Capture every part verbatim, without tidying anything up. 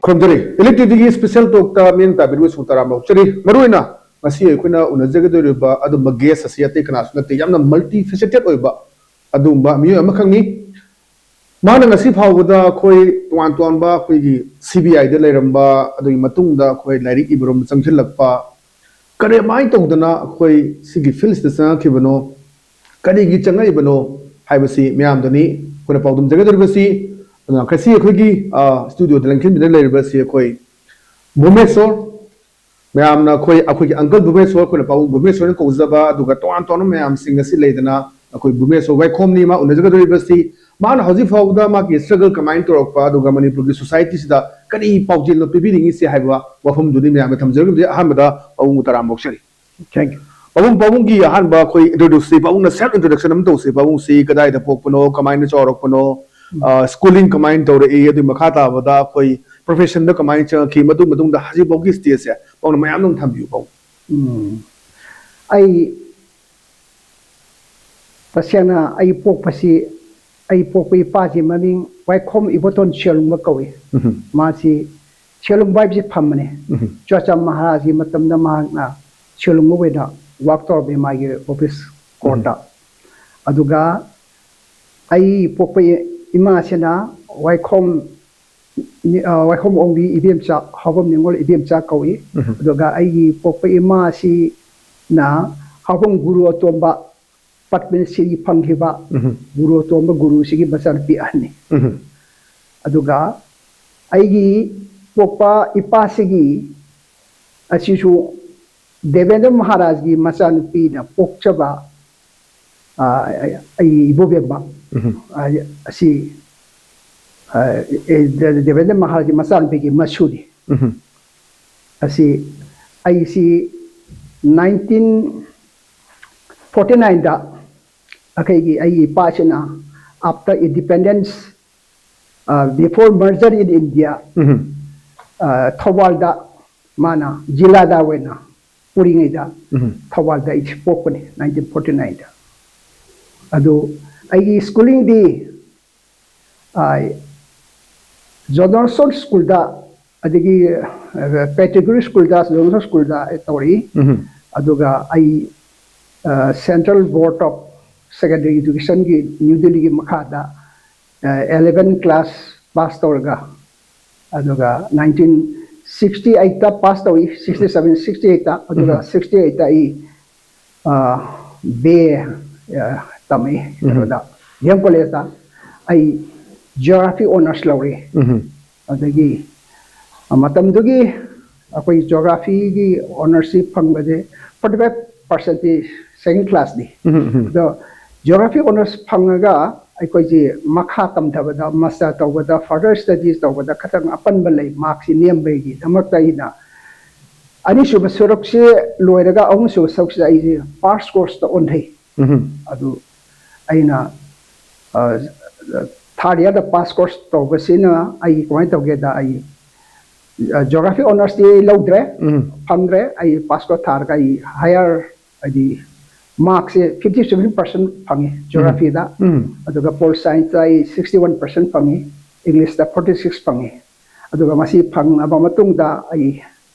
ꯊꯝꯖꯔꯤ꯫ Elite ꯇꯤꯚꯤꯒꯤ special talkꯇ ꯃꯤꯠꯌꯦꯡ ꯇꯥꯕꯤꯔꯤꯕꯁꯤꯡ ꯇꯔꯥꯝꯅ ꯑꯣꯛꯆꯔꯤ꯫ ꯃꯔꯨꯑꯣꯏꯅ ꯉꯁꯤ ꯑꯩꯈꯣꯏꯅ ꯎꯅꯖꯒꯗꯧꯔꯤꯕ ꯑꯗꯨꯝꯕ guest ꯑꯁꯤ ꯑꯇꯩ ꯀꯅꯥꯁꯨ ꯅꯠꯇꯦ, ꯌꯥꯝꯅ multifaceted ꯑꯣꯏꯕ ꯑꯗꯨꯒꯨꯝꯕ ꯃꯤꯑꯣꯏ ꯑꯃꯈꯛꯅꯤ꯫ ꯃꯥꯅ ꯉꯁꯤ ꯐꯥꯎꯕꯗ ꯑꯩꯈꯣꯏ ꯇꯣꯉꯥꯟ ꯇꯣꯉꯥꯟꯕ ꯑꯩꯈꯣꯏꯒꯤ CBIꯗ ꯂꯩꯔꯝꯕ, ꯑꯗꯨꯒꯤ ꯃꯇꯨꯡꯗ ꯑꯩꯈꯣꯏ ꯂꯥꯏꯔꯤꯛ ꯏꯕꯔꯣꯝꯗ ꯆꯪꯁꯤꯜꯂꯛꯄ, ꯀꯔꯝꯍꯥꯏꯅ ꯇꯧꯗꯅ ꯑꯩꯈꯣꯏ ꯁꯤꯒꯤ fieldꯁꯤꯗ ꯆꯪꯉꯛꯈꯤꯕꯅꯣ, ꯀꯔꯤꯒꯤ ꯆꯪꯉꯛꯏꯕꯅꯣ ꯍꯥꯏꯕꯁꯤ ꯃꯌꯥꯝꯗꯅꯤ ꯑꯩꯈꯣꯏꯅ ꯄꯥꯎꯗꯝꯖꯒꯗꯧꯔꯤꯕꯁꯤ꯫ ꯑꯗꯨꯅ ꯉꯁꯤ ꯑꯩꯈꯣꯏꯒꯤ, ꯑ, studioꯗ ꯂꯦꯡꯁꯤꯟꯕꯤꯗꯨꯅ ꯂꯩꯔꯤꯕꯁꯤ ꯑꯩꯈꯣꯏ ꯚꯨꯃꯦꯁꯣꯔ, ꯃꯌꯥꯝꯅ ꯑꯩꯈꯣꯏ, ꯑꯩꯈꯣꯏꯒꯤ uncle ꯚꯨꯃꯦꯁꯣꯔ, ꯑꯩꯈꯣꯏꯅ ꯄꯥꯕꯨꯡ ꯚꯨꯃꯦꯁꯣꯔꯅ ꯀꯧꯖꯕ, ꯑꯗꯨꯒ ꯇꯣꯉꯥꯟ ꯇꯣꯉꯥꯟꯕ ꯃꯌꯥꯝꯁꯤꯡ ꯑꯁꯤ ꯂꯩꯗꯅ, ꯑꯩꯈꯣꯏ ꯚꯨꯃꯦꯁꯣꯔ ꯋꯥꯏꯈꯣꯝꯅꯤ ꯃꯥ ꯎꯅꯖꯒꯗꯧꯔꯤꯕꯁꯤ꯫ ꯃꯥꯅ ꯍꯧꯖꯤꯛ ꯐꯥꯎꯕꯗ ꯃꯥꯒꯤ struggle ꯀꯃꯥꯏꯅ ꯇꯧꯔꯛꯄ, ꯑꯗꯨꯒ ꯃꯅꯤꯄꯨꯔꯒꯤ societyꯁꯤꯗ ꯀꯔꯤ ꯄꯥꯎꯖꯦꯜꯅꯣ ꯄꯤꯕꯤꯅꯤꯡꯉꯤꯁꯦ ꯍꯥꯏꯕ ꯋꯥꯐꯝꯗꯨꯅꯤ ꯃꯌꯥꯝꯅ ꯊꯝꯖꯔꯤꯕꯁꯦ꯫ ꯑꯍꯥꯟꯕꯗ ꯄꯥꯕꯨꯡꯕꯨ ꯇꯔꯥꯝꯅ ꯑꯣꯛꯆꯔꯤ꯫ Thank you. ꯄꯥꯕꯨꯡ, ꯄꯥꯕꯨꯡꯒꯤ ꯑꯍꯥꯟꯕ ꯑꯩꯈꯣꯏ introduce ꯁꯤ, ꯄꯥꯕꯨꯡꯅ self introduction ꯑꯃ ꯇꯧꯁꯤ꯫ ꯄꯥꯕꯨꯡꯁꯤ ꯀꯗꯥꯏꯗ ꯄꯣꯛꯄꯅꯣ, ꯀꯃꯥꯏꯅ ꯆꯥꯎꯔꯛꯄꯅꯣ, ꯑ, schooling ꯀꯃꯥꯏꯅ ꯇꯧꯔꯛꯏ, ꯑꯗꯨꯒꯤ ꯃꯈꯥ ꯇꯥꯕꯗ ꯑꯩꯈꯣꯏ professionꯗ ꯀꯃꯥꯏꯅ ꯆꯪꯉꯛꯈꯤ, ꯃꯗꯨ ꯃꯇꯨꯡꯗ ꯍꯧꯖꯤꯛꯐꯥꯎꯒꯤ stageꯁꯦ ꯄꯥꯕꯨꯡꯅ ꯃꯌꯥꯝ ꯑꯗꯨꯝ ꯊꯝꯕꯤꯌꯨ, ꯄꯥꯕꯨꯡ꯫ ꯎꯝ꯫ ꯑꯩ ꯇꯁꯦꯡꯅ ꯑꯩ ꯄꯣꯛꯄꯁꯤ, ꯑꯩ ꯄꯣꯛꯄ ꯏꯄꯥꯁꯤ ꯃꯃꯤꯡ ꯋꯥꯏꯈꯣꯝ ꯏꯕꯣꯇꯣꯟ ꯁꯦꯜꯍꯨꯡꯕ ꯀꯧꯏ꯫ ꯎꯝ꯫ ꯃꯥꯁꯤ ꯁꯦꯜꯍꯨꯡꯕ ꯍꯥꯏꯕꯁꯤ ꯐꯝꯕꯅꯤ꯫ ꯎꯝ꯫ ꯆꯨꯔꯥꯆꯥꯟꯄꯨꯔ ꯃꯍꯥꯔꯥꯖꯒꯤ ꯃꯇꯝꯗ ꯃꯍꯥꯛꯅ ꯁꯦꯜꯍꯨꯡꯕ ꯑꯣꯏꯅ work ꯇꯧꯔꯝꯃꯤ ꯃꯥꯒꯤ office courtꯇ꯫ ꯑꯗꯨꯒ ꯑꯩ ꯄꯣꯛꯄ ꯏ-, ꯏꯃꯥꯁꯤꯅ ꯋꯥꯏꯈꯣꯝ, ꯑ, ꯋꯥꯏꯈꯣꯝ ꯑꯣꯡꯕꯤ ꯏꯕꯦꯝꯆꯥ, ꯍꯥꯎꯕꯝ ꯅꯤꯉꯣꯜ ꯏꯕꯦꯝꯆꯥ ꯀꯧꯏ꯫ ꯎꯝ꯫ ꯑꯗꯨꯒ ꯑꯩꯒꯤ ꯄꯣꯛꯄ ꯏꯃꯥꯁꯤꯅ ꯍꯥꯎꯕꯝ ꯒꯨꯔꯨ ꯑꯇꯣꯝꯕ ꯄꯗꯃ ꯁ꯭ꯔꯤ ꯐꯪꯈꯤꯕ ꯎꯝ꯫ ꯒꯨꯔꯨ ꯑꯇꯣꯝꯕ ꯒꯨꯔꯨꯁꯤꯒꯤ ꯃꯆꯥꯅꯨꯄꯤ ꯑꯍꯟꯅꯤ꯫ ꯎꯝ꯫ ꯑꯗꯨꯒ ꯑꯩꯒꯤ ꯄꯣꯛꯄ ꯏꯄꯥꯁꯤꯒꯤ ꯑꯁꯤꯁꯨ ꯗꯦꯕꯦꯟꯗ꯭ꯔ ꯃꯍꯥꯔꯥꯖꯒꯤ ꯃꯆꯥꯅꯨꯄꯤꯅ ꯄꯣꯛꯆꯕ, ꯑ, ꯑꯩ ꯏꯕꯣꯕꯦꯝꯃ, ꯎꯝ꯫ ꯑ, ꯑꯁꯤ, ꯑ, ꯑꯦ, ꯗꯦꯕꯦꯟꯗ꯭ꯔ ꯃꯍꯥꯔꯥꯖꯒꯤ ꯃꯆꯥꯅꯨꯄꯤꯒꯤ ꯃꯁꯨꯅꯤ꯫ ꯎꯝ꯫ ꯑꯁꯤ ꯑꯩꯁꯤ nineteen forty nineꯗ ꯑꯩꯈꯣꯏꯒꯤ, ꯑꯩꯒꯤ ꯏꯄꯥꯁꯤꯅ after independence, uh, before merger in India, um. uh, ꯊꯧꯕꯥꯜꯗ ꯃꯥꯅ ꯖꯤꯂꯥꯗꯥꯔ ꯑꯣꯏꯅ ꯄꯨꯔꯤꯉꯩꯗ ꯎꯝ꯫ ꯊꯧꯕꯥꯜꯗ ꯑꯩꯁꯤ ꯄꯣꯛꯄꯅꯤ nineteen forty nineꯗ꯫ ꯑꯗꯨ ꯑꯩꯒꯤ schoolingꯗꯤ, ꯑ, ꯖꯣꯟꯁꯇꯟ ꯁ꯭ꯀꯨꯜꯗ ꯑꯗꯒꯤ ꯄꯦꯇꯤꯒꯨꯔꯤ ꯁ꯭ꯀꯨꯜꯗ, ꯖꯣꯟꯁꯟ ꯁ꯭ꯀꯨꯜꯗ ꯑꯩ ꯇꯧꯔꯛꯏ꯫ ꯑꯗꯨꯒ ꯑꯩ ꯁꯦꯟꯇ꯭ꯔꯦꯜ ꯕꯣꯔꯗ ꯑꯣꯐ ꯁꯦꯀꯦꯟꯗꯔꯤ ꯏꯗꯨꯀꯦꯁꯟꯒꯤ ꯅ꯭ꯌꯨ ꯗꯤꯜꯂꯤꯒꯤ ꯃꯈꯥꯗ ꯑꯦꯂꯦꯚꯦꯟ ꯀ꯭ꯂꯥꯁ ꯄꯥꯁ ꯇꯧꯔꯒ, ꯑꯗꯨꯒ ꯅꯥꯏꯟꯇꯤꯟ ꯁꯤꯛꯁꯇꯤ ꯑꯩꯠꯇ ꯄꯥꯁ ꯇꯧꯏ, ꯁꯤꯛꯁꯇꯤ ꯁꯚꯦꯟ, ꯁꯤꯛꯁꯇꯤ ꯑꯩꯠꯇ꯫ ꯑꯗꯨꯒ ꯁꯤꯛꯁꯇꯤ ꯑꯩꯠꯇ ꯑꯩ ꯕꯤ ꯑꯦ ꯇꯝꯃꯛꯏ ꯀꯩꯅꯣꯗ, ꯗꯤ ꯑꯦꯝ ꯀꯣꯂꯦꯖꯇ꯫ ꯑꯩ ꯖꯤꯑꯣꯒ꯭ꯔꯥꯐꯤ ꯑꯣꯅꯔꯁ ꯂꯧꯔꯦ꯫ ꯑꯗꯒꯤ ꯃꯇꯝꯗꯨꯒꯤ ꯑꯩꯈꯣꯏ ꯖꯤꯑꯣꯒ꯭ꯔꯥꯐꯤꯒꯤ ꯑꯣꯅꯔꯁꯁꯤ ꯐꯪꯕꯁꯦ ꯐꯣꯔꯇꯤ ꯐꯥꯏꯚ ꯄꯥꯔꯁꯦꯟꯇꯤ ꯁꯦꯀꯦꯟ ꯀ꯭ꯂꯥꯁꯅꯤ꯫ ꯑꯗꯣ ꯖꯤꯑꯣꯒ꯭ꯔꯥꯐꯤ ꯑꯣꯅꯔꯁ ꯐꯪꯉꯒ ꯑꯩꯈꯣꯏꯁꯤ ꯃꯈꯥ ꯇꯝꯊꯕꯗ, ꯃꯥꯁꯇꯔ ꯇꯧꯕꯗ, ꯐꯔꯗꯔ ꯁ꯭ꯇꯗꯤꯁ ꯇꯧꯕꯗ ꯈꯤꯇꯪ ꯑꯄꯟꯕ ꯂꯩ, ꯃꯥꯔꯛꯁꯤ ꯅꯦꯝꯕꯒꯤꯗꯃꯛꯇ ꯑꯩꯅ ꯑꯅꯤꯁꯨꯕ ꯁꯔꯨꯛꯁꯤ ꯂꯣꯏꯔꯒ ꯑꯍꯨꯝꯁꯨꯕ ꯁꯔꯨꯛꯁꯤꯗ ꯑꯩꯁꯦ ꯄꯥꯁ ꯀꯣꯔꯁꯇ ꯑꯣꯟꯊꯩ꯫ ꯑꯗꯨ ꯑꯩꯅ ꯊꯥꯔꯠ ꯏꯌꯥꯔꯗ ꯄꯥꯁ ꯀꯣꯔꯁ ꯇꯧꯕꯁꯤꯅ ꯑꯩ ꯀꯃꯥꯏꯅ ꯇꯧꯒꯦꯗ, ꯑꯩ ꯖꯤꯑꯣꯒ꯭ꯔꯥꯐꯤ ꯑꯣꯅꯔꯁꯇꯤ ꯑꯩ ꯂꯧꯗ꯭ꯔꯦ, ꯐꯪꯗ꯭ꯔꯦ꯫ ꯑꯩ ꯄꯥꯁ ꯀꯣꯔꯁ ꯊꯥꯔꯒ ꯑꯩ ꯍꯥꯏꯌꯔ, ꯍꯥꯏꯗꯤ ꯃꯥꯔꯛꯁꯦ ꯐꯤꯐꯇꯤ ꯁꯚꯦꯟ ꯄꯥꯔꯁꯦꯟ ꯐꯪꯉꯤ ꯖꯤꯑꯣꯒ꯭ꯔꯥꯐꯤꯗ꯫ ꯑꯗꯨꯒ ꯄꯣꯜ ꯁꯥꯏꯟꯁꯇ ꯑꯩ ꯁꯤꯛꯁꯇꯤ ꯋꯥꯟ ꯄꯥꯔꯁꯦꯟ ꯐꯪꯉꯤ, ꯏꯪꯂꯤꯁꯇ ꯐꯣꯔꯇꯤ ꯁꯤꯛꯁ ꯐꯪꯉꯤ꯫ ꯑꯗꯨꯒ ꯃꯁꯤ ꯐꯪꯂꯕ ꯃꯇꯨꯡꯗ ꯑꯩ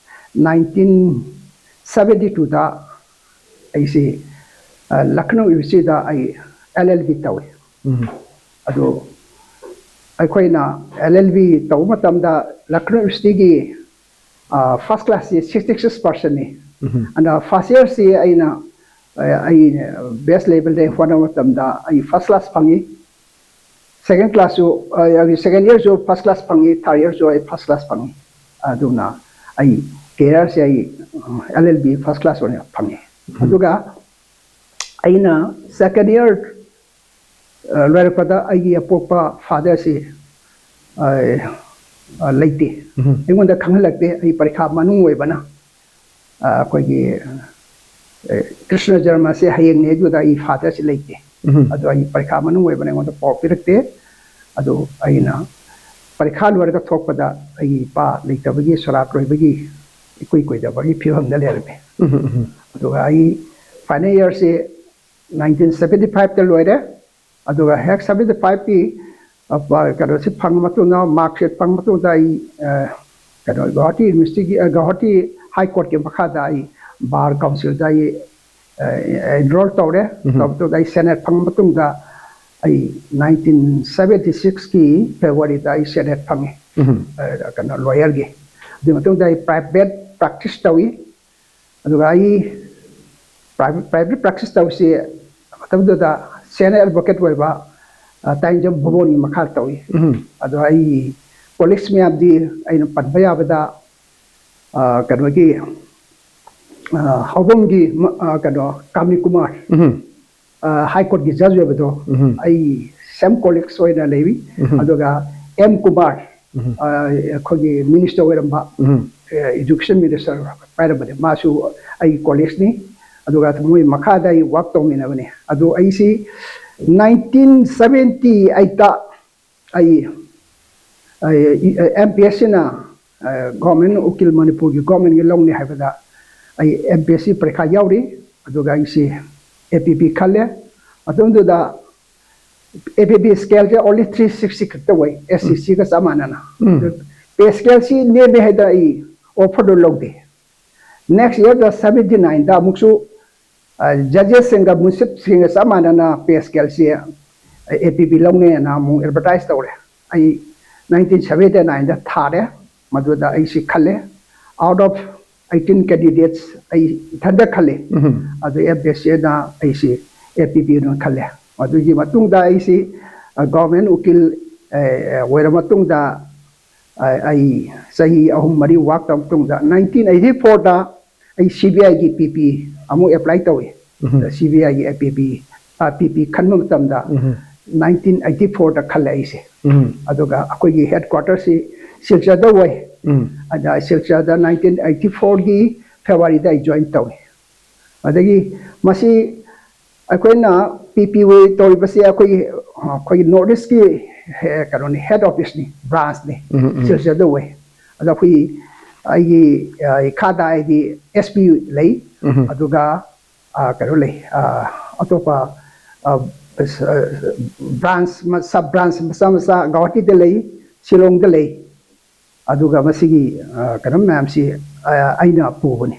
ꯅꯥꯏꯟꯇꯤꯟ ꯁꯚꯦꯟꯇꯤ ꯇꯨꯗ ꯑꯩꯁꯤ ꯂꯈꯅꯧ ꯌꯨꯅꯤꯚꯔꯁꯤꯇꯤꯗ ꯑꯩ ꯑꯦꯜ ꯑꯦꯜ ꯕꯤ ꯇꯧꯏ꯫ ꯑꯗꯨ ꯑꯩꯈꯣꯏꯅ ꯑꯦꯜ ꯑꯦꯜ ꯕꯤ ꯇꯧꯕ ꯃꯇꯝꯗ ꯂꯈꯅꯧ ꯌꯨꯅꯤꯚꯔꯁꯤꯇꯤꯒꯤ ꯐꯥꯔꯁ ꯀ꯭ꯂꯥꯁꯁꯤ ꯁꯤꯛꯁꯇꯤ ꯁꯤꯛꯁ ꯄꯥꯔꯁꯦꯟꯅꯤ꯫ ꯑꯗ ꯐꯥꯔꯁ ꯏꯌꯥꯔꯁꯤ ꯑꯩꯅ ꯑꯩ ꯕꯦꯁ ꯂꯦꯚꯦꯜꯗ ꯍꯣꯠꯅꯕ ꯃꯇꯝꯗ ꯑꯩ ꯐꯥꯔꯁ ꯀ꯭ꯂꯥꯁ ꯐꯪꯉꯤ꯫ ꯁꯦꯀꯦꯟ ꯀ꯭ꯂꯥꯁꯁꯨ, ꯁꯦꯀꯦꯟ ꯏꯌꯥꯔꯁꯨ ꯐꯥꯔꯁ ꯀ꯭ꯂꯥꯁ ꯐꯪꯉꯤ, ꯊꯥꯔꯠ ꯏꯌꯥꯔꯁꯨ ꯑꯩ ꯐꯥꯔꯁ ꯀ꯭ꯂꯥꯁ ꯐꯪꯉꯤ꯫ ꯑꯗꯨꯅ ꯑꯩ ꯀꯦꯔꯤꯌꯔꯁꯦ ꯑꯩ L L B first class ꯑꯣꯏꯅ ꯐꯪꯉꯤ꯫ ꯑꯗꯨꯒ ꯑꯩꯅ ꯁꯦꯀꯦꯟ ꯏꯌꯥꯔ ꯂꯣꯏꯔꯛꯄꯗ ꯑꯩꯒꯤ ꯑꯄꯣꯛꯄ ꯐꯥꯗꯔꯁꯤ ꯂꯩꯇꯦ꯫ ꯑꯩꯉꯣꯟꯗ ꯈꯪꯍꯜꯂꯛꯇꯦ, ꯑꯩ ꯄꯔꯤꯈꯥ ꯃꯅꯨꯡ ꯑꯣꯏꯕꯅ꯫ ꯑꯩꯈꯣꯏꯒꯤ ꯀ꯭ꯔꯤꯁꯅ ꯖꯔꯃꯁꯦ ꯍꯌꯦꯡꯅꯦ ꯑꯗꯨꯗ ꯑꯩ ꯐꯥꯗꯔꯁꯤ ꯂꯩꯇꯦ꯫ ꯑꯗꯣ ꯑꯩ ꯄꯔꯤꯈꯥ ꯃꯅꯨꯡ ꯑꯣꯏꯕꯅ ꯑꯩꯉꯣꯟꯗ ꯄꯥꯎ ꯄꯤꯔꯛꯇꯦ꯫ ꯑꯗꯨ ꯑꯩꯅ ꯄꯔꯤꯈꯥ ꯂꯣꯏꯔꯒ ꯊꯣꯛꯄꯗ ꯑꯩꯒꯤ ꯏꯄꯥ ꯂꯩꯇꯕꯒꯤ, ꯁꯣꯔꯥꯠ ꯂꯣꯏꯕꯒꯤ ꯏꯀꯨꯏ ꯀꯨꯏꯗꯕꯒꯤ ꯐꯤꯕꯝꯗ ꯂꯩꯔꯝꯃꯤ꯫ ꯑꯗꯨꯒ ꯑꯩ ꯐꯥꯏꯅꯦꯜ ꯏꯌꯥꯔꯁꯤ ꯅꯥꯏꯟꯇꯤꯟ ꯁꯚꯦꯟꯇꯤ ꯐꯥꯏꯚꯇ ꯂꯣꯏꯔꯦ꯫ ꯑꯗꯨꯒ ꯍꯦꯛ ꯁꯚꯦꯟꯇꯤ ꯐꯥꯏꯚꯀꯤ ꯀꯩꯅꯣꯁꯤ ꯐꯪꯉ ꯃꯇꯨꯡꯗ, ꯃꯥꯔꯛꯁꯤꯠ ꯐꯪꯉ ꯃꯇꯨꯡꯗ ꯑꯩ ꯀꯩꯅꯣ ꯒꯧꯍꯥꯇꯤ ꯌꯨꯅꯤꯚꯔꯁꯤꯇꯤꯒꯤ ꯒꯧꯍꯥꯇꯤ ꯍꯥꯏ ꯀꯣꯔꯠꯀꯤ ꯃꯈꯥꯗ ꯑꯩ ꯕꯥꯔ ꯀꯥꯎꯟꯁꯤꯜꯗ ꯑꯩ ꯑꯦꯟꯔꯣꯜ ꯇꯧꯔꯦ꯫ ꯇꯧꯕꯗ ꯑꯩ ꯁꯦꯅꯦꯠ ꯐꯪꯕ ꯃꯇꯨꯡꯗ ꯑꯩ ꯅꯥꯏꯟꯇꯤꯟ ꯁꯕꯦꯟꯇꯤ ꯁꯤꯛꯁꯀꯤ ꯐꯦꯕꯋꯥꯔꯤꯗ ꯑꯩ ꯁꯦꯅꯦꯠ ꯐꯪꯉꯤ꯫ ꯀꯩꯅꯣ ꯂꯣꯌꯔꯒꯤ꯫ ꯑꯗꯨꯒꯤ ꯃꯇꯨꯡꯗ ꯑꯩ ꯄ꯭ꯔꯥꯏꯚꯦꯠ ꯄ꯭ꯔꯦꯛꯇꯤꯁ ꯇꯧꯏ꯫ ꯑꯗꯨꯒ ꯑꯩ ꯄ꯭ꯔꯥꯏꯚꯦꯠ ꯄ꯭ꯔꯦꯛꯇꯤꯁ ꯇꯧꯕꯁꯤ ꯃꯇꯝꯗꯨꯗ ꯁꯦꯅꯤꯌꯔ ꯑꯦꯗꯚꯣꯀꯦꯠ ꯑꯣꯏꯕ ꯇꯥꯏꯅꯤꯖꯝ ꯚꯨꯕꯣꯟꯒꯤ ꯃꯈꯥꯗ ꯇꯧꯏ꯫ ꯑꯗꯣ ꯑꯩ ꯀꯣꯂꯤꯛꯁ ꯃꯌꯥꯝꯗꯤ ꯑꯩꯅ ꯄꯟꯕ ꯌꯥꯕꯗ ꯀꯩꯅꯣꯒꯤ ꯍꯥꯎꯕꯝꯒꯤ ꯀꯩꯅꯣ ꯀꯥꯃꯤ ꯀꯨꯃꯥꯔ, ꯍꯥꯏ ꯀꯣꯔꯠꯀꯤ ꯖꯖ ꯑꯣꯏꯕꯗꯣ, ꯑꯩ ꯁꯦꯝ ꯀꯣꯂꯤꯛꯁ ꯑꯣꯏꯅ ꯂꯩꯔꯤ꯫ ꯑꯗꯨꯒ ꯑꯦꯝ ꯀꯨꯃꯥꯔ, ꯑꯩꯈꯣꯏꯒꯤ ꯃꯤꯅꯤꯁꯇꯔ ꯑꯣꯏꯔꯝꯕ, ꯏꯗꯨꯀꯦꯁꯟ ꯃꯤꯅꯤꯁꯇꯔ ꯄꯥꯏꯔꯝꯕꯅꯦ, ꯃꯥꯁꯨ ꯑꯩꯒꯤ ꯀꯣꯂꯤꯛꯁꯅꯤ꯫ ꯑꯗꯨꯒ ꯃꯣꯏ ꯃꯈꯥꯗ ꯑꯩ ꯋꯥꯛ ꯇꯧꯃꯤꯟꯅꯕꯅꯦ꯫ ꯑꯗꯨ ꯑꯩꯁꯤ ꯅꯥꯏꯟꯇꯤꯟ ꯁꯕꯦꯟꯇꯤ ꯑꯩꯠꯇ ꯑꯩ ꯑꯦꯝ ꯄꯤ ꯑꯦꯁ ꯁꯤꯅ ꯒꯣꯔꯃꯦꯟ ꯎꯀꯤꯜ, ꯃꯅꯤꯄꯨꯔꯒꯤ ꯒꯣꯔꯃꯦꯟꯒꯤ ꯂꯧꯅꯤ ꯍꯥꯏꯕꯗ ꯑꯩ ꯑꯦꯝ ꯄꯤ ꯑꯦꯁ ꯁꯤ ꯄꯔꯤꯈꯥ ꯌꯥꯎꯔꯤ꯫ ꯑꯗꯨꯒ ꯑꯩꯁꯤ ꯑꯦ ꯄꯤ ꯄꯤ ꯈꯜꯂꯦ꯫ ꯃꯇꯝꯗꯨꯗ ꯑꯦ ꯄꯤ ꯄꯤ ꯁ꯭ꯀꯦꯜꯁꯦ ꯑꯣꯟꯂꯤ ꯊ꯭ꯔꯤ ꯁꯤꯛꯁꯇꯤ ꯈꯛꯇ ꯑꯣꯏ, ꯑꯦꯁ ꯁꯤ ꯁꯤꯒ ꯆꯞ ꯃꯥꯟꯅꯅ꯫ ꯄꯦ ꯁ꯭ꯀꯦꯜꯁꯤ ꯅꯦꯝꯃꯦ ꯍꯥꯏꯗꯅ ꯑꯩ ꯑꯣꯐꯔꯗꯨ ꯂꯧꯗꯦ꯫ ꯅꯦꯛꯁ ꯏꯌꯔꯗ ꯁꯕꯦꯟꯇꯤ ꯅꯥꯏꯟꯗ ꯑꯃꯨꯛꯁꯨ ꯖꯖꯦꯁꯁꯤꯡꯒ ꯃꯨꯟꯁꯤꯞꯁꯤꯡꯒ ꯆꯞ ꯃꯥꯟꯅꯅ ꯄꯦ ꯁ꯭ꯀꯦꯜꯁꯤ ꯑꯦ ꯄꯤ ꯄꯤ ꯂꯧꯅꯦꯅ ꯑꯃꯨꯛ ꯑꯦꯗꯚꯔꯇꯥꯏꯁ ꯇꯧꯔꯦ꯫ ꯑꯩ ꯅꯥꯏꯟꯇꯤꯟ ꯁꯕꯦꯟꯇꯤ ꯅꯥꯏꯟꯗ ꯊꯥꯔꯦ꯫ ꯃꯗꯨꯗ ꯑꯩꯁꯤ ꯈꯜꯂꯦ꯫ ꯑꯥꯎꯠ ꯑꯣꯐ ꯑꯩꯠꯇꯤꯟ ꯀꯦꯟꯗꯤꯗꯦꯠꯁ ꯑꯩ ꯏꯊꯟꯗ ꯈꯜꯂꯦ꯫ ꯑꯗꯨ ꯑꯦꯝ ꯄꯤ ꯑꯦꯁ ꯁꯤꯅ ꯑꯩꯁꯤ ꯑꯦ ꯄꯤ ꯄꯤ ꯑꯣꯏꯅ ꯈꯜꯂꯦ꯫ ꯑꯗꯨꯒꯤ ꯃꯇꯨꯡꯗ ꯑꯩꯁꯤ ꯒꯣꯔꯃꯦꯟ ꯎꯀꯤꯜ ꯑꯣꯏꯔ ꯃꯇꯨꯡꯗ ꯑꯩ ꯆꯍꯤ ꯑꯍꯨꯝ ꯃꯔꯤ ꯋꯥꯛ ꯇꯧꯔ ꯃꯇꯨꯡꯗ ꯅꯥꯏꯟꯇꯤꯟ ꯑꯩꯠꯇꯤ ꯐꯣꯔꯗ ꯑꯩ ꯁꯤ ꯕꯤ ꯑꯥꯏꯒꯤ ꯄꯤ ꯄꯤ ꯑꯃꯨꯛ ꯑꯦꯄ꯭ꯂꯥꯏ ꯇꯧꯏ꯫ ꯁꯤ ꯕꯤ ꯑꯥꯏꯒꯤ ꯑꯦ ꯄꯤ ꯄꯤ, ꯄꯤ ꯄꯤ ꯈꯟꯕ ꯃꯇꯝꯗ ꯅꯥꯏꯟꯇꯤꯟ ꯑꯩꯠꯇꯤ ꯐꯣꯔꯗ ꯈꯜꯂꯦ ꯑꯩꯁꯦ꯫ ꯑꯗꯨꯒ ꯑꯩꯈꯣꯏꯒꯤ ꯍꯦꯗ ꯀ꯭ꯋꯥꯇꯔꯁꯤ ꯁꯤꯜꯆꯔꯗ ꯑꯣꯏ꯫ ꯑꯗ ꯁꯤꯜꯆꯔꯗ ꯅꯥꯏꯟꯇꯤꯟ ꯑꯩꯠꯇꯤ ꯐꯣꯔꯒꯤ ꯐꯦꯕꯋꯥꯔꯤꯗ ꯑꯩ ꯖꯣꯏꯟ ꯇꯧꯏ꯫ ꯑꯗꯒꯤ ꯃꯁꯤ ꯑꯩꯈꯣꯏꯅ ꯄꯤ ꯄꯤ ꯑꯣꯏ ꯇꯧꯔꯤꯕꯁꯤ ꯑꯩꯈꯣꯏꯒꯤ, ꯑꯩꯈꯣꯏꯒꯤ ꯅꯣꯔꯠ ꯏꯁꯀꯤ ꯀꯩꯅꯣꯅꯤ, ꯍꯦꯗ ꯑꯣꯐꯤꯁꯅꯤ, ꯕ꯭ꯔꯥꯟꯁꯅꯤ, ꯁꯤꯜꯆꯔꯗ ꯑꯣꯏ꯫ ꯑꯗꯣ ꯑꯩꯈꯣꯏꯒꯤ, ꯑꯩꯒꯤ ꯏꯈꯥꯗ ꯑꯩꯒꯤ ꯑꯦꯁ ꯄꯤ ꯂꯩ꯫ ꯑꯗꯨꯒ ꯀꯩꯅꯣ ꯂꯩ, ꯑꯇꯣꯞꯄ ꯕ꯭ꯔꯥꯟꯁ, ꯁꯕ ꯕ꯭ꯔꯥꯟꯁ ꯃꯆꯥ ꯃꯆꯥ ꯒꯧꯍꯥꯇꯤꯗ ꯂꯩ, ꯁꯤꯂꯣꯡꯗ ꯂꯩ꯫ ꯑꯗꯨꯒ ꯃꯁꯤꯒꯤ ꯀꯩꯅꯣ ꯃꯌꯥꯝꯁꯤ ꯑꯩꯅ ꯄꯨꯕꯅꯤ꯫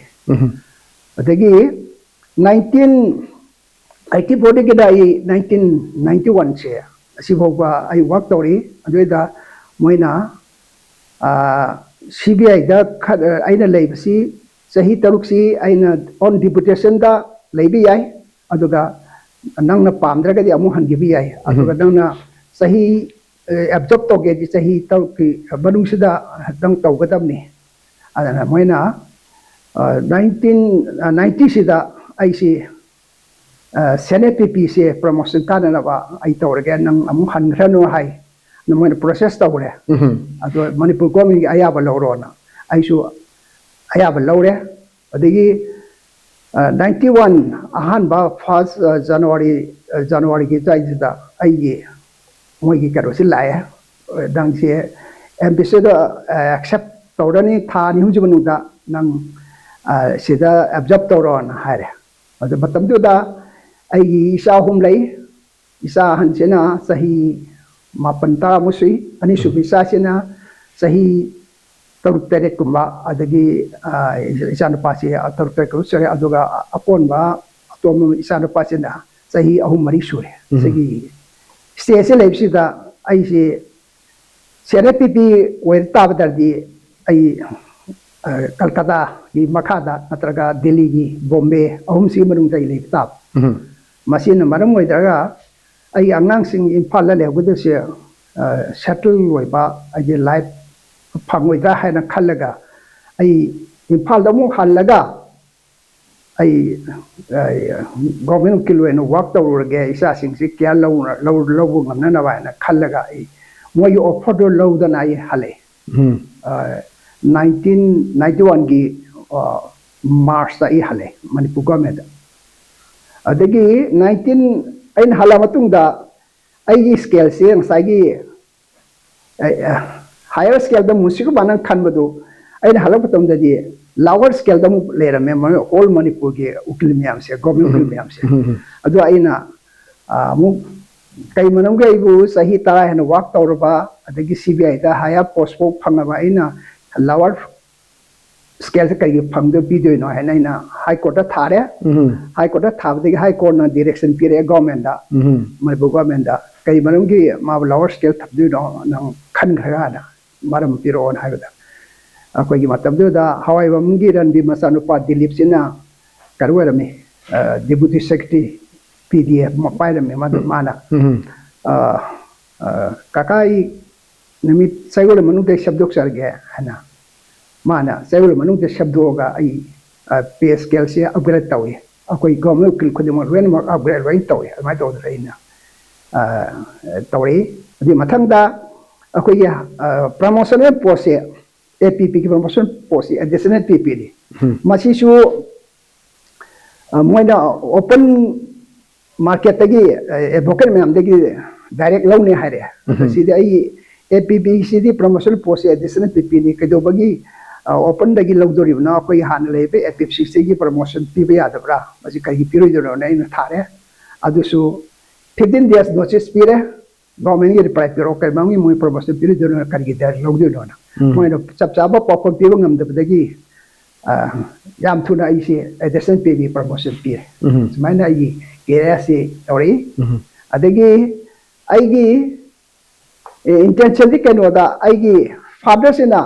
ꯑꯗꯒꯤ ꯅꯥꯏꯟꯇꯤꯟ ꯑꯩꯠꯇꯤ ꯐꯣꯔꯗꯒꯤꯅ ꯑꯩ ꯅꯥꯏꯟꯇꯤꯟ ꯅꯥꯏꯟꯇꯤ ꯋꯥꯟꯁꯦ ꯑꯁꯤꯐꯥꯎꯕ ꯑꯩ ꯋꯥꯛ ꯇꯧꯔꯤ꯫ ꯑꯗꯨꯗ ꯃꯣꯏꯅ ꯁꯤ ꯕꯤ ꯑꯥꯏꯗ ꯑꯩꯅ ꯂꯩꯕꯁꯤ ꯆꯍꯤ ꯇꯔꯨꯛꯁꯤ ꯑꯩꯅ ꯑꯣꯟ ꯗꯤꯄꯨꯇꯦꯁꯟꯗ ꯂꯩꯕ ꯌꯥꯏ꯫ ꯑꯗꯨꯒ ꯅꯪꯅ ꯄꯥꯝꯗ꯭ꯔꯒꯗꯤ ꯑꯃꯨꯛ ꯍꯟꯈꯤꯕ ꯌꯥꯏ꯫ ꯑꯗꯨꯒ ꯅꯪꯅ ꯆꯍꯤ ꯑꯦꯕꯖꯣꯔꯕ ꯇꯧꯒꯦꯗꯤ ꯆꯍꯤ ꯇꯔꯨꯛꯀꯤ ꯃꯅꯨꯡꯁꯤꯗ ꯅꯪ ꯇꯧꯒꯗꯕꯅꯤ꯫ ꯑꯗꯨꯅ ꯃꯣꯏꯅ ꯅꯥꯏꯟꯇꯤꯟ ꯅꯥꯏꯟꯇꯤꯁꯤꯗ ꯑꯩꯁꯤ ꯁꯦꯅꯦꯠ ꯄꯤ ꯄꯤꯁꯦ ꯄ꯭ꯔꯃꯣꯁꯟ ꯀꯥꯟꯅꯅꯕ ꯑꯩ ꯇꯧꯔꯒꯦ, ꯅꯪ ꯑꯃꯨꯛ ꯍꯟꯈ꯭ꯔꯅꯨ ꯍꯥꯏ꯫ ꯃꯣꯏꯅ ꯄ꯭ꯔꯣꯁꯦꯁ ꯇꯧꯔꯦ꯫ ꯑꯗꯣ ꯃꯅꯤꯄꯨꯔ ꯒꯣꯔꯃꯦꯟꯒꯤ ꯑꯌꯥꯕ ꯂꯧꯔꯣꯅ ꯑꯩꯁꯨ ꯑꯌꯥꯕ ꯂꯧꯔꯦ꯫ ꯑꯗꯒꯤ ꯅꯥꯏꯟꯇꯤ ꯋꯥꯟ ꯑꯍꯥꯟꯕ ꯐꯥꯔꯁ ꯖꯅꯋꯥꯔꯤ ꯖꯅꯋꯥꯔꯤꯒꯤ ꯑꯗꯨꯋꯥꯏꯗꯨꯗ ꯑꯩꯒꯤ ꯃꯣꯏꯒꯤ ꯀꯩꯅꯣꯁꯤ ꯂꯥꯛꯑꯦ, ꯅꯪꯁꯦ ꯑꯦꯝꯕꯦꯁꯦꯗꯔ ꯑꯦꯛꯁꯦꯞ ꯇꯧꯔꯅꯤ, ꯊꯥ ꯑꯅꯤ ꯑꯍꯨꯝꯁꯤ ꯃꯅꯨꯡꯗ ꯅꯪ ꯁꯤꯗ ꯑꯦꯕꯖꯣꯔꯕ ꯇꯧꯔꯣꯅ ꯍꯥꯏꯔꯦ꯫ ꯑꯗꯨ ꯃꯇꯝꯗꯨꯗ ꯑꯩꯒꯤ ꯏꯆꯥ ꯑꯍꯨꯝ ꯂꯩ꯫ ꯏꯆꯥ ꯑꯍꯟꯁꯤꯅ ꯆꯍꯤ ꯃꯥꯄꯟ ꯇꯔꯥꯃꯨꯛ ꯁꯨꯏ, ꯑꯅꯤꯁꯨꯕ ꯏꯆꯥꯁꯤꯅ ꯆꯍꯤ ꯇꯔꯨꯛ ꯇꯔꯦꯠꯀꯨꯝꯕ, ꯑꯗꯒꯤ ꯏꯆꯥꯅꯨꯄꯥꯁꯤ ꯇꯔꯨꯛ ꯇꯔꯦꯠꯀꯨꯝꯕ ꯁꯨꯔꯦ꯫ ꯑꯗꯨꯒ ꯑꯀꯣꯟꯕ ꯑꯇꯣꯝꯕ ꯏꯆꯥꯅꯨꯄꯥꯁꯤꯅ ꯆꯍꯤ ꯑꯍꯨꯝ ꯃꯔꯤ ꯁꯨꯔꯦ꯫ ꯁꯤꯒꯤ ꯁ꯭ꯇꯦꯖꯁꯤ ꯂꯩꯕꯁꯤꯗ ꯑꯩꯁꯤ ꯁꯦꯅꯦꯠ ꯄꯤ ꯄꯤ ꯑꯣꯏ ꯇꯥꯕꯗꯗꯤ ꯑꯩ ꯀꯜꯀꯇꯥꯒꯤ ꯃꯈꯥꯗ ꯅꯠꯇ꯭ꯔꯒ ꯗꯦꯜꯂꯤꯒꯤ ꯕꯣꯝꯕꯦ ꯑꯍꯨꯝꯁꯤꯒꯤ ꯃꯅꯨꯡꯗ ꯑꯩ ꯂꯩꯕ ꯇꯥꯕ꯫ ꯃꯁꯤꯅ ꯃꯔꯝ ꯑꯣꯏꯗ꯭ꯔꯒ ꯑꯩ ꯑꯉꯥꯡꯁꯤꯡ ꯏꯝꯐꯥꯜꯗ ꯂꯩꯍꯧꯒꯗꯣꯏꯁꯦ ꯁꯦꯇꯜ ꯑꯣꯏꯕ, ꯑꯩꯒꯤ ꯂꯥꯏꯐ ꯐꯪꯉꯣꯏꯗ꯭ꯔꯥ ꯍꯥꯏꯅ ꯈꯜꯂꯒ ꯑꯩ ꯏꯝꯐꯥꯜꯗ ꯑꯃꯨꯛ ꯍꯜꯂꯒ ꯑꯩ ꯒꯣꯔꯃꯦꯟ ꯎꯀꯤꯜ ꯑꯣꯏꯅ ꯋꯥꯛ ꯇꯧꯔꯨꯔꯒꯦ, ꯏꯆꯥꯁꯤꯡꯁꯤ ꯀꯤꯌꯥꯔ ꯂꯧꯕ ꯉꯝꯅꯅꯕ ꯍꯥꯏꯅ ꯈꯜꯂꯒ ꯑꯩ ꯃꯣꯏꯒꯤ ꯑꯣꯐꯔꯗꯣ ꯂꯧꯗꯅ ꯑꯩ ꯍꯜꯂꯛꯑꯦ꯫ ꯅꯥꯏꯟꯇꯤꯟ ꯅꯥꯏꯟꯇꯤ ꯋꯥꯟꯒꯤ ꯃꯥꯔꯁꯇ ꯑꯩ ꯍꯜꯂꯛꯑꯦ ꯃꯅꯤꯄꯨꯔ ꯒꯣꯔꯃꯦꯟꯗ꯫ ꯑꯗꯒꯤ ꯅꯥꯏꯟꯇꯤꯟ ꯑꯩꯅ ꯍꯜꯂꯛꯑ ꯃꯇꯨꯡꯗ ꯑꯩꯒꯤ ꯁ꯭ꯀꯦꯜꯁꯦ ꯉꯁꯥꯏꯒꯤ ꯍꯥꯌꯔ ꯁ꯭ꯀꯦꯜꯗ ꯃꯨꯁꯤꯀ ꯃꯥꯅ ꯈꯟꯕꯗꯨ ꯑꯩꯅ ꯍꯜꯂꯛꯄ ꯃꯇꯝꯗꯗꯤ ꯂꯥꯋꯔ ꯁ꯭ꯀꯦꯜꯗ ꯑꯃꯨꯛ ꯂꯩꯔꯝꯃꯦ꯫ ꯍꯣꯜ ꯃꯅꯤꯄꯨꯔꯒꯤ ꯎꯀꯤꯜ ꯃꯌꯥꯝꯁꯦ, ꯒꯣꯔꯃꯦꯟ ꯎꯀꯤꯜ ꯃꯌꯥꯝꯁꯦ꯫ ꯑꯗꯣ ꯑꯩꯅ ꯑꯃꯨꯛ ꯀꯩ ꯃꯔꯝꯒꯤ ꯑꯩꯕꯨ ꯆꯍꯤ ꯇꯔꯥ ꯍꯦꯟꯅ ꯋꯥꯛ ꯇꯧꯔꯕ, ꯑꯗꯒꯤ ꯁꯤ ꯕꯤ ꯑꯥꯏꯗ ꯍꯥꯌꯔ ꯄꯣꯁ ꯐꯥꯎ ꯐꯪꯉꯕ ꯑꯩꯅ ꯂꯋꯔ ꯁ꯭ꯀꯦꯜꯁꯦ ꯀꯩꯒꯤ ꯐꯪꯗꯣꯏ, ꯄꯤꯗꯣꯏꯅꯣ ꯍꯥꯏꯅ ꯑꯩꯅ ꯍꯥꯏ ꯀꯣꯔꯠꯇ ꯊꯥꯔꯦ꯫ ꯎꯝ꯫ ꯍꯥꯏ ꯀꯣꯔꯠꯇ ꯊꯥꯕꯗꯒꯤ ꯍꯥꯏ ꯀꯣꯔꯠꯅ ꯗꯤꯔꯦꯛꯁꯟ ꯄꯤꯔꯛꯑꯦ ꯒꯣꯔꯃꯦꯟꯗ, ꯎꯝ꯫ ꯃꯅꯤꯄꯨꯔ ꯒꯣꯔꯃꯦꯟꯗ, "ꯀꯔꯤ ꯃꯔꯝꯒꯤ ꯃꯥꯕꯨ ꯂꯋꯔ ꯁ꯭ꯀꯦꯜ ꯊꯝꯗꯣꯏꯅꯣ, ꯅꯪ ꯈꯟꯈ꯭ꯔꯒꯅ ꯃꯔꯝ ꯄꯤꯔꯛꯑꯣꯅ" ꯍꯥꯏꯕꯗ, ꯑꯩꯈꯣꯏꯒꯤ ꯃꯇꯝꯗꯨꯗ ꯍꯋꯥꯏꯕꯝꯒꯤ ꯔꯟꯕꯤ ꯃꯆꯥꯅꯨꯄꯥ ꯗꯤꯂꯤꯞꯁꯤꯅ ꯀꯩꯅꯣ ꯑꯣꯏꯔꯝꯃꯤ, ꯗꯦꯄꯨꯇꯤ ꯁꯦꯀ꯭ꯔꯦꯇꯔꯤ ꯄꯤ ꯗꯤ ꯑꯦꯐ ꯄꯥꯏꯔꯝꯃꯤ꯫ ꯃꯗꯨ ꯃꯥꯅ, ꯎꯝ꯫ ꯑ, ꯑ, "ꯀꯀꯥ, ꯑꯩ ꯅꯨꯃꯤꯠ ꯆꯌꯣꯜ ꯃꯅꯨꯡꯗ ꯑꯩ ꯁꯦꯝꯗꯣꯛꯆꯔꯒꯦ" ꯍꯥꯏꯅ, ꯃꯥꯅ ꯆꯌꯣꯜ ꯃꯅꯨꯡꯗ ꯁꯦꯝꯗꯣꯛꯑꯒ ꯑꯩ ꯄꯦ ꯁ꯭ꯀꯦꯜꯁꯦ ꯑꯞꯒ꯭ꯔꯦꯗ ꯇꯧꯏ꯫ ꯑꯩꯈꯣꯏ ꯒꯣꯔꯃꯦꯟ ꯎꯀꯤꯜ ꯈꯨꯗꯤꯡꯃꯛ ꯂꯣꯏꯅꯃꯛ ꯑꯞꯒ꯭ꯔꯦꯗ ꯂꯣꯏꯅ ꯇꯧꯏ꯫ ꯑꯗꯨꯃꯥꯏꯅ ꯇꯧꯗꯅ ꯑꯩꯅ, ꯑ, ꯇꯧꯔꯛꯏ꯫ ꯑꯗꯨꯒꯤ ꯃꯊꯪꯗ ꯑꯩꯈꯣꯏꯒꯤ ꯄ꯭ꯔꯃꯣꯁꯅꯦꯜ ꯄꯣꯁꯁꯦ, ꯑꯦ ꯄꯤ ꯄꯤꯒꯤ ꯄ꯭ꯔꯃꯣꯁꯟ ꯄꯣꯁꯁꯤ ꯑꯦꯗꯤꯁꯅꯦꯜ ꯄꯤ ꯄꯤꯅꯤ꯫ ꯎꯝ꯫ ꯃꯁꯤꯁꯨ, ꯑ, ꯃꯣꯏꯅ ꯑꯣꯄꯟ ꯃꯥꯔꯀꯦꯠꯇꯒꯤ, ꯑꯦꯗꯚꯣꯀꯦꯠ ꯃꯌꯥꯝꯗꯒꯤ ꯗꯥꯏꯔꯦꯛ ꯂꯧꯅꯤ ꯍꯥꯏꯔꯦ꯫ ꯎꯝ꯫ ꯁꯤꯗꯤ ꯑꯩ ꯑꯦ ꯄꯤ ꯄꯤꯁꯤꯗꯤ ꯄ꯭ꯔꯃꯣꯁꯟ ꯄꯣꯁꯁꯦ ꯑꯦꯗꯤꯁꯅꯦꯜ ꯄꯤ ꯄꯤꯅꯤ, ꯀꯩꯗꯧꯕꯒꯤ, ꯑ, ꯑꯣꯄꯟꯗꯒꯤ ꯂꯧꯗꯣꯔꯤꯕꯅꯣ? ꯑꯩꯈꯣꯏ ꯍꯥꯟꯅ ꯂꯩꯔꯤꯕ ꯑꯦ ꯄꯤ ꯁꯤꯛꯁꯇꯒꯤ ꯄ꯭ꯔꯃꯣꯁꯟ ꯄꯤꯕ ꯌꯥꯗꯕ꯭ꯔꯥ? ꯃꯁꯤ ꯀꯔꯤꯒꯤ ꯄꯤꯔꯣꯏꯗꯣꯏꯅꯣꯅ ꯑꯩꯅ ꯊꯥꯔꯦ꯫ ꯑꯗꯨꯁꯨ ꯐꯤꯐꯇꯤꯟ ꯗꯦꯖ ꯅꯣꯇꯤꯁ ꯄꯤꯔꯦ꯫ ꯒꯣꯔꯃꯦꯟꯒꯤ ꯔꯤꯄ꯭ꯂꯥꯏ ꯄꯤꯔꯛꯑꯣ, ꯀꯔꯤ ꯃꯔꯝꯒꯤ ꯃꯣꯏ ꯄ꯭ꯔꯃꯣꯁꯟ ꯄꯤꯔꯣꯏꯗꯣꯏꯅꯣ, ꯀꯔꯤꯒꯤ ꯗꯥꯏꯔꯦꯛ ꯂꯧꯗꯣꯏꯅꯣꯅ꯫ ꯎꯝ꯫ ꯃꯣꯏꯅ ꯆꯞ ꯆꯥꯕ ꯄꯥꯎꯈꯨꯝ ꯄꯤꯕ ꯉꯝꯗꯕꯗꯒꯤ, ꯑ, ꯌꯥꯝ ꯊꯨꯅ ꯑꯩꯁꯦ ꯑꯦꯗꯤꯁꯅꯦꯜ ꯄꯤ ꯄꯤ ꯄ꯭ꯔꯃꯣꯁꯟ ꯄꯤꯔꯦ꯫ ꯎꯝ꯫ ꯁꯨꯃꯥꯏꯅ ꯑꯩꯒꯤ ꯀꯦꯔꯤꯌꯔꯁꯤ ꯇꯧꯔꯛꯏ꯫ ꯎꯝ꯫ ꯑꯗꯒꯤ ꯑꯩꯒꯤ, ꯑꯦ, ꯏꯟꯇꯦꯟꯁꯟꯗꯤ ꯀꯩꯅꯣꯗ, ꯑꯩꯒꯤ ꯐꯥꯗꯔꯁꯤꯅ,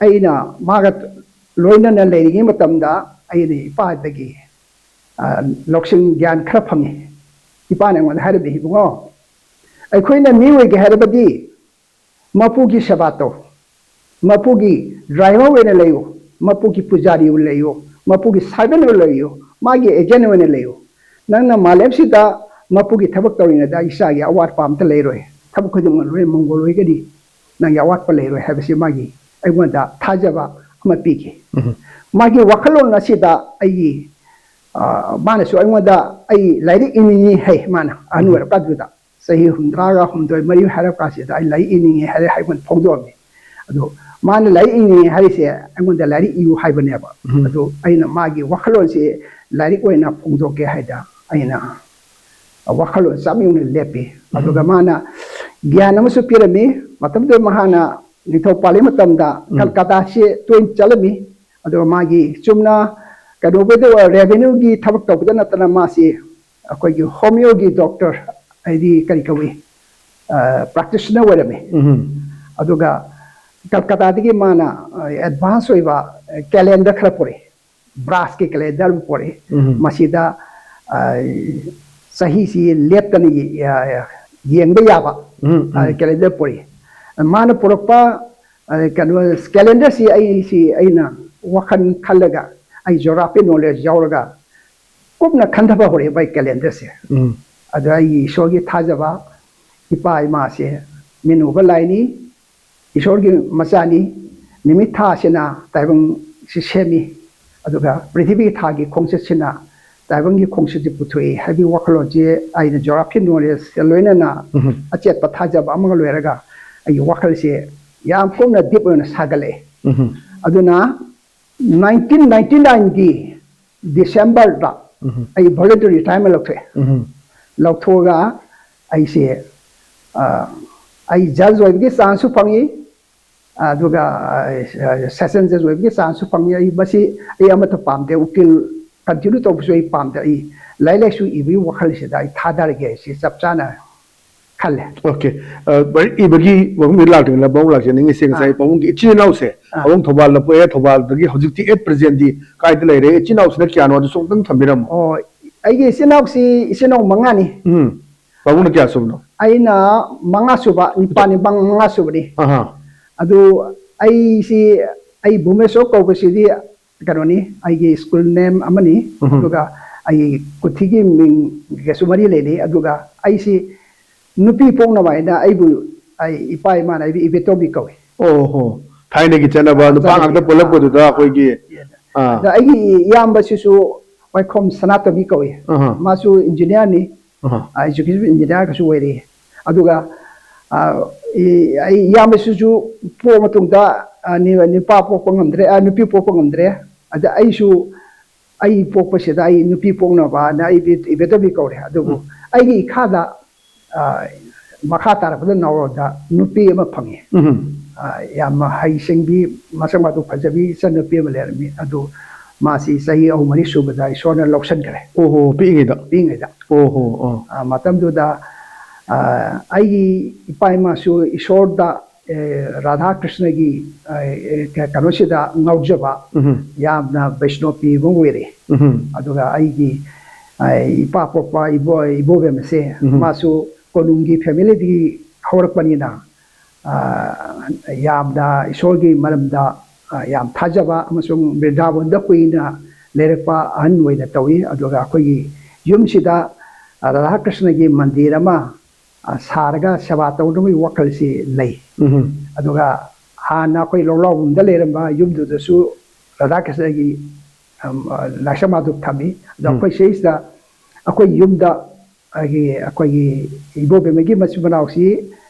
ꯑꯩꯅ ꯃꯥꯒ ꯂꯣꯏꯅꯅ ꯂꯩꯔꯤꯉꯩ ꯃꯇꯝꯗ ꯑꯩꯅ ꯏꯄꯥꯗꯒꯤ, ꯑ, ꯂꯧꯁꯤꯡ ꯒ꯭ꯌꯥꯟ ꯈꯔ ꯐꯪꯉꯤ꯫ ꯏꯄꯥꯅ ꯑꯩꯉꯣꯟꯗ ꯍꯥꯏꯔꯝꯃꯤ, "ꯏꯕꯨꯡꯉꯣ, ꯑꯩꯈꯣꯏꯅ ꯃꯤ ꯑꯣꯏꯒꯦ ꯍꯥꯏꯔꯕꯗꯤ ꯃꯄꯨꯒꯤ ꯁꯦꯕꯥ ꯇꯧ, ꯃꯄꯨꯒꯤ ꯗ꯭ꯔꯥꯏꯚꯔ ꯑꯣꯏꯅ ꯂꯩꯌꯨ, ꯃꯄꯨꯒꯤ ꯄꯨꯖꯥꯔꯤ ꯑꯣꯏꯅ ꯂꯩꯌꯨ, ꯃꯄꯨꯒꯤ ꯁꯥꯔꯚꯦꯟ ꯑꯣꯏꯅ ꯂꯩꯌꯨ, ꯃꯥꯒꯤ ꯑꯦꯖꯦꯟ ꯑꯣꯏꯅ ꯂꯩꯌꯨ꯫ ꯅꯪꯅ ꯃꯥꯂꯦꯝꯁꯤꯗ ꯃꯄꯨꯒꯤ ꯊꯕꯛ ꯇꯧꯔꯤꯉꯩꯗ ꯏꯆꯥꯒꯤ ꯑꯋꯥꯠꯄ ꯑꯝꯇ ꯂꯩꯔꯣꯏ, ꯊꯕꯛ ꯈꯨꯗꯤꯡꯃꯛ ꯂꯣꯏꯅ ꯃꯪꯒꯣꯜ ꯑꯣꯏꯒꯅꯤ, ꯅꯪꯒꯤ ꯑꯋꯥꯠꯄ ꯂꯩꯔꯣꯏ" ꯍꯥꯏꯕꯁꯤ ꯃꯥꯒꯤ ꯑꯩꯉꯣꯟꯗ ꯊꯥꯖꯕ ꯑꯃ ꯄꯤꯈꯤ꯫ ꯎꯝ꯫ ꯃꯥꯒꯤ ꯋꯥꯈꯜꯂꯣꯟ ꯑꯁꯤꯗ ꯑꯩꯒꯤ, ꯑ, ꯃꯥꯅꯁꯨ ꯑꯩꯉꯣꯟꯗ, ꯑꯩ ꯂꯥꯏꯔꯤꯛ ꯏꯅꯤꯡꯉꯤ ꯍꯥꯏ꯫ ꯃꯥꯅ ꯑꯍꯟ ꯎꯝ꯫ ꯑꯣꯏꯔꯀꯥꯟꯗꯨꯗ, ꯆꯍꯤ ꯍꯨꯝꯗ꯭ꯔꯥꯒ ꯍꯨꯝꯗꯣꯏ ꯃꯔꯤ ꯍꯥꯏꯔꯛ ꯀꯥꯟꯁꯤꯗ ꯑꯩ ꯂꯥꯏꯔꯤꯛ ꯏꯅꯤꯡꯉꯤ ꯍꯥꯏꯔꯦ, ꯑꯩꯉꯣꯟꯗ ꯐꯣꯡꯗꯣꯛꯑꯝꯃꯤ꯫ ꯑꯗꯣ ꯃꯥꯅ ꯂꯥꯏꯔꯤꯛ ꯏꯅꯤꯡꯉꯤ ꯍꯥꯏꯔꯤꯁꯦ ꯑꯩꯉꯣꯟꯗ ꯂꯥꯏꯔꯤꯛ ꯏꯌꯨ ꯍꯥꯏꯕꯅꯦꯕ꯫ ꯎꯝ꯫ ꯑꯗꯨ ꯑꯩꯅ ꯃꯥꯒꯤ ꯋꯥꯈꯜꯂꯣꯟꯁꯤ ꯂꯥꯏꯔꯤꯛ ꯑꯣꯏꯅ ꯐꯣꯡꯗꯣꯛꯀꯦ ꯍꯥꯏꯗ ꯑꯩꯅ ꯋꯥꯈꯜꯂꯣꯟ ꯆꯞ ꯌꯨꯡꯅ ꯂꯦꯞꯄꯤ꯫ ꯑꯗꯨꯒ ꯃꯥꯅ ꯒ꯭ꯌꯥꯟ ꯑꯃꯁꯨ ꯄꯤꯔꯝꯃꯤ꯫ ꯃꯇꯝꯗꯨꯗ ꯃꯍꯥꯛꯅ ꯅꯤꯡꯊꯧ ꯄꯥꯜꯂꯤ ꯃꯇꯝꯗ ꯎꯝ꯫ ꯀꯜꯀꯇꯥꯁꯤ ꯇꯣꯏꯅ ꯆꯠꯂꯝꯃꯤ꯫ ꯑꯗꯨꯒ ꯃꯥꯒꯤ ꯆꯨꯝꯅ ꯀꯩꯅꯣꯒꯤꯗ revenue ꯒꯤ ꯊꯕꯛ ꯇꯧꯕꯗ ꯅꯠꯇꯅ ꯃꯥꯁꯤ ꯑꯩꯈꯣꯏꯒꯤ homeopathy ꯒꯤ doctor, ꯍꯥꯏꯗꯤ ꯀꯔꯤ ꯀꯧꯏ, practitioner ꯑꯣꯏꯔꯝꯃꯤ꯫ ꯎꯝ꯫ ꯑꯗꯨꯒ ꯀꯜꯀꯇꯥꯗꯒꯤ ꯃꯥꯅ advance ꯑꯣꯏꯕ calendar ꯈꯔ ꯄꯨꯔꯛꯏ꯫ Brass ꯀꯤ calendar ꯑꯃ ꯄꯨꯔꯛꯏ꯫ ꯎꯝ꯫ ꯃꯁꯤꯗ, ꯑ, ꯆꯍꯤꯁꯤ ꯂꯦꯞꯇꯅ ꯌꯦ-, ꯑ, ꯌꯦꯡꯕ ꯌꯥꯕ, ꯎꯝ, ꯑ, ꯎꯝ꯫ Calendar ꯄꯨꯔꯛꯏ꯫ ꯃꯥꯅ ꯄꯨꯔꯛꯄ, ꯑ, ꯀꯩꯅꯣ, calendar ꯁꯤ ꯑꯩꯁꯤ ꯑꯩꯅ ꯋꯥꯈꯜ ꯈꯜꯂꯒ, ꯑꯩ geography knowledge ꯌꯥꯎꯔꯒ ꯀꯨꯞꯅ ꯈꯟꯊꯕ ꯍꯧꯔꯛꯑꯦ ꯃꯥꯏ calendar ꯁꯦ꯫ ꯎꯝ꯫ ꯑꯗ ꯑꯩꯒꯤ ꯏꯁꯣꯔꯒꯤ ꯊꯥꯖꯕ, ꯏꯄꯥ ꯏꯃꯥꯁꯦ ꯃꯤꯠ ꯎꯕ ꯂꯥꯏꯅꯤ, ꯏꯁꯣꯔꯒꯤ ꯃꯆꯥꯅꯤ, ꯅꯨꯃꯤꯠ ꯊꯥꯁꯤꯅ ꯇꯥꯏꯕꯪꯁꯤ ꯁꯦꯝꯃꯤ, ꯑꯗꯨꯒ ꯄ꯭ꯔꯤꯊꯤꯕꯤꯒꯤ ꯊꯥꯒꯤ ꯈꯣꯡꯆꯠꯁꯤꯅ ꯇꯥꯏꯕꯪꯒꯤ ꯈꯣꯡꯆꯠꯁꯤ ꯄꯨꯊꯣꯛꯏ ꯍꯥꯏꯕꯒꯤ ꯋꯥꯈꯜꯂꯣꯟꯁꯤ ꯑꯩꯅ geography knowledge ꯀ ꯂꯣꯏꯅꯅ ꯎꯝ꯫ ꯑꯆꯦꯠꯄ ꯊꯥꯖꯕ ꯑꯃꯒ ꯂꯣꯏꯔꯒ ꯑꯩꯒꯤ ꯋꯥꯈꯜꯁꯦ ꯌꯥꯝ ꯀꯨꯞꯅ deep ꯑꯣꯏꯅ ꯁꯥꯒꯠꯂꯛꯑꯦ꯫ ꯎꯝ꯫ ꯑꯗꯨꯅ nineteen ninety nine ꯒꯤ December ꯗ ꯎꯝ꯫ ꯑꯩ voluntary retirement ꯂꯧꯊꯣꯛꯑꯦ꯫ ꯎꯝ꯫ ꯂꯧꯊꯣꯛꯑꯒ ꯑꯩꯁꯦ, ꯑ, ꯑꯩ judge ꯑꯣꯏꯕꯒꯤ chance ꯁꯨ ꯐꯪꯉꯤ, ꯑꯗꯨꯒ, ꯑ, session judge ꯑꯣꯏꯕꯒꯤ chance ꯁꯨ ꯐꯪꯉꯤ꯫ ꯑꯩ ꯃꯁꯤ, ꯑꯩ ꯑꯃꯠꯇ ꯄꯥꯝꯗꯦ, ꯎꯀꯤꯜ continue ꯇꯧꯕꯁꯨ ꯑꯩ ꯄꯥꯝꯗꯦ꯫ ꯑꯩ ꯂꯥꯏꯔꯤꯛ ꯂꯥꯏꯁꯨ ꯏꯕꯒꯤ ꯋꯥꯈꯜꯁꯤꯗ ꯑꯩ ꯊꯥꯗꯔꯒꯦ, ꯁꯤ ꯆꯞ ꯆꯥꯅ ꯈꯜꯂꯦ꯫ Okay꯫ ꯑ, ꯂꯥꯏꯔꯤꯛ ꯏꯕꯒꯤ ꯃꯐꯝꯗ ꯂꯥꯛꯇ꯭ꯔꯤꯉꯩꯗ ꯄꯥꯕꯨꯡ ꯂꯥꯛꯆꯅꯤꯡꯉꯤꯁꯦ, ꯉꯁꯥꯏ ꯑꯥ꯫ ꯄꯥꯕꯨꯡꯒꯤ ꯏꯆꯤꯟ ꯏꯅꯥꯎꯁꯦ, ꯑꯥ꯫ ꯄꯥꯕꯨꯡ ꯊꯧꯕꯥꯜꯗ ꯄꯣꯛꯑꯦ, ꯊꯧꯕꯥꯜꯗꯒꯤ ꯍꯧꯖꯤꯛꯇꯤ at present ꯗꯤ ꯀꯥꯏꯗ ꯂꯩꯔꯦ? ꯏꯆꯤꯟ ꯏꯅꯥꯎꯁꯤꯅ ꯀꯌꯥꯅꯣ? ꯑꯗꯨꯁꯨ ꯑꯃꯨꯛꯇꯪ ꯊꯝꯕꯤꯔꯝꯃꯣ꯫ ꯑꯣ, ꯑꯩꯒꯤ ꯏꯆꯤꯟ ꯏꯅꯥꯎꯁꯤ, ꯏꯆꯤꯟ ꯏꯅꯥꯎ ꯃꯉꯥꯅꯤ꯫ ꯎꯝ꯫ ꯄꯥꯕꯨꯡꯅ ꯀꯌꯥ ꯁꯨꯕꯅꯣ? ꯑꯩꯅ ꯃꯉꯥ ꯁꯨꯕ, ꯅꯤꯄꯥꯅꯤ, ꯃꯉꯥ ꯁꯨꯕꯅꯤ꯫ ꯑꯍꯥ꯫ ꯑꯗꯨ ꯑꯩꯁꯤ, ꯑꯩ ꯚꯨꯃꯦꯁꯣꯔ ꯀꯧꯕꯁꯤꯗꯤ ꯀꯩꯅꯣꯅꯤ, ꯑꯩꯒꯤ school name ꯑꯃꯅꯤ, ꯎꯝ꯫ ꯑꯗꯨꯒ ꯑꯩꯒꯤ ꯀꯨꯊꯤꯒꯤ ꯃꯤꯡꯒꯁꯨ ꯃꯔꯤ ꯂꯩꯅꯩ꯫ ꯑꯗꯨꯒ ꯑꯩꯁꯤ ꯅꯨꯄꯤ ꯄꯣꯛꯅꯕ ꯍꯥꯏꯅ ꯑꯩꯕꯨ, ꯑꯩ ꯏꯄꯥ ꯏꯃꯥꯅ ꯑꯩꯕꯨ ꯏꯕꯦꯇꯣꯝꯕꯤ ꯀꯧꯏ꯫ ꯑꯣ ꯍꯣ꯫ ꯊꯥꯏꯅꯒꯤ ꯆꯠꯅꯕ ꯅꯨꯄꯥ ꯆꯠꯅꯕꯤ꯫ ꯉꯥꯛꯇ ꯄꯣꯛꯂꯛꯄꯗꯨꯗ ꯑꯩꯈꯣꯏꯒꯤ, ꯑꯥ꯫ ꯑꯗ ꯑꯩꯒꯤ ꯏꯌꯥꯝꯕꯁꯤꯁꯨ ꯋꯥꯏꯈꯣꯝ ꯁꯅꯥꯇꯣꯝꯕꯤ ꯀꯧꯏ꯫ ꯑꯍꯥ꯫ ꯃꯥꯁꯨ engineer ꯅꯤ꯫ ꯑꯍꯥ꯫ ꯑ, executive engineer ꯒꯁꯨ ꯑꯣꯏꯔꯤ꯫ ꯑꯗꯨꯒ, ꯑ, ꯏ-, ꯑꯩ ꯏꯌꯥꯝꯕꯁꯤꯁꯨ ꯄꯣꯛꯑ ꯃꯇꯨꯡꯗ, ꯑ, ꯅꯤ-, ꯅꯨꯄꯥ ꯄꯣꯛꯄ ꯉꯝꯗ꯭ꯔꯦ, ꯑ, ꯅꯨꯄꯤ ꯄꯣꯛꯄ ꯉꯝꯗ꯭ꯔꯦ꯫ ꯑꯗ ꯑꯩꯁꯨ, ꯑꯩ ꯄꯣꯛꯄꯁꯤꯗ ꯑꯩ ꯅꯨꯄꯤ ꯄꯣꯛꯅꯕꯅ ꯑꯩ ꯏꯕꯦ-, ꯏꯕꯦꯇꯣꯝꯕꯤ ꯀꯧꯔꯦ꯫ ꯑꯗꯨꯕꯨ ꯎꯝ꯫ ꯑꯩꯒꯤ ꯏꯈꯥꯗ, ꯑ, ꯃꯈꯥ ꯇꯥꯔꯛꯄꯗ ꯅꯥꯎꯔꯣꯟꯗ ꯅꯨꯄꯤ ꯑꯃ ꯐꯪꯉꯤ꯫ ꯎꯝ ꯑ, ꯌꯥꯝꯅ ꯍꯩ ꯁꯤꯡꯕꯤ, ꯃꯁꯛ ꯃꯇꯧ ꯐꯖꯕꯤ ꯏꯆꯟꯅꯨꯄꯤ ꯑꯃ ꯂꯩꯔꯝꯃꯤ꯫ ꯑꯗꯨ ꯃꯥꯁꯤ ꯆꯍꯤ ꯑꯍꯨꯝ ꯃꯔꯤ ꯁꯨꯕꯗ ꯏꯁꯣꯔꯅ ꯂꯧꯁꯤꯟꯈ꯭ꯔꯦ꯫ ꯑꯣꯍꯣ, ꯄꯤꯛꯏꯉꯩꯗ꯫ ꯄꯤꯛꯏꯉꯩꯗ꯫ ꯑꯣꯍꯣ, ꯑꯣ꯫ ꯑ, ꯃꯇꯝꯗꯨꯗ, ꯑ, ꯑꯩꯒꯤ ꯏꯄꯥ ꯏꯃꯥꯁꯨ ꯏꯁꯣꯔꯗ, ꯑꯦ, ꯔꯥꯙꯥ ꯀ꯭ꯔꯤꯁꯅꯒꯤ, ꯑ, ꯑꯦ, ꯀ-, ꯀꯩꯅꯣꯁꯤꯗ ꯉꯥꯎꯖꯕ, ꯎꯝ ꯌꯥꯝꯅ ꯕꯩꯁꯅꯣꯄꯤ ꯑꯃ ꯑꯣꯏꯔꯦ꯫ ꯎꯝ ꯑꯗꯨꯒ ꯑꯩꯒꯤ, ꯑ, ꯏꯄꯥ ꯄꯣꯛꯄ ꯏꯕꯣ-, ꯏꯕꯣꯕꯦꯝ ꯑꯁꯦ, ꯎꯝ ꯃꯥꯁꯨ ꯀꯣꯅꯨꯡꯒꯤ ꯐꯦꯃꯤꯂꯤꯗꯒꯤ ꯍꯧꯔꯛꯄꯅꯤꯅ, ꯑ, ꯌꯥꯝꯅ ꯏꯁꯣꯔꯒꯤ ꯃꯔꯝꯗ, ꯑ, ꯌꯥꯝ ꯊꯥꯖꯕ ꯑꯃꯁꯨꯡ ꯕ꯭ꯔꯤꯟꯗꯥꯕꯟꯗ ꯀꯨꯏꯅ ꯂꯩꯔꯛꯄ ꯑꯍꯟ ꯑꯣꯏꯅ ꯇꯧꯏ꯫ ꯑꯗꯨꯒ ꯑꯩꯈꯣꯏꯒꯤ ꯌꯨꯝꯁꯤꯗ, ꯑ, ꯔꯥꯙꯥ ꯀ꯭ꯔꯤꯁꯅꯒꯤ ꯃꯟꯗꯤꯔ ꯑꯃ, ꯑ, ꯁꯥꯔꯒ ꯁꯦꯕꯥ ꯇꯧꯅꯕꯒꯤ ꯋꯥꯈꯜꯁꯤ ꯂꯩ꯫ ꯎꯝ ꯑꯗꯨꯒ ꯍꯥꯟꯅ ꯑꯩꯈꯣꯏ ꯂꯧꯂꯥꯎꯕꯝꯗ ꯂꯩꯔꯝꯕ ꯌꯨꯝꯗꯨꯗꯁꯨ ꯔꯥꯙꯥ ꯀ꯭ꯔꯤꯁꯅꯒꯤ, ꯑꯝ, ꯑ, ꯂꯥꯏꯁꯪ ꯃꯥꯗꯨ ꯊꯝꯃꯤ꯫ ꯑꯗꯣ ꯎꯝ꯫ ꯑꯩꯈꯣꯏ ꯁꯤꯗꯩꯁꯤꯗ ꯑꯩꯈꯣꯏ ꯌꯨꯝꯗ ꯑꯩꯒꯤ, ꯑꯩꯈꯣꯏꯒꯤ ꯏꯕꯣꯕꯤꯃꯒꯤ ꯃꯆꯤꯟ ꯃꯅꯥꯎꯁꯤ,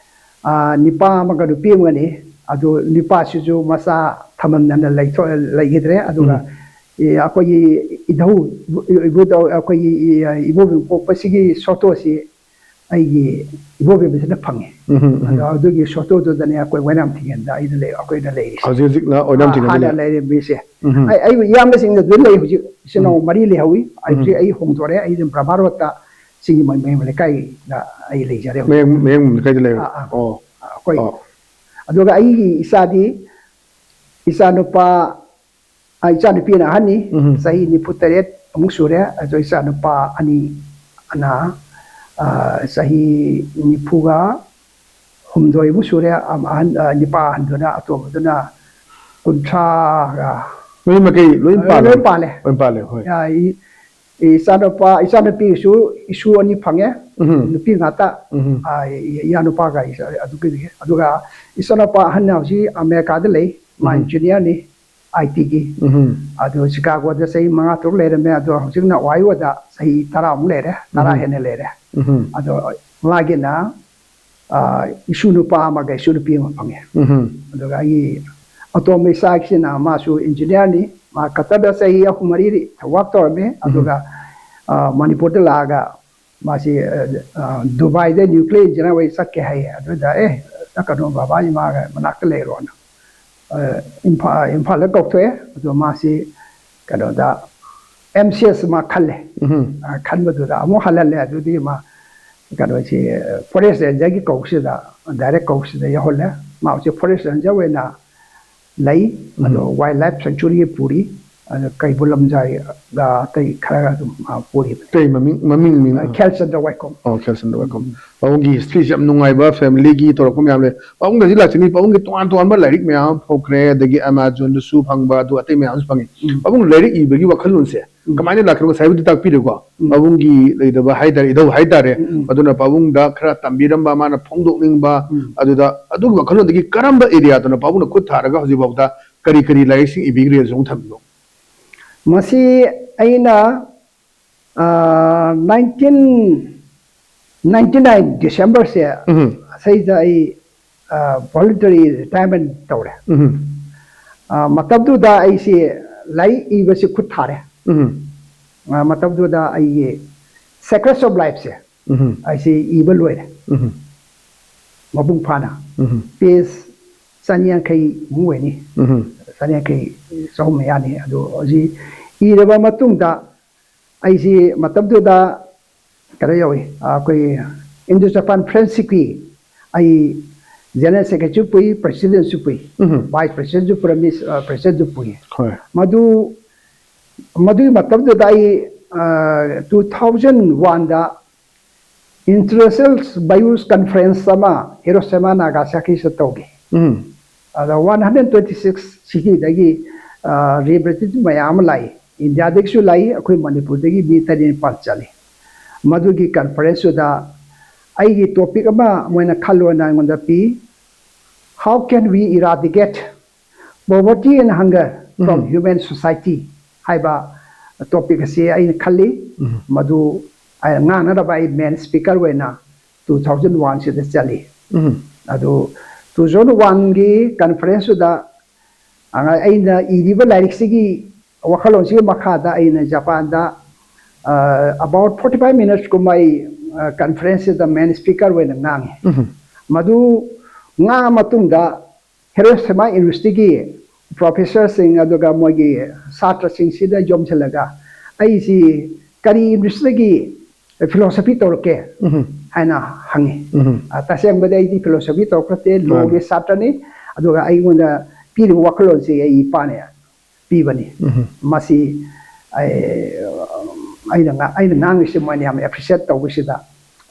ꯑ, ꯅꯨꯄꯥ ꯑꯃꯒ ꯅꯨꯄꯤ ꯑꯃꯒꯅꯤ꯫ ꯑꯗꯨ ꯅꯨꯄꯥꯁꯤꯁꯨ ꯃꯆꯥ ꯊꯝꯃꯝꯗꯅ ꯂꯩꯊꯣꯛ-, ꯂꯩꯈꯤꯗ꯭ꯔꯦ꯫ ꯑꯗꯨꯒ ꯎꯝ꯫ ꯑꯦ, ꯑꯩꯈꯣꯏꯒꯤ ꯏꯙꯧ, ꯏꯕꯨ-, ꯏꯕꯨꯙꯧ, ꯑꯩꯈꯣꯏꯒꯤ ꯏ-, ꯏꯕꯣꯕꯤ ꯄꯣꯛꯄꯁꯤꯒꯤ ꯁꯣꯇꯣꯁꯤ ꯑꯩꯒꯤ ꯏꯕꯣꯕꯤꯁꯤꯅ ꯐꯪꯉꯤ꯫ ꯎꯝ, ꯎꯝ꯫ ꯑꯗꯣ ꯑꯗꯨꯒꯤ ꯁꯣꯇꯣꯗꯨꯗꯅꯦ ꯑꯩꯈꯣꯏ ꯋꯥꯏꯅꯥꯝ ꯊꯤꯡꯉꯦꯟꯗ ꯑꯩꯅ ꯂꯩ, ꯑꯩꯈꯣꯏꯅ ꯂꯩꯔꯤꯁꯦ꯫ ꯍꯧꯖꯤꯛ ꯍꯧꯖꯤꯛꯅ ꯑꯣꯏꯅꯥꯝ ꯑꯥ, ꯊꯤꯡꯉꯦꯟꯗ ꯍꯥꯟꯅ ꯂꯩ꯫ ꯂꯩꯔꯝꯃꯤꯁꯦ꯫ ꯎꯝ꯫ ꯑꯩ, ꯑꯩ ꯏꯌꯥꯝꯕꯁꯤꯡꯗ ꯑꯗꯨꯝ ꯂꯩ ꯍꯧꯖꯤꯛ꯫ ꯏꯆꯤꯟ ꯏꯅꯥꯎ ꯎꯝ꯫ ꯃꯔꯤ ꯂꯩꯍꯧꯋꯤ꯫ ꯍꯧꯖꯤꯛ ꯎꯝ꯫ ꯑꯩ ꯍꯣꯡꯗꯣꯔꯦ꯫ ꯑꯩ ꯑꯗꯨꯝ ꯕ꯭ꯔꯍ꯭ꯃꯥ ꯔꯣꯗꯠꯇ ꯆꯤꯡꯒꯤ ꯃ-, ꯃꯌꯨꯝ ꯂꯩꯀꯥꯏꯗ ꯑꯩ ꯂꯩꯖꯔꯦ ꯍꯧꯖꯤꯛ꯫ ꯃꯌꯥꯡ, ꯃꯌꯥꯡ ꯂꯩꯀꯥꯏꯗ ꯂꯩꯕ? ꯑꯥ, ꯑꯥ꯫ ꯑꯣ꯫ ꯑꯩꯈꯣꯏ꯫ ꯑꯣ꯫ ꯑꯗꯨꯒ ꯑꯩꯒꯤ ꯏꯆꯥꯗꯤ, ꯏꯆꯥꯅꯨꯄꯥ, ꯑ, ꯏꯆꯥꯅꯨꯄꯤꯅ ꯑꯍꯟꯅꯤ, ꯎꯝ꯫ ꯆꯍꯤ ꯅꯤꯐꯨ ꯇꯔꯦꯠ ꯑꯃꯨꯛ ꯁꯨꯔꯦ꯫ ꯑꯗꯣ ꯏꯆꯥꯅꯨꯄꯥ ꯑꯅꯤ ꯑꯅ, ꯑ, ꯆꯍꯤ ꯅꯤꯐꯨꯒ ꯍꯨꯝꯗꯣꯏꯃꯨꯛ ꯁꯨꯔꯦ꯫ ꯑꯃ ꯑꯍꯟ, ꯑ, ꯅꯤꯄꯥ ꯑꯍꯟꯗꯨꯅ, ꯑꯇꯣꯝꯕꯗꯨꯅ ꯀꯨꯟꯊ꯭ꯔꯥꯒ ꯃꯌꯨꯝ ꯃꯀꯩ ꯂꯣꯏ ꯑ, ꯄꯥꯜꯂꯦ? ꯂꯣꯏ ꯄꯥꯜꯂꯦ꯫ ꯂꯣꯏ ꯄꯥꯜꯂꯦ, ꯍꯣꯏ꯫ ꯑ, ꯏ-, ꯏꯆꯥꯅꯨꯄꯥ, ꯏꯆꯥꯅꯨꯄꯤꯁꯨ ꯏꯁꯨ ꯑꯅꯤ ꯐꯪꯉꯦ꯫ ꯎꯝ꯫ ꯅꯨꯄꯤ ꯉꯥꯛꯇ꯫ ꯎꯝ꯫ ꯑ, ꯏ-, ꯏꯌꯥꯅꯨꯄꯥꯒ ꯏꯆꯥ-, ꯑꯗꯨꯒꯤ, ꯑꯗꯨꯒ ꯏꯆꯥꯅꯨꯄꯥ ꯑꯍꯟꯅ ꯍꯧꯖꯤꯛ ꯑꯃꯦꯔꯤꯀꯥꯗ ꯂꯩ꯫ ꯃꯥ ꯎꯝ꯫ ꯏꯟꯖꯤꯅꯤꯌꯥꯔꯅꯤ, ꯑꯥꯏ ꯇꯤꯒꯤ꯫ ꯎꯝ꯫ ꯑꯗꯨ ꯆꯤꯀꯥꯒꯣꯗ ꯆꯍꯤ ꯃꯉꯥ ꯇꯔꯨꯛ ꯂꯩꯔꯝꯃꯦ꯫ ꯑꯗꯣ ꯍꯧꯖꯤꯛꯅ ꯑꯣꯍꯥꯏꯌꯣꯗ ꯆꯍꯤ ꯇꯔꯥꯃꯨꯛ ꯂꯩꯔꯦ, ꯇꯔꯥ ꯎꯝ꯫ ꯍꯦꯟꯅ ꯂꯩꯔꯦ꯫ ꯎꯝ꯫ ꯑꯗꯣ ꯃꯥꯒꯤꯅ, ꯑ, ꯏꯁꯨ ꯅꯨꯄꯥ ꯑꯃꯒ ꯏꯁꯨ ꯅꯨꯄꯤ ꯑꯃ ꯐꯪꯉꯦ꯫ ꯎꯝ꯫ ꯑꯗꯨꯒ ꯑꯩꯒꯤ ꯑꯇꯣꯝꯕ ꯏꯆꯥꯁꯤꯅ ꯃꯥꯁꯨ ꯏꯟꯖꯤꯅꯤꯌꯥꯔꯅꯤ꯫ ꯃꯥ ꯀꯇꯔꯗ ꯆꯍꯤ ꯑꯍꯨꯝ ꯃꯔꯤ ꯊꯕꯛ ꯇꯧꯔꯝꯃꯤ꯫ ꯑꯗꯨꯒ, ꯑ, ꯃꯅꯤꯄꯨꯔꯗ ꯂꯥꯛꯑꯒ ꯃꯥꯁꯤ ꯗꯨꯕꯥꯏꯗ ꯅ꯭ꯌꯨꯀ꯭ꯂꯤꯌꯔ ꯏꯟꯖꯤꯅꯤꯌꯥꯔ ꯑꯣꯏ ꯆꯠꯀꯦ ꯍꯥꯏꯌꯦ꯫ ꯑꯗꯨꯗ ꯑꯦ, ꯆꯠꯀꯅꯨ, ꯕꯕꯥ ꯏꯃꯥꯒ ꯃꯅꯥꯛꯇ ꯂꯩꯔꯣꯅ ꯏꯝꯐꯥꯜ ꯏꯝꯐꯥꯜꯗ ꯀꯧꯊꯣꯛꯑꯦ꯫ ꯑꯗꯣ ꯃꯥꯁꯤ ꯀꯩꯅꯣꯗ ꯑꯦꯝ ꯁꯤ ꯑꯦꯁ ꯃꯥ ꯈꯜꯂꯦ꯫ ꯎꯝ꯫ ꯈꯟꯕꯗꯨꯗ ꯑꯃꯨꯛ ꯍꯜꯍꯜꯂꯦ꯫ ꯑꯗꯨꯗꯤ ꯃꯥ ꯀꯩꯅꯣꯁꯤ ꯐꯣꯔꯦꯁ ꯔꯦꯟꯖꯔꯒꯤ ꯀꯧꯁꯤꯗ, ꯗꯥꯏꯔꯦꯛ ꯀꯧꯁꯤꯗ ꯌꯧꯍꯜꯂꯦ꯫ ꯃꯥ ꯍꯧꯖꯤꯛ ꯐꯣꯔꯦꯁ ꯔꯦꯟꯖꯔ ꯑꯣꯏꯅ ꯂꯩ꯫ ꯎꯝ꯫ ꯑꯗꯣ ꯋꯥꯏꯜ ꯂꯥꯏꯐ ꯁꯦꯡꯆꯨꯔꯤꯒꯤ ꯄꯨꯔꯤ꯫ ꯑꯗꯣ ꯀꯩꯕꯨꯜ ꯂꯝꯖꯥꯏꯗ ꯑꯇꯩ ꯈꯔ ꯑꯗꯨꯝ ꯃꯥ ꯄꯨꯔꯤꯕꯅꯤ꯫ ꯀꯩ ꯃꯃꯤꯡ, ꯃꯃꯤꯡ, ꯃꯤꯡ? ꯈꯦꯜꯆꯟꯗ꯭ꯔ ꯋꯥꯏꯈꯣꯝ꯫ ꯑꯣ, ꯈꯦꯜꯆꯟꯗ꯭ꯔ ꯋꯥꯏꯈꯣꯝ꯫ ꯎꯝ꯫ ꯄꯥꯕꯨꯡꯒꯤ ꯍꯤꯁꯇ꯭ꯔꯤꯁꯦ ꯌꯥꯝ ꯅꯨꯡꯉꯥꯏꯕ, ꯐꯦꯃꯤꯂꯤꯒꯤ ꯇꯧꯔꯛꯄ ꯃꯌꯥꯝ ꯂꯩ꯫ ꯄꯥꯕꯨꯡꯗ ꯍꯧꯖꯤꯛ ꯂꯥꯛꯆꯅꯤ, ꯄꯥꯕꯨꯡꯒꯤ ꯇꯣꯉꯥꯟ ꯇꯣꯉꯥꯟꯕ ꯂꯥꯏꯔꯤꯛ ꯃꯌꯥꯝ ꯑꯃ ꯐꯣꯡꯈ꯭ꯔꯦ, ꯑꯗꯒꯤ ꯑꯦꯃꯥꯖꯣꯟꯗꯁꯨ ꯐꯪꯕ, ꯑꯗꯨ ꯑꯇꯩ ꯃꯌꯥꯝꯁꯨ ꯐꯪꯉꯤ꯫ ꯎꯝ꯫ ꯄꯥꯕꯨꯡ ꯂꯥꯏꯔꯤꯛ ꯏꯕꯒꯤ ꯋꯥꯈꯜꯂꯣꯟꯁꯦ ꯎꯝ꯫ ꯀꯃꯥꯏꯅ ꯂꯥꯛꯈꯤꯕꯅꯣ? ꯉꯁꯥꯏꯕꯨꯗꯤ ꯇꯥꯛꯄꯤꯔꯦꯀꯣ꯫ ꯎꯝ꯫ ꯄꯥꯕꯨꯡꯒꯤ ꯂꯩꯗꯕ ꯍꯥꯏꯇꯥꯔꯦ, ꯏꯙꯧ ꯍꯥꯏꯇꯥꯔꯦ꯫ ꯎꯝ, ꯎꯝ꯫ ꯑꯗꯨꯅ ꯄꯥꯕꯨꯡꯗ ꯈꯔ ꯇꯝꯕꯤꯔꯝꯕ, ꯃꯥꯅ ꯐꯣꯡꯗꯣꯛꯅꯤꯡꯕ, ꯎꯝ꯫ ꯑꯗꯨꯗ ꯑꯗꯨꯒꯤ ꯋꯥꯈꯜꯂꯣꯟꯗꯒꯤ ꯀꯔꯝꯕ ꯑꯦꯔꯤꯌꯥꯗꯅꯣ ꯄꯥꯕꯨꯡꯅ ꯈꯨꯠ ꯊꯥꯔꯒ ꯍꯧꯖꯤꯛꯐꯥꯎꯗ ꯀꯔꯤ ꯀꯔꯤ ꯂꯥꯏꯔꯤꯛꯁꯤꯡ ꯏꯕꯤꯈ꯭ꯔꯦ ꯑꯗꯨꯁꯨ ꯑꯃꯨꯛ ꯊꯝꯕꯤꯌꯨ꯫ ꯃꯁꯤ ꯑꯩꯅ, ꯑ, nineteen ninety nine Decemberꯁꯦ ꯎꯝ꯫ ꯁꯤꯗ ꯑꯩ, ꯑ, voluntary retirement ꯇꯧꯔꯦ꯫ ꯎꯝ꯫ ꯑ, ꯃꯇꯝꯗꯨꯗ ꯑꯩꯁꯤ ꯂꯥꯏꯔꯤꯛ ꯏꯕꯁꯤ ꯈꯨꯠ ꯊꯥꯔꯦ꯫ ꯎꯝ꯫ ꯑ, ꯃꯇꯝꯗꯨꯗ ꯑꯩꯒꯤ Secrets of Lifeꯁꯦ ꯎꯝ꯫ ꯑꯩꯁꯤ ꯏꯕ ꯂꯣꯏꯔꯦ꯫ ꯎꯝ꯫ ꯃꯄꯨꯡ ꯐꯥꯅ꯫ ꯎꯝ꯫ Page ꯆꯅꯤꯌꯥꯡꯈꯩ ꯃꯨꯛ ꯑꯣꯏꯅꯤ꯫ ꯎꯝ꯫ ꯆꯅꯤꯌꯥꯡꯈꯩ, ꯆꯍꯨꯝ ꯃꯌꯥꯅꯤ꯫ ꯑꯗꯨ ꯍꯧꯖꯤꯛ ꯏꯔꯕ ꯃꯇꯨꯡꯗ ꯑꯩꯁꯤ ꯃꯇꯝꯗꯨꯗ ꯀꯩꯅꯣ ꯌꯧꯏ, ꯑꯩꯈꯣꯏ Indo-Japan Friendshipꯀꯤ ꯑꯩ General Secretaryꯁꯨ ꯄꯨꯏ, Presidentꯁꯨ ꯄꯨꯏ, ꯎꯝ꯫ Vice Presidentꯁꯨ ꯄꯨꯔꯝꯃꯤ, ꯑ, Presidentꯁꯨ ꯄꯨꯏ꯫ ꯍꯣꯏ꯫ ꯃꯗꯨ, ꯃꯗꯨꯒꯤ ꯃꯇꯝꯗꯨꯗ ꯑꯩ, ꯑ, two thousand oneꯗ International Buyers Conference ꯑꯃ Hiroshima Nagasakiꯁꯤꯗ ꯇꯧꯈꯤ꯫ ꯎꯝ꯫ ꯑꯗ one hundred twenty six cityꯗꯒꯤ, ꯑ, representative ꯃꯌꯥꯝ ꯑꯃ ꯂꯥꯛꯏ꯫ ꯏꯟꯗꯤꯌꯥꯗꯒꯤꯁꯨ ꯂꯥꯛꯏ, ꯑꯩꯈꯣꯏ ꯃꯅꯤꯄꯨꯔꯗꯒꯤ ꯃꯤ ꯇꯔꯦꯠ ꯅꯤꯄꯥꯜ ꯆꯠꯂꯤ꯫ ꯃꯗꯨꯒꯤ conferenceꯇꯨꯗ ꯑꯩꯒꯤ topic ꯑꯃ ꯃꯣꯏꯅ ꯈꯜꯂꯣꯅ ꯑꯩꯉꯣꯟꯗ ꯄꯤ, "How can we eradicate poverty and hunger from um. human society" ꯍꯥꯏꯕ topic ꯑꯁꯤ ꯑꯩꯅ ꯈꯜꯂꯤ꯫ ꯎꯝ꯫ ꯃꯗꯨ ꯑꯩ ꯉꯥꯡꯅꯅꯕ ꯑꯩ main speaker ꯑꯣꯏꯅ two thousand oneꯁꯤꯗ ꯆꯠꯂꯤ꯫ ꯎꯝ꯫ ꯑꯗꯨ two thousand oneꯒꯤ conferenceꯇꯨꯗ ꯑꯩꯅ ꯏꯔꯤꯕ ꯂꯥꯏꯔꯤꯛꯁꯤꯒꯤ ꯋꯥꯈꯜꯂꯣꯟꯁꯤꯒꯤ ꯃꯈꯥꯗ ꯑꯩꯅ ꯖꯄꯥꯟꯗ ꯑ, about forty five minutes ꯀꯨꯝꯕ ꯑꯩ, ꯑ, conference ꯁꯤꯗ main speaker ꯑꯣꯏꯅ ꯉꯥꯡꯉꯤ꯫ ꯃꯗꯨ ꯉꯥꯡꯉ ꯃꯇꯨꯡꯗ ꯍꯤꯔꯣꯁꯤꯃꯥ ꯌꯨꯅꯤꯚꯔꯁꯤꯇꯤꯒꯤ professor ꯁꯤꯡ ꯑꯗꯨꯒ ꯃꯣꯏꯒꯤ ꯁꯥꯇ꯭ꯔꯁꯤꯡꯁꯤꯗ ꯌꯣꯝꯁꯤꯜꯂꯒ ꯑꯩꯁꯤ ꯀꯔꯤ ꯌꯨꯅꯤꯚꯔꯁꯤꯇꯤꯒꯤ philosophy ꯇꯧꯔꯛꯀꯦ ꯍꯥꯏꯅ ꯍꯪꯉꯤ꯫ ꯑ, ꯇꯁꯦꯡꯕꯗꯤ ꯑꯩꯗꯤ philosophy ꯇꯧꯔꯛꯄ ꯅꯠꯇꯦ, ꯂꯣꯒꯤ ꯁꯥꯇ꯭ꯔꯅꯤ꯫ ꯑꯗꯨꯒ ꯑꯩꯉꯣꯟꯗ ꯄꯤꯔꯤꯕ ꯋꯥꯈꯜꯂꯣꯟꯁꯤ ꯑꯩ ꯏꯄꯥꯅ ꯄꯤꯕꯅꯤ꯫ ꯃꯁꯤ ꯑꯩ, ꯑꯩꯅ ꯉꯥ-, ꯑꯩꯅ ꯉꯥꯡꯉꯤꯁꯤ ꯃꯣꯏꯅ ꯌꯥꯝ appreciate ꯇꯧꯕꯁꯤꯗ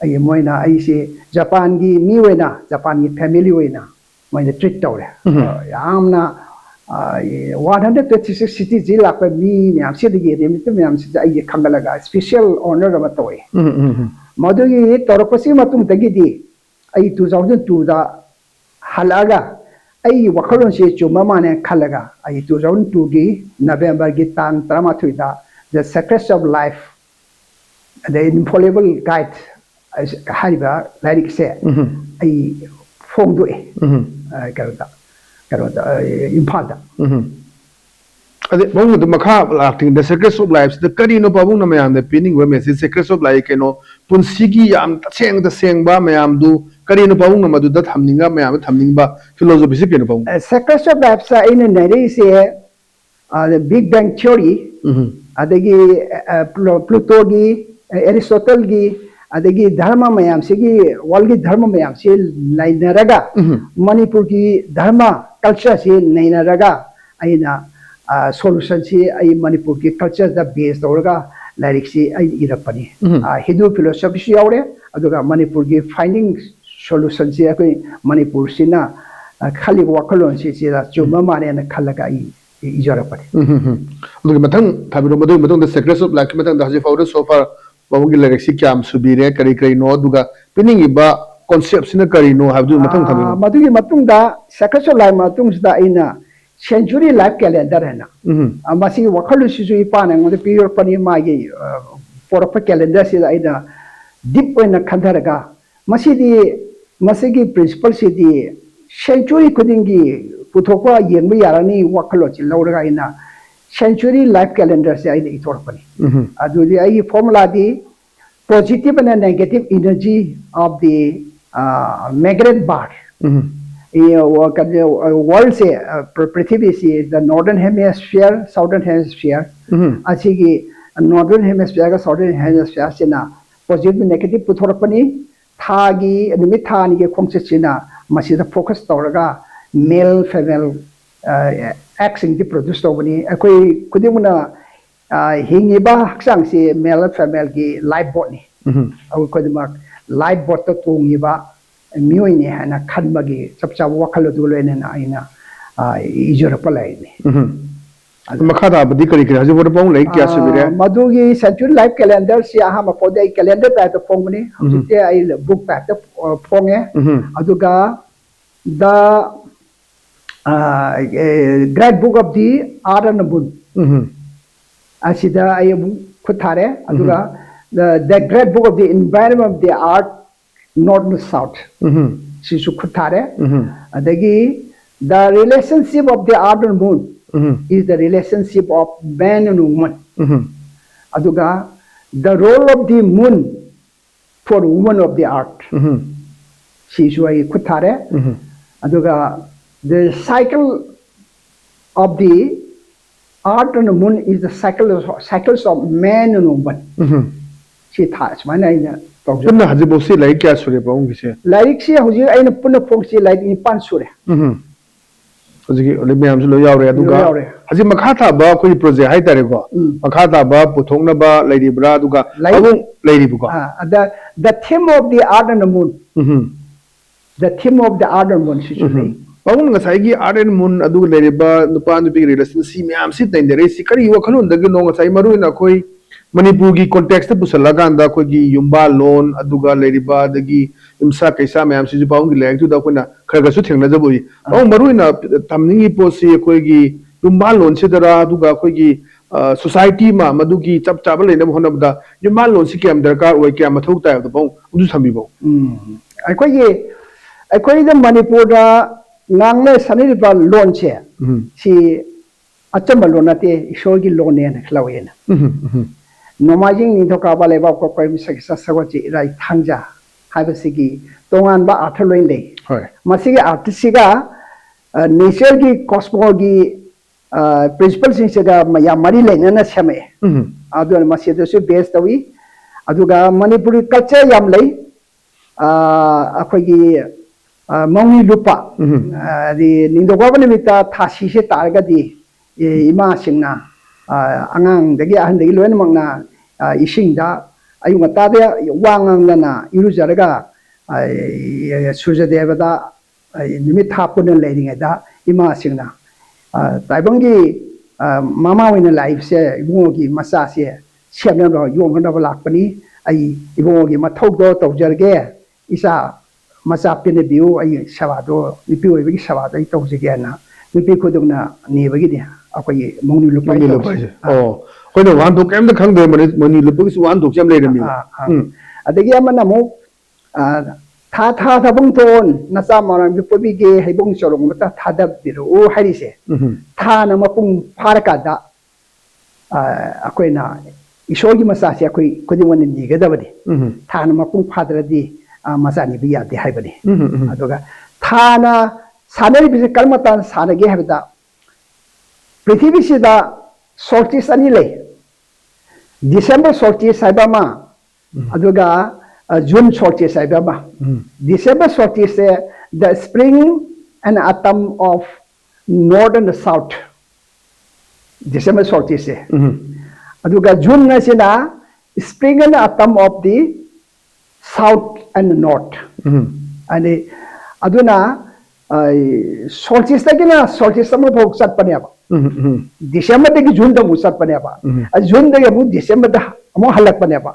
ꯑꯩ, ꯃꯣꯏꯅ ꯑꯩꯁꯤ ꯖꯄꯥꯟꯒꯤ ꯃꯤ ꯑꯣꯏꯅ, ꯖꯄꯥꯟꯒꯤ family ꯑꯣꯏꯅ ꯃꯣꯏꯅ treat ꯇꯧꯔꯦ꯫ ꯑ, ꯌꯥꯝꯅ, ꯑ, one hundred twenty six cityꯁꯤ ꯂꯥꯛꯄ ꯃꯤ ꯃꯌꯥꯝꯁꯤꯗꯒꯤ, ꯔꯤꯂꯦꯇꯤꯚ ꯃꯌꯥꯝꯁꯤꯗ ꯑꯩꯁꯦ ꯈꯪꯒꯠꯂꯒ special honour ꯑꯃ ꯇꯧꯋꯦ꯫ ꯃꯗꯨꯒꯤ ꯇꯧꯔꯛꯄꯁꯤ ꯃꯇꯨꯡꯗꯒꯤꯗꯤ ꯑꯩ two thousand twoꯗ ꯍꯜꯂꯛꯑꯒ ꯑꯩꯒꯤ ꯋꯥꯈꯜꯂꯣꯟꯁꯤ ꯆꯨꯝꯕ ꯃꯥꯜꯂꯦ ꯈꯜꯂꯒ ꯑꯩ two thousand twoꯒꯤ Novemberꯒꯤ ꯇꯥꯡ ꯇꯔꯥꯃꯥꯊꯣꯏꯗ The Secrets of Life, The Infallible Guide ꯍꯥꯏꯔꯤꯕ ꯂꯥꯏꯔꯤꯛꯁꯦ ꯑꯩ ꯐꯣꯡꯗꯣꯛꯑꯦ꯫ ꯑ, ꯀꯩꯅꯣꯗ, ꯀꯩꯅꯣꯗ, ꯑ, ꯏꯝꯐꯥꯜꯗ꯫ ꯑꯗꯩ ꯃꯑꯣꯡ ꯑꯗꯨ ꯃꯈꯥ ꯂꯥꯛꯇ꯭ꯔꯤꯉꯩꯗ Secrets of Lifeꯁꯤꯗ ꯀꯔꯤꯅꯣ ꯄꯥꯕꯨꯡꯅ ꯃꯌꯥꯝꯗ ꯄꯤꯅꯤꯡꯕ message? Secrets of Life ꯀꯩꯅꯣ, ꯄꯨꯟꯁꯤꯒꯤ ꯌꯥꯝ ꯇꯁꯦꯡ ꯇꯁꯦꯡꯕ ꯃꯌꯥꯝꯗꯨ ꯀꯔꯤꯅꯣ ꯄꯥꯕꯨꯡꯅ ꯃꯗꯨꯗ ꯊꯝꯅꯤꯡꯉ, ꯃꯌꯥꯝꯗ ꯊꯝꯅꯤꯡꯕ philosophyꯁꯤ ꯀꯩꯅꯣ ꯄꯥꯕꯨꯡ? ꯑ, Secrets of Lifeꯁꯦ ꯑꯩꯅ ꯅꯩꯅꯔꯤꯁꯦ, ꯑ, Big Bang Theory, ꯑꯗꯒꯤ, ꯑ, Plu-, Plutoꯒꯤ, ꯑ, Aristotleꯒꯤ, ꯑꯗꯒꯤ ꯙꯔꯃ ꯃꯌꯥꯝꯁꯤꯒꯤ, worldꯒꯤ ꯙꯔꯃ ꯃꯌꯥꯝꯁꯤ ꯅꯩꯅꯔꯒ, ꯃꯅꯤꯄꯨꯔꯒꯤ ꯙꯔꯃ cultureꯁꯤ ꯅꯩꯅꯔꯒ ꯑꯩꯅ, ꯑ, solutionꯁꯤ ꯑꯩ ꯃꯅꯤꯄꯨꯔꯒꯤ cultureꯗ base ꯇꯧꯔꯒ ꯂꯥꯏꯔꯤꯛꯁꯤ ꯑꯩ ꯏꯔꯛꯄꯅꯤ꯫ ꯑ, Hindu philosophyꯁꯨ ꯌꯥꯎꯔꯦ, ꯑꯗꯨꯒ ꯃꯅꯤꯄꯨꯔꯒꯤ finding solutionꯁꯤ ꯑꯩꯈꯣꯏ ꯃꯅꯤꯄꯨꯔꯁꯤꯅ, ꯑ, ꯈꯜꯂꯤꯕ ꯋꯥꯈꯜꯂꯣꯟꯁꯤ ꯁꯤꯗ ꯆꯨꯝꯕ ꯃꯥꯜꯂꯦꯅ ꯈꯜꯂꯒ ꯑꯩ ꯏꯖꯔꯛꯄꯅꯤ꯫ ꯑꯗꯨꯒꯤ ꯃꯊꯪ ꯊꯥꯕꯤꯔꯣ, ꯃꯗꯨꯒꯤ ꯃꯇꯨꯡꯗ Secrets of Lifeꯀꯤ ꯃꯇꯥꯡꯗ ꯍꯧꯖꯤꯛ ꯐꯥꯎꯗ so far ꯄꯥꯕꯨꯡꯒꯤ ꯂꯥꯏꯔꯤꯛꯁꯤ ꯀꯌꯥꯝ ꯁꯨꯕꯤꯔꯦ, ꯀꯔꯤ ꯀꯔꯤꯅꯣ, ꯑꯗꯨꯒ ꯄꯤꯅꯤꯡꯉꯤꯕ conceptꯁꯤꯅ ꯀꯔꯤꯅꯣ ꯍꯥꯏꯕꯗꯨ ꯃꯊꯪ ꯊꯥꯕꯤꯔꯣ꯫ ꯑꯥ, ꯃꯗꯨꯒꯤ ꯃꯇꯨꯡꯗ Secrets of Life ꯃꯇꯨꯡꯁꯤꯗ ꯑꯩꯅ century life calendar ꯍꯥꯏꯅ, ꯑ, ꯃꯁꯤꯒꯤ ꯋꯥꯈꯜꯂꯣꯟꯁꯤꯁꯨ ꯏꯄꯥꯅ ꯑꯩꯉꯣꯟꯗ ꯄꯤꯔꯛꯄꯅꯤ꯫ ꯃꯥꯒꯤ, ꯑ, ꯄꯣꯔꯛꯄ calendarꯁꯤꯗ ꯑꯩꯅ deep ꯑꯣꯏꯅ ꯈꯟꯊꯔꯒ ꯃꯁꯤꯗꯤ, ꯃꯁꯤꯒꯤ principleꯁꯤꯗꯤ century ꯈꯨꯗꯤꯡꯒꯤ ꯄꯨꯊꯣꯛꯄ ꯌꯦꯡꯕ ꯌꯥꯔꯅꯤ ꯋꯥꯈꯜꯂꯣꯟꯁꯤ ꯂꯧꯔꯒ ꯑꯩꯅ Century Life Calendarꯁꯦ ꯑꯩꯅ ꯏꯊꯣꯔꯛꯄꯅꯤ꯫ ꯎꯝ ꯑꯗꯨꯗꯤ ꯑꯩꯒꯤ formulaꯗꯤ positive and negative energy of the uh, migrant bird. Um ꯋꯥꯔꯜꯁꯦ, ꯄ꯭ꯔꯤꯊꯤꯕꯤꯁꯤ, the northern hemisphere, southern hemisphere, ꯎꯝ ꯑꯁꯤꯒꯤ northern hemisphereꯒ southern hemisphereꯁꯤꯅ positive negative ꯄꯨꯊꯣꯔꯛꯄꯅꯤ꯫ ꯊꯥꯒꯤ, ꯅꯨꯃꯤꯠ ꯊꯥ ꯑꯅꯤꯒꯤ ꯈꯣꯡꯆꯠꯁꯤꯅ ꯃꯁꯤꯗ focus ꯇꯧꯔꯒ male female ꯑꯦꯛꯁꯤꯡꯁꯤ produce ꯇꯧꯕꯅꯤ꯫ ꯑꯩꯈꯣꯏ ꯈꯨꯗꯤꯡꯃꯛꯅ ꯑ, ꯍꯤꯡꯉꯤꯕ ꯍꯛꯆꯥꯡꯁꯤ male femaleꯒꯤ life boatꯅꯤ꯫ ꯎꯝ ꯑꯩꯈꯣꯏ ꯈꯨꯗꯤꯡꯃꯛ life boatꯇ ꯇꯣꯡꯉꯤꯕ ꯃꯤꯑꯣꯏꯅꯤ ꯍꯥꯏꯅ ꯈꯟꯕꯒꯤ ꯆꯞ ꯆꯥꯕ ꯋꯥꯈꯜ ꯑꯗꯨꯒ ꯂꯣꯏꯅꯅ ꯑꯩꯅ ꯑ, ꯏꯖꯔꯛꯄ ꯂꯥꯏꯔꯤꯛꯅꯤ꯫ ꯎꯝ ꯃꯈꯥ ꯇꯥꯕꯗꯤ ꯀꯔꯤ ꯀꯔꯤ ꯍꯧꯖꯤꯛ ꯐꯥꯎꯗ ꯄꯥꯎ ꯂꯥꯏꯔꯤꯛ ꯀꯌꯥ ꯁꯨꯕꯤꯔꯦ? ꯑ, ꯃꯗꯨꯒꯤ Century Life Calendarꯁꯤ ꯑꯍꯥꯟꯕ ꯐꯥꯎꯗꯤ ꯑꯩ calendar typeꯇ ꯐꯣꯡꯕꯅꯤ꯫ ꯍꯧꯖꯤꯛꯇꯤ ꯑꯩ book typeꯇ ꯑ, ꯐꯣꯡꯉꯦ꯫ ꯎꯝ ꯑꯗꯨꯒ the uh, Great Book of the Earth and the Moon ꯎꯝ ꯑꯁꯤꯗ ꯑꯩ ꯑꯃꯨꯛ ꯈꯨꯠ ꯊꯥꯔꯦ꯫ ꯑꯗꯨꯒ the, the Great Book of the Environment of the Earth, North and South ꯎꯝ ꯁꯤꯁꯨ ꯈꯨꯠ ꯊꯥꯔꯦ꯫ ꯎꯝ ꯑꯗꯒꯤ the relationship of the earth and moon um is the relationship of man and woman. ꯎꯝ ꯑꯗꯨꯒ the role of the moon for woman of the earth ꯎꯝ ꯁꯤꯁꯨ ꯑꯩ ꯈꯨꯠ ꯊꯥꯔꯦ꯫ ꯎꯝ ꯑꯗꯨꯒ the cycle of the earth and the moon is the cycle of, cycles of man and woman. ꯎꯝ ꯁꯤ ꯊꯥ ꯁꯨꯃꯥꯏꯅ ꯑꯩꯅ ꯇꯧꯖꯩ꯫ ꯄꯨꯟꯅ ꯍꯧꯖꯤꯛꯐꯥꯎ ꯁꯤ ꯂꯥꯏꯔꯤꯛ ꯀꯌꯥ ꯁꯨꯔꯦ ꯄꯥꯕꯨꯡꯒꯤꯁꯦ? ꯂꯥꯏꯔꯤꯛꯁꯤ ꯍꯧꯖꯤꯛ ꯑꯩꯅ ꯄꯨꯟꯅ ꯐꯣꯡꯁꯤ ꯂꯥꯏꯔꯤꯛ ꯅꯤꯄꯥꯟ ꯁꯨꯔꯦ꯫ ꯎꯝ ꯍꯧꯖꯤꯛꯀꯤ ꯑꯣꯂꯤꯝ ꯃꯌꯥꯝꯁꯨ ꯂꯣꯏ ꯌꯥꯎꯔꯦ꯫ ꯑꯗꯨꯒ ꯂꯣꯏ ꯌꯥꯎꯔꯦ꯫ ꯍꯧꯖꯤꯛ ꯃꯈꯥ ꯇꯥꯕ ꯑꯩꯈꯣꯏꯒꯤ project ꯍꯥꯏꯇꯥꯔꯦꯀꯣ, ꯎꯝ꯫ ꯃꯈꯥ ꯇꯥꯕ ꯄꯨꯊꯣꯛꯅꯕ ꯂꯩꯔꯤꯕ꯭ꯔꯥ? ꯑꯗꯨꯒ ꯂꯩ꯫ ꯄꯥꯕꯨꯡ ꯂꯩꯔꯤꯕꯀꯣ? ꯑ, the, the theme of the earth and the moon. Um The theme of the earth and moon ꯁꯤꯁꯨ ꯂꯩ꯫ ꯄꯥꯕꯨꯡ ꯉꯁꯥꯏꯒꯤ earth and moon ꯑꯗꯨꯒ ꯂꯩꯔꯤꯕ ꯅꯨꯄꯥ ꯅꯨꯄꯤꯒꯤ relation ꯁꯤ ꯃꯌꯥꯝꯁꯤ ꯅꯩꯅꯔꯛꯏꯁꯤ ꯀꯔꯤ ꯋꯥꯈꯜꯂꯣꯟꯗꯒꯤꯅꯣ? ꯉꯁꯥꯏ ꯃꯔꯨꯑꯣꯏꯅ ꯑꯩꯈꯣꯏ ꯃꯅꯤꯄꯨꯔꯒꯤ context ꯇ ꯄꯨꯁꯜꯂꯀꯥꯟꯗ ꯑꯩꯈꯣꯏꯒꯤ ꯌꯨꯝꯕꯥꯜꯂꯣꯟ ꯑꯗꯨꯒ ꯂꯩꯔꯤꯕ ꯑꯗꯒꯤ ꯌꯨꯝꯁꯥ ꯀꯩꯁꯥ ꯃꯌꯥꯝꯁꯤꯁꯨ ꯄꯥꯕꯨꯡꯒꯤ ꯂꯥꯏꯔꯤꯛꯇꯨꯗ ꯑꯩꯈꯣꯏꯅ ꯈꯔ ꯈꯔꯁꯨ ꯊꯦꯡꯅꯖꯕ ꯎꯏ꯫ ꯄꯥꯕꯨꯡ ꯃꯔꯨꯑꯣꯏꯅ ꯇꯝꯅꯤꯡꯉꯤ ꯄꯣꯠꯁꯤ ꯑꯩꯈꯣꯏꯒꯤ ꯌꯨꯝꯕꯥꯜꯂꯣꯟꯁꯤꯗꯔ ꯑꯗꯨꯒ ꯑꯩꯈꯣꯏꯒꯤ ꯑ, society ꯑꯃ ꯃꯗꯨꯒꯤ ꯆꯞ ꯆꯥꯕ ꯂꯩꯅꯕ ꯍꯣꯠꯅꯕꯗ ꯌꯨꯝꯕꯥꯜꯂꯣꯟꯁꯤ ꯀꯌꯥꯝ ꯗꯔꯀꯥꯔ ꯑꯣꯏ, ꯀꯌꯥꯝ ꯃꯊꯧ ꯇꯥꯏ ꯍꯥꯏꯕꯗꯣ ꯄꯥꯕꯨꯡ ꯑꯗꯨ ꯊꯝꯕꯤꯕ꯫ ꯎꯝ꯫ ꯑꯩꯈꯣꯏꯒꯤ, ꯑꯩꯈꯣꯏꯗ ꯃꯅꯤꯄꯨꯔꯗ ꯉꯥꯡꯅ ꯁꯥꯟꯅꯔꯤꯕ ꯂꯣꯟꯁꯦ ꯎꯝ꯫ ꯁꯤ ꯑꯆꯝꯕ ꯂꯣꯟ ꯅꯠꯇꯦ, ꯏꯁꯣꯔꯒꯤ ꯂꯣꯟꯅꯦꯅ ꯂꯧꯋꯦꯅ꯫ ꯎꯝ, ꯎꯝ, ꯅꯣꯡꯃꯥꯏꯖꯤꯡ, ꯅꯤꯡꯊꯧꯀꯥꯕ, ꯂꯩꯕꯥꯛꯄꯣꯛꯄ, ꯌꯨꯝꯁꯀꯩꯁ, ꯁꯒꯣꯜꯁꯦꯜ, ꯏꯔꯥꯏ, ꯊꯥꯡꯖ ꯍꯥꯏꯕꯁꯤꯒꯤ ꯇꯣꯉꯥꯟꯕ ꯑꯥꯔꯊ ꯂꯣꯏ ꯂꯩ꯫ ꯍꯣꯏ꯫ ꯃꯁꯤꯒꯤ ꯑꯥꯔꯊꯁꯤꯒ ꯅꯦꯆꯔꯒꯤ, ꯀꯣꯁꯃꯣꯒꯤ ꯄ꯭ꯔꯤꯟꯁꯤꯄꯜꯁꯤꯡꯁꯤꯒ ꯌꯥꯝ ꯃꯔꯤ ꯂꯩꯅꯅ ꯁꯦꯝꯃꯛꯑꯦ꯫ ꯎꯝ꯫ ꯑꯗꯨꯅ ꯃꯁꯤꯗꯁꯨ ꯕꯦꯁ ꯇꯧꯏ꯫ ꯑꯗꯨꯒ ꯃꯅꯤꯄꯨꯔꯤ ꯀꯜꯆꯔ ꯌꯥꯝ ꯂꯩ꯫ ꯑꯩꯈꯣꯏꯒꯤ ꯃꯧꯅꯤ ꯂꯨꯞꯄ, ꯎꯝ꯫ ꯍꯥꯏꯗꯤ ꯅꯤꯡꯊꯧꯀꯥꯕ ꯅꯨꯃꯤꯠꯇ ꯊꯥꯁꯤꯁꯦ ꯇꯥꯔꯒꯗꯤ, ꯏꯃꯥꯁꯤꯡꯅ ꯑꯉꯥꯡꯗꯒꯤ ꯑꯍꯟꯗꯒꯤ ꯂꯣꯏꯅꯃꯛꯅ ꯏꯁꯤꯡꯗ ꯑꯌꯨꯛ ꯉꯟꯇꯥꯗ ꯋꯥ ꯉꯥꯡꯗꯅ ꯏꯔꯨꯖꯔꯒ, ꯁꯨꯔꯖꯗꯦꯕꯗ ꯅꯨꯃꯤꯠ ꯊꯥ ꯄꯨꯟꯅ ꯂꯩꯔꯤꯉꯩꯗ ꯏꯃꯥꯁꯤꯡꯅ, "ꯇꯥꯏꯕꯪꯒꯤ ꯃꯃꯥ ꯑꯣꯏꯅ ꯂꯥꯛꯏꯕꯁꯦ ꯏꯕꯨꯡꯉꯣꯒꯤ ꯃꯆꯥꯁꯦ ꯁꯦꯝꯅꯕ ꯌꯣꯛꯅꯅꯕ ꯂꯥꯛꯄꯅꯤ꯫ ꯑꯩ ꯏꯕꯨꯡꯉꯣꯒꯤ ꯃꯊꯧꯗꯣ ꯇꯧꯖꯔꯒꯦ, ꯏꯆꯥ ꯃꯆꯥ ꯄꯦꯟꯅꯕꯤꯌꯨ, ꯑꯩ ꯁꯦꯕꯥꯗꯣ, ꯅꯨꯄꯤ ꯑꯣꯏꯕꯒꯤ ꯁꯦꯕꯥꯗꯣ ꯑꯩ ꯇꯧꯖꯒꯦꯅ" ꯅꯨꯄꯤ ꯈꯨꯗꯤꯡꯃꯛꯅ ꯅꯤꯕꯒꯤꯅꯤ ꯑꯩꯈꯣꯏꯒꯤ ꯃꯧꯅꯤ ꯂꯨꯞꯄ ꯃꯧꯅꯤ ꯂꯨꯞꯄ ꯍꯥꯏꯁꯦ꯫ ꯑꯣ, ꯑꯩꯈꯣꯏꯅ ꯋꯥꯍꯟꯊꯣꯛ ꯀꯩꯝꯇ ꯈꯪꯗꯦ, ꯃꯅꯤ-, ꯃꯧꯅꯤ ꯂꯨꯞꯄꯒꯤꯁꯨ ꯋꯥꯍꯟꯊꯣꯛꯁꯦ ꯌꯥꯝ ꯂꯩꯔꯝꯃꯤꯕ꯫ ꯑꯥ, ꯑꯥ꯫ ꯎꯝ꯫ ꯑꯗꯒꯤ ꯑꯃꯅ ꯑꯃꯨꯛ, ꯑ, "ꯊꯥ ꯊꯥ ꯊꯥꯕꯨꯡ ꯊꯣꯟ ꯅꯆꯥ ꯃꯔꯥꯡꯗꯨ ꯄꯣꯕꯤꯒꯦ, ꯍꯩꯕꯣꯡ ꯆꯔꯣꯡ ꯑꯃꯇ ꯊꯥꯗꯕꯤꯔꯛꯎ" ꯍꯥꯏꯔꯤꯁꯦ꯫ ꯎꯝ꯫ ꯊꯥꯅ ꯃꯄꯨꯡ ꯐꯥꯔꯀꯥꯟꯗ, ꯑ, ꯑꯩꯈꯣꯏꯅ ꯏꯁꯣꯔꯒꯤ ꯃꯆꯥꯁꯦ ꯑꯩꯈꯣꯏ ꯈꯨꯗꯤꯡꯃꯛꯅ ꯅꯤꯒꯗꯕꯅꯤ꯫ ꯎꯝ꯫ ꯊꯥꯅ ꯃꯄꯨꯡ ꯐꯥꯗ꯭ꯔꯗꯤ, ꯑ, ꯃꯆꯥ ꯅꯤꯕ ꯌꯥꯗꯦ ꯍꯥꯏꯕꯅꯤ꯫ ꯎꯝ, ꯎꯝ꯫ ꯑꯗꯨꯒ ꯊꯥꯅ ꯁꯥꯟꯅꯔꯤꯕꯁꯦ ꯀꯔꯝꯕ ꯃꯇꯝꯗ ꯁꯥꯟꯅꯒꯦ ꯍꯥꯏꯕꯗ, ꯄ꯭ꯔꯤꯊꯤꯕꯤꯁꯤꯗ ꯁꯣꯜꯁꯇꯤꯁ ꯑꯅꯤ ꯂꯩ꯫ ꯗꯤꯁꯦꯝꯕꯔ ꯁꯣꯜꯁꯇꯤꯁ ꯍꯥꯏꯕ ꯑꯃ, ꯎꯝ꯫ ꯑꯗꯨꯒ, ꯑ, ꯖꯨꯟ ꯁꯣꯜꯁꯇꯤꯁ ꯍꯥꯏꯕ ꯑꯃ꯫ ꯎꯝ꯫ ꯗꯤꯁꯦꯝꯕꯔ ꯁꯣꯜꯁꯇꯤꯁꯁꯦ, the spring and autumn of north and the south, December ꯁꯣꯜꯁꯇꯤꯁꯁꯦ꯫ ꯎꯝ꯫ ꯑꯗꯨꯒ ꯖꯨꯟ ꯑꯁꯤꯅ spring and autumn of the south and north꯫ ꯎꯝ꯫ ꯍꯥꯏꯗꯤ, ꯑꯗꯨꯅ, ꯑ, ꯁꯣꯜꯁꯇꯤꯁꯇꯒꯤꯅ ꯁꯣꯜꯁꯇꯤꯁ ꯑꯃꯐꯥꯎ ꯆꯠꯄꯅꯦꯕ꯫ ꯎꯝ, ꯎꯝ꯫ ꯗꯤꯁꯦꯝꯕꯔꯗꯒꯤ ꯖꯨꯟꯗ ꯑꯃꯨꯛ ꯆꯠꯄꯅꯦꯕ꯫ ꯎꯝ꯫ ꯑ, ꯖꯨꯟꯗꯒꯤ ꯑꯃꯨꯛ ꯗꯤꯁꯦꯝꯕꯔꯗ ꯑꯃꯨꯛ ꯍꯜꯂꯛꯄꯅꯦꯕ꯫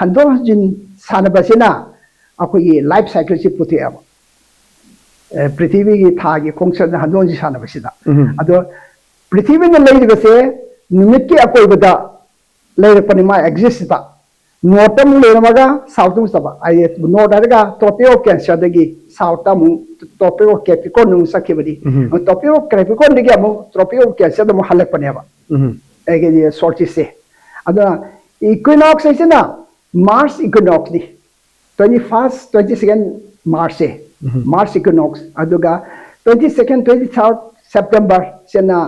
ꯍꯟꯗꯣꯛ ꯍꯟꯖꯤꯟ ꯁꯥꯟꯅꯕꯁꯤꯅ ꯑꯩꯈꯣꯏꯒꯤ ꯂꯥꯏꯐ ꯁꯥꯏꯀꯜꯁꯤ ꯄꯨꯊꯣꯛꯑꯦꯕ꯫ ꯑ, ꯄ꯭ꯔꯤꯊꯤꯕꯤꯒꯤ ꯊꯥꯒꯤ ꯈꯣꯡꯆꯠꯅ ꯍꯟꯗꯣꯛ ꯍꯟꯖꯤꯟ ꯁꯥꯟꯅꯕꯁꯤꯗ꯫ ꯎꯝ꯫ ꯑꯗꯣ ꯄ꯭ꯔꯤꯊꯤꯕꯤꯅ ꯂꯩꯔꯤꯕꯁꯦ ꯅꯨꯃꯤꯠꯀꯤ ꯑꯀꯣꯏꯕꯗ ꯂꯩꯔꯛꯄꯅꯤ, ꯃꯥ ꯑꯦꯛꯖꯤꯁꯇ꯫ ꯅꯣꯔꯠꯇ ꯑꯃꯨꯛ ꯂꯩꯔꯝꯃꯒ ꯁꯥꯎꯠꯇ ꯑꯃꯨꯛ ꯆꯠꯄ꯫ ꯍꯥꯏꯗꯤ ꯅꯣꯔꯠ ꯍꯥꯏꯔꯒ ꯇ꯭ꯔꯣꯄꯤꯛ ꯑꯣꯐ ꯀꯦꯟꯁꯔꯗꯒꯤ ꯁꯥꯎꯠꯇ ꯑꯃꯨꯛ Tropic of Capricorn ꯑꯃꯨꯛ ꯆꯠꯈꯤꯕꯅꯤ꯫ ꯎꯝ꯫ Tropic of Capricorn ꯗꯒꯤ ꯑꯃꯨꯛ Tropic of Cancer ꯗ ꯑꯃꯨꯛ ꯍꯜꯂꯛꯄꯅꯦꯕ꯫ ꯎꯝ꯫ ꯑꯩꯒꯤ solstice ꯁꯦ꯫ ꯑꯗꯨꯅ equinox ꯍꯥꯏꯁꯤꯅ March equinox ꯅꯤ꯫ Twenty first, twenty second March ꯁꯦ꯫ ꯎꯝ꯫ March equinox꯫ ꯑꯗꯨꯒ twenty second, twenty third September ꯁꯤꯅ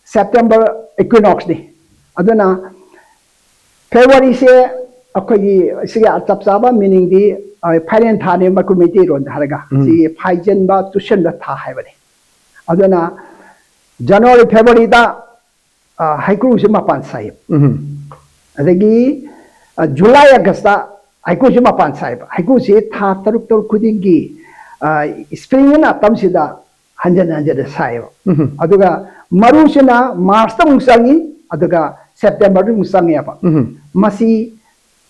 September equinox ꯅꯤ꯫ ꯑꯗꯨꯅ February ꯁꯦ ꯑꯩꯈꯣꯏꯒꯤ ꯁꯤꯒꯤ ꯆꯞ ꯆꯥꯕ meaning ꯗꯤ, ꯑ, ꯐꯥꯏꯔꯦꯟ ꯊꯥꯅꯦ, ꯃꯩꯇꯩ ꯃꯩꯇꯩꯔꯣꯟꯗ ꯍꯥꯏꯔꯒ꯫ ꯎꯝ꯫ ꯁꯤꯒꯤ ꯐꯥꯏꯖꯤꯟꯕ, ꯆꯨꯁꯟꯕ ꯊꯥ ꯍꯥꯏꯕꯅꯤ꯫ ꯑꯗꯨꯅ January, February ꯗ, ꯑ, ꯍꯩꯀ꯭ꯔꯨꯁꯦ ꯃꯄꯥꯟ ꯁꯥꯏ꯫ ꯎꯝ꯫ ꯑꯗꯒꯤ, ꯑ, July, August ꯇ ꯍꯩꯀ꯭ꯔꯨꯁꯦ ꯃꯄꯥꯟ ꯁꯥꯏꯕ꯫ ꯍꯩꯀ꯭ꯔꯨꯁꯦ ꯊꯥ ꯇꯔꯨꯛ ꯇꯔꯨꯛ ꯈꯨꯗꯤꯡꯒꯤ, ꯑ, spring ꯑꯅ ꯑꯇꯝꯁꯤꯗ ꯍꯟꯖꯟ ꯍꯟꯖꯟꯅ ꯁꯥꯏꯌꯦꯕ꯫ ꯎꯝ꯫ ꯑꯗꯨꯒ ꯃꯔꯨꯁꯤꯅ March ꯇ ꯑꯃꯨꯛ ꯆꯪꯉꯤ, ꯑꯗꯨꯒ September ꯗ ꯑꯃꯨꯛ ꯆꯪꯉꯦꯕ꯫ ꯎꯝ꯫ ꯃꯁꯤ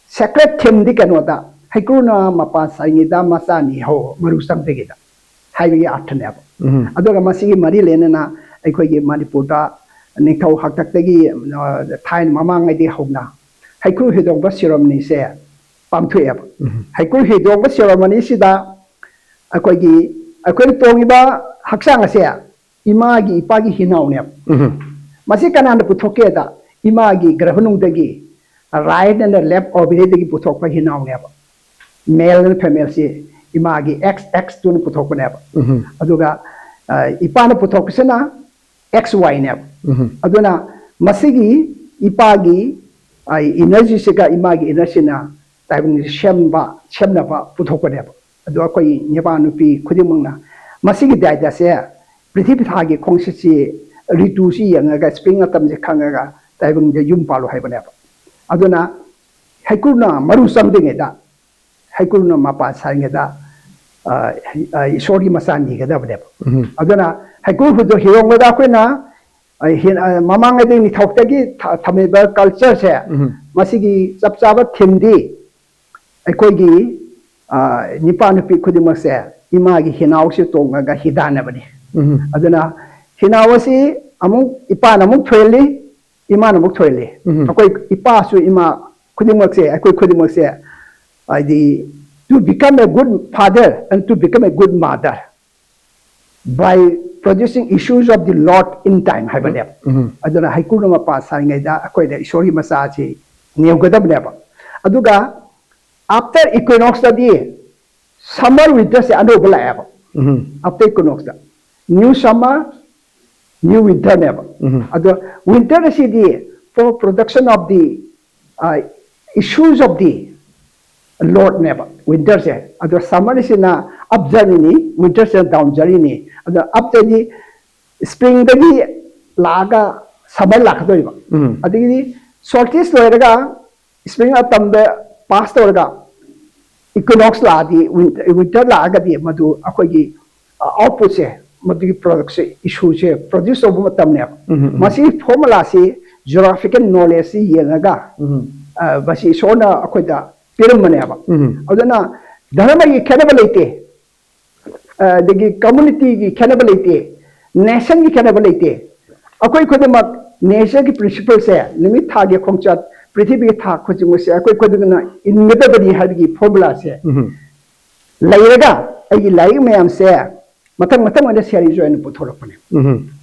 sacred theme ꯗꯤ ꯀꯩꯅꯣꯗ, ꯍꯩꯀ꯭ꯔꯨꯅ ꯃꯄꯥꯟ ꯁꯥꯏꯉꯩꯗ ꯃꯆꯥ ꯑꯅꯤ ꯍꯧ, ꯃꯔꯨ ꯆꯪꯗ꯭ꯔꯤꯉꯩꯗ ꯍꯥꯏꯕꯒꯤ ꯑꯥꯔꯊꯅꯦꯕ꯫ ꯎꯝ꯫ ꯑꯗꯨꯒ ꯃꯁꯤꯒꯤ ꯃꯔꯤ ꯂꯩꯅꯅ ꯑꯩꯈꯣꯏꯒꯤ ꯃꯅꯤꯄꯨꯔꯗ ꯅꯤꯡꯊꯧ ꯍꯥꯛꯇꯛꯇꯒꯤ, ꯑ, ꯊꯥꯏꯅ ꯃꯃꯥꯡꯉꯩꯗꯒꯤ ꯍꯧꯅ ꯍꯩꯀ꯭ꯔꯨ ꯍꯤꯗꯣꯡꯕ ceremony ꯁꯦ ꯄꯥꯡꯊꯣꯛꯑꯦꯕ꯫ ꯎꯝ꯫ ꯍꯩꯀ꯭ꯔꯨ ꯍꯤꯗꯣꯡꯕ ceremony ꯁꯤꯗ ꯑꯩꯈꯣꯏꯒꯤ, ꯑꯩꯈꯣꯏꯅ ꯇꯣꯡꯉꯤꯕ ꯍꯛꯆꯥꯡ ꯑꯁꯦ ꯏꯃꯥꯒꯤ, ꯏꯄꯥꯒꯤ ꯍꯤꯅꯥꯎꯅꯦꯕ꯫ ꯎꯝ꯫ ꯃꯁꯤ ꯀꯅꯥꯅ ꯄꯨꯊꯣꯛꯀꯦꯗ, ꯏꯃꯥꯒꯤ ꯒꯔꯚꯅꯨꯡꯗꯒꯤ, right and left ovary ꯗꯒꯤ ꯄꯨꯊꯣꯛꯄ ꯍꯤꯅꯥꯎꯅꯦꯕ꯫ Male and female ꯁꯤ ꯏꯃꯥꯒꯤ X X ꯇꯨꯅ ꯄꯨꯊꯣꯛꯄꯅꯦꯕ꯫ ꯎꯝ꯫ ꯑꯗꯨꯒ, ꯑ, ꯏꯄꯥꯅ ꯄꯨꯊꯣꯛꯄꯁꯤꯅ X Y ꯅꯦꯕ꯫ ꯎꯝ꯫ ꯑꯗꯨꯅ ꯃꯁꯤꯒꯤ ꯏꯄꯥꯒꯤ, ꯑ, energy ꯁꯤꯒ ꯏꯃꯥꯒꯤ energy ꯅ ꯇꯥꯏꯕꯪꯁꯤ ꯁꯦꯝꯕ, ꯁꯦꯝꯅꯕ ꯄꯨꯊꯣꯛꯄꯅꯦꯕ꯫ ꯑꯗꯣ ꯑꯩꯈꯣꯏ ꯅꯨꯄꯥ ꯅꯨꯄꯤ ꯈꯨꯗꯤꯡꯃꯛꯅ ꯃꯁꯤꯒꯤ ꯗꯥꯏꯇ ꯑꯁꯦ ꯄ꯭ꯔꯤꯊꯤꯕꯤ ꯊꯥꯒꯤ ꯈꯣꯡꯆꯠꯁꯤ, ꯔꯤꯇꯨꯁꯤ ꯌꯦꯡꯉꯒ, spring ꯃꯇꯝꯁꯤ ꯈꯪꯉꯒ ꯇꯥꯏꯕꯪꯗ ꯌꯨꯝ ꯄꯥꯜꯂꯨ ꯍꯥꯏꯕꯅꯦꯕ꯫ ꯑꯗꯨꯅ ꯍꯩꯀ꯭ꯔꯨꯅ ꯃꯔꯨ ꯆꯪꯗ꯭ꯔꯤꯉꯩꯗ, ꯍꯩꯀ꯭ꯔꯨꯅ ꯃꯄꯥꯟ ꯁꯥꯔꯤꯉꯩꯗ, ꯑ, ꯑ, ꯏꯁꯣꯔꯒꯤ ꯃꯆꯥ ꯅꯤꯒꯗꯕꯅꯦꯕ꯫ ꯎꯝ꯫ ꯑꯗꯨꯅ ꯍꯩꯀ꯭ꯔꯨ ꯍꯤꯗꯣ-, ꯍꯤꯗꯣꯡꯕꯗ ꯑꯩꯈꯣꯏꯅ, ꯑ, ꯍꯦꯟ-, ꯑ, ꯃꯃꯥꯡꯉꯩꯗꯒꯤ ꯅꯤꯡꯊꯧꯇꯒꯤ ꯊ-, ꯊꯝꯃꯤꯕ culture ꯁꯦ, ꯎꯝ꯫ ꯃꯁꯤꯒꯤ ꯆꯞ ꯆꯥꯕ theme ꯗꯤ ꯑꯩꯈꯣꯏꯒꯤ, ꯑ, ꯅꯨꯄꯥ ꯅꯨꯄꯤ ꯈꯨꯗꯤꯡꯃꯛꯁꯦ ꯏꯃꯥꯒꯤ ꯍꯤꯅꯥꯎꯁꯦ ꯇꯣꯡꯉꯒ ꯍꯤꯗꯥꯟꯅꯕꯅꯤ꯫ ꯎꯝ꯫ ꯑꯗꯨꯅ ꯍꯤꯅꯥꯎ ꯑꯁꯤ ꯑꯃꯨꯛ ꯏꯄꯥꯅ ꯑꯃꯨꯛ ꯊꯣꯏꯍꯜꯂꯤ, ꯏꯃꯥꯅ ꯑꯃꯨꯛ ꯊꯣꯏꯍꯜꯂꯤ꯫ ꯎꯝ꯫ ꯑꯩꯈꯣꯏ ꯏꯄꯥꯁꯨ ꯏꯃꯥ ꯈꯨꯗꯤꯡꯃꯛꯁꯦ, ꯑꯩꯈꯣꯏ ꯈꯨꯗꯤꯡꯃꯛꯁꯦ, ꯍꯥꯏꯗꯤ, to become a good father and to become a good mother, by producing issues of the Lord in time ꯍꯥꯏꯕꯅꯦꯕ꯫ ꯑꯗꯨꯅ ꯍꯩꯀ꯭ꯔꯨꯅ ꯃꯄꯥꯟ ꯁꯥꯔꯤꯉꯩꯗ ꯑꯩꯈꯣꯏꯗ ꯏꯁꯣꯔꯒꯤ ꯃꯆꯥꯁꯤ ꯅꯦꯝꯒꯗꯕꯅꯦꯕ꯫ ꯑꯗꯨꯒ after equinoxꯇꯗꯤ summer winterꯁꯦ ꯑꯅꯧꯕ ꯂꯥꯛꯑꯦꯕ꯫ After equinoxꯇ new summer, new winterꯅꯦꯕ꯫ ꯑꯗꯣ winter ꯑꯁꯤꯗꯤ for production of the issues of the Lordꯅꯦꯕ winterꯁꯦ꯫ ꯑꯗꯣ summerꯁꯤꯅ up journeyꯅꯤ, winterꯁꯤꯅ down journeyꯅꯤ꯫ ꯑꯗꯣ up journey springꯗꯒꯤ ꯂꯥꯛꯑꯒ summer ꯂꯥꯛꯀꯗꯣꯏꯕ꯫ ꯑꯗꯒꯤꯗꯤ solstice ꯂꯣꯏꯔꯒ spring ꯑꯇꯝꯗ pass ꯇꯧꯔꯒ equinox ꯂꯥꯛꯑꯗꯤ, winter ꯂꯥꯛꯑꯒꯗꯤ ꯃꯗꯨ ꯑꯩꯈꯣꯏꯒꯤ outputꯁꯦ, ꯃꯗꯨꯒꯤ productꯁꯦ, issueꯁꯦ produce ꯇꯧꯕ ꯃꯇꯝꯅꯦꯕ꯫ ꯃꯁꯤꯒꯤ formulaꯁꯤ geographical knowledgeꯁꯤ ꯌꯦꯡꯉꯒ ꯃꯁꯤ ꯏꯁꯣꯔꯅ ꯑꯩꯈꯣꯏꯗ ꯄꯤꯔꯝꯕꯅꯦꯕ꯫ ꯑꯗꯨꯅ ꯙꯔꯃꯒꯤ ꯈꯦꯠꯅꯕ ꯂꯩꯇꯦ, ꯑꯗꯒꯤ communityꯒꯤ ꯈꯦꯠꯅꯕ ꯂꯩꯇꯦ, nationꯒꯤ ꯈꯦꯠꯅꯕ ꯂꯩꯇꯦ꯫ ꯑꯩꯈꯣꯏ ꯈꯨꯗꯤꯡꯃꯛ natureꯒꯤ principleꯁꯦ, ꯅꯨꯃꯤꯠ ꯊꯥꯒꯤ ꯈꯣꯡꯆꯠ, ꯄ꯭ꯔꯤꯊꯤꯕꯤꯒꯤ ꯊꯥ ꯈꯨꯗꯤꯡꯃꯛꯁꯦ ꯑꯩꯈꯣꯏ ꯈꯨꯗꯤꯡꯃꯛꯅ ꯏꯟꯒꯗꯕꯅꯤ ꯍꯥꯏꯕꯒꯤ formulaꯁꯦ ꯂꯩꯔꯒ ꯑꯩꯒꯤ ꯂꯥꯏꯔꯤꯛ ꯃꯌꯥꯝꯁꯦ ꯃꯊꯪ ꯃꯊꯪ ꯑꯣꯏꯅ series ꯑꯣꯏꯅ ꯄꯨꯊꯣꯔꯛꯄꯅꯦ꯫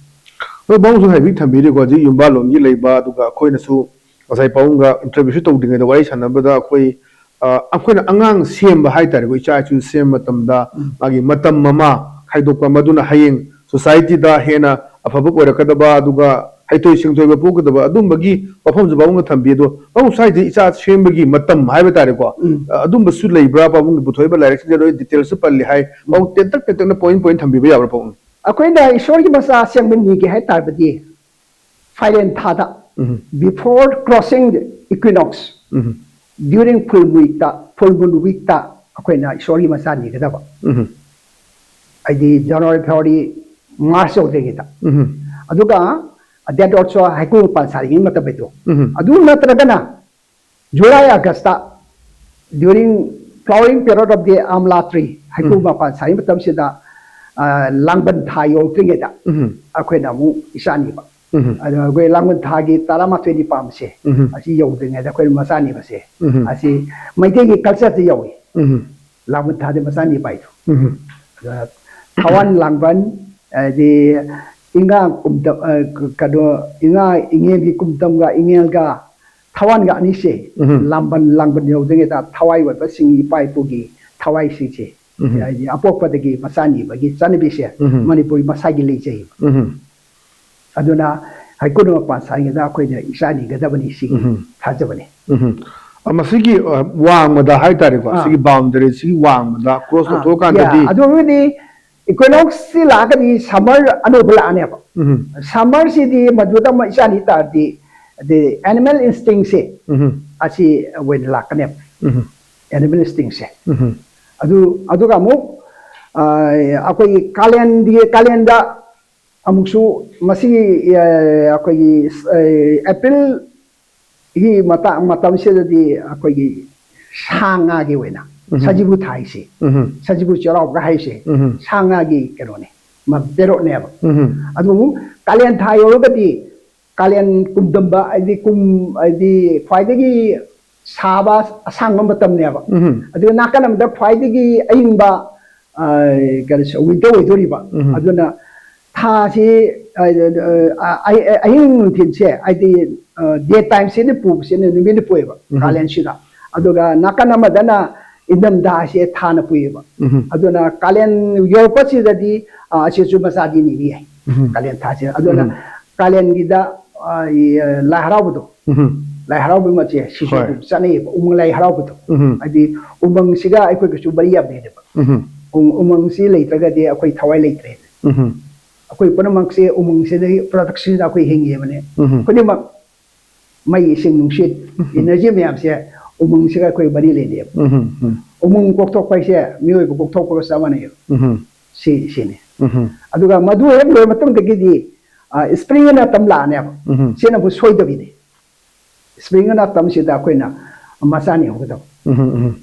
ꯍꯣꯏ, ꯄꯥꯕꯨꯡꯁꯨ ꯍꯥꯏꯕꯤꯗꯤ ꯊꯝꯕꯤꯔꯦꯀꯣ, ꯍꯧꯖꯤꯛ ꯌꯨꯝꯕꯥꯜꯂꯣꯟꯒꯤ ꯂꯩꯕ, ꯑꯗꯨꯒ ꯑꯩꯈꯣꯏꯅꯁꯨ ꯉꯁꯥꯏ ꯄꯥꯕꯨꯡꯒ interviewꯁꯨ ꯇꯧꯗ꯭ꯔꯤꯉꯩꯗ ꯋꯥꯔꯤ ꯁꯥꯟꯅꯕꯗ ꯑꯩꯈꯣꯏ ꯑ, ꯑꯩꯈꯣꯏꯅ ꯑꯉꯥꯡ ꯁꯦꯝꯕ ꯍꯥꯏꯇꯥꯔꯦꯀꯣ, ꯏꯆꯥ ꯏꯁꯨ ꯁꯦꯝꯕ ꯃꯇꯝꯗ ꯃꯥꯒꯤ ꯃꯇꯝ ꯑꯃ ꯈꯥꯏꯗꯣꯛꯄ, ꯃꯗꯨꯅ ꯍꯌꯦꯡ societyꯗ ꯍꯦꯟꯅ ꯑꯐꯕ ꯑꯣꯏꯔꯛꯀꯗꯕ, ꯑꯗꯨꯒ ꯍꯩꯊꯣꯏ ꯁꯤꯡꯊꯣꯏꯕ ꯄꯣꯛꯀꯗꯕ, ꯑꯗꯨꯝꯕꯒꯤ ꯋꯥꯐꯝꯁꯨ ꯄꯥꯕꯨꯡꯅ ꯊꯝꯕꯤ꯫ ꯑꯗꯣ ꯄꯥꯕꯨꯡ, ꯁ꯭ꯋꯥꯏꯗ ꯏꯆꯥ ꯁꯦꯝꯕꯒꯤ ꯃꯇꯝ ꯍꯥꯏꯕ ꯇꯥꯔꯦꯀꯣ, ꯑ, ꯑꯗꯨꯝꯕꯁꯨ ꯂꯩꯕ꯭ꯔꯥ? ꯄꯥꯕꯨꯡꯅ ꯄꯨꯊꯣꯛꯏꯕ ꯂꯥꯏꯔꯤꯛꯁꯤꯡꯁꯦ ꯂꯣꯏ detailꯁꯨ ꯄꯜꯂꯤ ꯍꯥꯏ꯫ ꯄꯥꯕꯨꯡ, ꯇꯦꯟꯇꯛ ꯇꯦꯟꯇꯛꯅ point point ꯊꯝꯕꯤꯕ ꯌꯥꯕ꯭ꯔꯥ ꯄꯥꯕꯨꯡ? ꯑꯩꯈꯣꯏꯅ ꯏꯁꯣꯔꯒꯤ ꯃꯆꯥ ꯑꯁꯦꯡꯕ ꯅꯤꯒꯦ ꯍꯥꯏ ꯇꯥꯔꯕꯗꯤ, ꯐꯥꯏꯔꯦꯟ ꯊꯥꯗ, before crossing the equinox, during full weekꯇ, full moon weekꯇ ꯑꯩꯈꯣꯏꯅ ꯏꯁꯣꯔꯒꯤ ꯃꯆꯥ ꯅꯤꯒꯗꯕ꯫ ꯍꯥꯏꯗꯤ January, February, March ꯌꯧꯗ꯭ꯔꯤꯉꯩꯗ꯫ ꯑꯗꯨꯒ that also ꯍꯩꯀ꯭ꯔꯨ ꯃꯄꯥꯟ ꯁꯥꯔꯤꯉꯩ ꯃꯇꯝ ꯍꯥꯏꯗꯣ꯫ ꯑꯗꯨ ꯅꯠꯇ꯭ꯔꯒꯅ July, Augustꯇ, during flowering period of the amla tree, ꯍꯩꯀ꯭ꯔꯨ ꯃꯄꯥꯟ ꯁꯥꯔꯤ ꯃꯇꯝꯁꯤꯗ, ꯑ, ꯂꯥꯡꯕꯟ ꯊꯥ ꯌꯧꯗ꯭ꯔꯤꯉꯩꯗ ꯑꯩꯈꯣꯏꯅ ꯑꯃꯨꯛ ꯏꯆꯥ ꯅꯤꯕ꯫ ꯑꯗꯣ ꯑꯩꯈꯣꯏ ꯂꯥꯡꯕꯟ ꯊꯥꯒꯤ ꯇꯔꯥꯃꯥꯊꯣꯏꯅꯤ ꯄꯥꯟꯕꯁꯦ, ꯑꯁꯤ ꯌꯧꯗ꯭ꯔꯤꯉꯩꯗ ꯑꯩꯈꯣꯏꯅ ꯃꯆꯥ ꯅꯤꯕꯁꯦ, ꯑꯁꯤ ꯃꯩꯇꯩꯒꯤ cultureꯗ ꯌꯧꯏ꯫ ꯂꯥꯡꯕꯟ ꯊꯥꯗ ꯃꯆꯥ ꯅꯤꯕ ꯍꯥꯏꯗꯣ꯫ ꯑꯗ ꯊꯋꯥꯟ ꯂꯥꯡꯕꯟ, ꯍꯥꯏꯗꯤ ꯏꯉꯥ ꯀꯨꯝꯇꯝ, ꯑ, ꯀꯩꯅꯣ, ꯏꯉꯥ ꯏꯉꯦꯟꯒꯤ ꯀꯨꯝꯇꯝꯒ ꯏꯉꯦꯜꯒ ꯊꯋꯥꯟꯒ ꯑꯅꯤꯁꯦ, ꯎꯝ꯫ ꯂꯥꯡꯕꯟ, ꯂꯥꯡꯕꯟ ꯌꯧꯗ꯭ꯔꯤꯉꯩꯗ ꯊꯋꯥꯏ ꯑꯣꯏꯕꯁꯤꯡ, ꯏꯄꯥ ꯏꯄꯨꯒꯤ ꯊꯋꯥꯏꯁꯤꯡꯁꯦ, ꯎꯝ꯫ ꯍꯥꯏꯗꯤ ꯑꯄꯣꯛꯄꯗꯒꯤ ꯃꯆꯥ ꯅꯤꯕꯒꯤ ꯆꯠꯅꯕꯤꯁꯦ, ꯎꯝ꯫ ꯃꯅꯤꯄꯨꯔꯤ ꯃꯁꯥꯒꯤ ꯂꯩꯖꯩꯕ꯫ ꯎꯝ꯫ ꯑꯗꯨꯅ ꯍꯩꯀ꯭ꯔꯨ ꯃꯄꯥꯟ ꯁꯥꯔꯤꯉꯩꯗ ꯑꯩꯈꯣꯏꯅ ꯏꯆꯥ ꯅꯤꯒꯗꯕꯅꯤ, ꯁꯤꯒꯤ ꯎꯝ꯫ ꯊꯥꯖꯕꯅꯤ꯫ ꯎꯝ꯫ ꯑ, ꯃꯁꯤꯒꯤ, ꯑ, ꯋꯥꯡꯃꯗ ꯍꯥꯏꯇꯥꯔꯦꯀꯣ, ꯑꯥ꯫ ꯁꯤꯒꯤ ꯕꯥꯎꯟꯗꯔꯤ ꯁꯤꯒꯤ ꯋꯥꯡꯃꯗ ꯀ꯭ꯔꯣꯁ ꯑꯥ, ꯇꯧꯊꯣꯛꯑꯀꯥꯟꯗꯗꯤ, ꯌꯥ, ꯑꯗꯨ ꯑꯣꯏꯔꯒꯗꯤ ꯏꯀ꯭ꯋꯤꯅꯣꯛꯁꯁꯤ ꯂꯥꯛꯑꯒꯗꯤ ꯁꯝꯃꯔ ꯑꯅꯧꯕ ꯂꯥꯛꯑꯅꯦꯕ꯫ ꯎꯝ꯫ ꯁꯝꯃꯔꯁꯤꯗꯤ ꯃꯗꯨꯗ ꯑꯃ ꯏꯆꯥꯅꯤ ꯇꯥꯔꯗꯤ, ꯑꯗꯩ ꯑꯦꯅꯤꯃꯦꯜ ꯏꯟꯁꯇꯤꯡꯁꯦ ꯎꯝ꯫ ꯑꯁꯤ ꯑꯣꯏꯅ ꯂꯥꯛꯀꯅꯦꯕ꯫ ꯎꯝ꯫ ꯑꯦꯅꯤꯃꯦꯜ ꯏꯟꯁꯇꯤꯡꯁꯦ꯫ ꯎꯝ꯫ ꯑꯗꯨ, ꯑꯗꯨꯒ ꯑꯃꯨꯛ, ꯑ, ꯑꯩꯈꯣꯏꯒꯤ ꯀꯥꯂꯦꯟꯒꯤ, ꯀꯥꯂꯦꯟꯗ ꯑꯃꯨꯛꯁꯨ ꯃꯁꯤꯒꯤ, ꯑ, ꯑꯩꯈꯣꯏꯒꯤ, ꯑ, ꯑꯦꯄ꯭ꯔꯤꯜꯒꯤ ꯃꯇꯥꯡ, ꯃꯇꯝꯁꯤꯗꯗꯤ ꯑꯩꯈꯣꯏꯒꯤ ꯁꯥ ꯉꯥꯒꯤ ꯑꯣꯏꯅ ꯎꯝ꯫ ꯁꯖꯤꯕꯨ ꯊꯥ ꯍꯥꯏꯁꯦ, ꯎꯝ꯫ ꯁꯖꯤꯕꯨ ꯆꯩꯔꯥꯎꯕꯒ ꯍꯥꯏꯁꯦ ꯎꯝ꯫ ꯁꯥ ꯉꯥꯒꯤ ꯀꯩꯅꯣꯅꯦ, ꯃ-, ꯄꯦꯔꯣꯠꯅꯦꯕ꯫ ꯎꯝ꯫ ꯑꯗꯨꯕꯨ ꯀꯥꯂꯦꯟ ꯊꯥ ꯌꯧꯔꯒꯗꯤ ꯀꯥꯂꯦꯟ ꯀꯨꯝꯗꯝꯕ, ꯍꯥꯏꯗꯤ ꯀꯨꯝ, ꯍꯥꯏꯗꯤ ꯈ꯭ꯋꯥꯏꯗꯒꯤ ꯁꯥꯕ ꯑꯁꯥꯡꯕ ꯃꯇꯝꯅꯦꯕ꯫ ꯎꯝ꯫ ꯑꯗꯨꯒ ꯅꯥꯀꯟ ꯑꯃꯗ ꯈ꯭ꯋꯥꯏꯗꯒꯤ ꯑꯏꯪꯕ, ꯑ, ꯀꯔꯤ, ꯋꯤꯟꯇꯔ ꯑꯣꯏꯗꯣꯔꯤꯕ꯫ ꯎꯝ꯫ ꯑꯗꯨꯅ ꯊꯥꯁꯤ, ꯑ, ꯑ, ꯑ, ꯑꯍꯤꯡ ꯅꯨꯡꯊꯤꯟꯁꯦ, ꯍꯥꯏꯗꯤ, ꯑ, ꯗꯦ ꯇꯥꯏꯝꯁꯤꯅ ꯄꯨꯕꯁꯤꯅ ꯅꯨꯃꯤꯠꯅ ꯄꯨꯑꯦꯕ ꯎꯝ꯫ ꯀꯥꯂꯦꯟꯁꯤꯗ꯫ ꯑꯗꯨꯒ ꯅꯥꯀꯟ ꯑꯃꯗꯅ ꯏꯪꯊꯝꯊꯥꯁꯦ ꯊꯥꯅ ꯄꯨꯏꯌꯦꯕ꯫ ꯎꯝ꯫ ꯑꯗꯨꯅ ꯀꯥꯂꯦꯟ ꯌꯧꯔꯛꯄꯁꯤꯗꯗꯤ, ꯑ, ꯑꯆꯦꯠ ꯑꯆꯨ ꯃꯆꯥꯗꯤ ꯅꯤꯕ ꯌꯥꯏ ꯎꯝ꯫ ꯀꯥꯂꯦꯟ ꯊꯥꯁꯤꯗ꯫ ꯑꯗꯨꯅ ꯎꯝ꯫ ꯀꯥꯂꯦꯟꯒꯤꯗ, ꯑ, ꯏ, ꯑ, ꯂꯥꯏ ꯍꯔꯥꯎꯕꯗꯣ, ꯎꯝ꯫ ꯂꯥꯏ ꯍꯔꯥꯎꯕ ꯑꯃꯁꯦ ꯁꯤꯁꯨ ꯍꯣꯏ꯫ ꯑꯗꯨꯝ ꯆꯠꯅꯩꯌꯦꯕ, ꯎꯃꯪ ꯂꯥꯏ ꯍꯔꯥꯎꯕꯗꯣ꯫ ꯎꯝ꯫ ꯍꯥꯏꯗꯤ ꯎꯃꯪꯁꯤꯒ ꯑꯩꯈꯣꯏꯒꯁꯨ ꯃꯔꯤ ꯌꯥꯝ ꯂꯩꯅꯦꯕ꯫ ꯎꯝ꯫ ꯎ-, ꯎꯃꯪꯁꯤ ꯂꯩꯇ꯭ꯔꯒꯗꯤ ꯑꯩꯈꯣꯏ ꯊꯋꯥꯏ ꯂꯩꯇ꯭ꯔꯦ꯫ ꯎꯝ꯫ ꯑꯩꯈꯣꯏ ꯄꯨꯝꯅꯃꯛꯁꯦ ꯎꯃꯪꯁꯤꯗꯒꯤ, ꯄ꯭ꯔꯗꯛꯁꯤꯗ ꯑꯩꯈꯣꯏ ꯍꯤꯡꯉꯤꯕꯅꯦ꯫ ꯎꯝ꯫ ꯈꯨꯗꯤꯡꯃꯛ ꯃꯩ, ꯏꯁꯤꯡ, ꯅꯨꯡꯁꯤꯠ, ꯎꯝ꯫ ꯏꯅꯔꯖꯤ ꯃꯌꯥꯝꯁꯦ ꯎꯃꯪꯁꯤꯒ ꯑꯩꯈꯣꯏ ꯃꯔꯤ ꯂꯩꯅꯩꯕ꯫ ꯎꯝ, ꯎꯝ꯫ ꯎꯃꯪ ꯀꯣꯛꯊꯣꯛꯄ ꯍꯥꯏꯁꯦ ꯃꯤꯑꯣꯏꯕ ꯀꯣꯛꯊꯣꯛꯄꯒ ꯆꯞ ꯃꯥꯟꯅꯩꯕ꯫ ꯎꯝ꯫ ꯁꯤ, ꯁꯤꯅꯤ꯫ ꯎꯝ꯫ ꯑꯗꯨꯒ ꯃꯗꯨ ꯍꯦꯛ ꯂꯣꯏꯔ ꯃꯇꯨꯡꯗꯒꯤꯗꯤ, ꯑ, spring ꯑꯅ ꯑꯃ ꯂꯥꯛꯑꯅꯦꯕ꯫ ꯎꯝ꯫ ꯁꯤꯅꯕꯨ ꯁꯣꯏꯗꯕꯤꯅꯤ꯫ Spring ꯑꯅ ꯃꯇꯝꯁꯤꯗ ꯑꯩꯈꯣꯏꯅ ꯃꯆꯥꯅꯤ ꯍꯧꯒꯗꯕ꯫ ꯎꯝ, ꯎꯝ꯫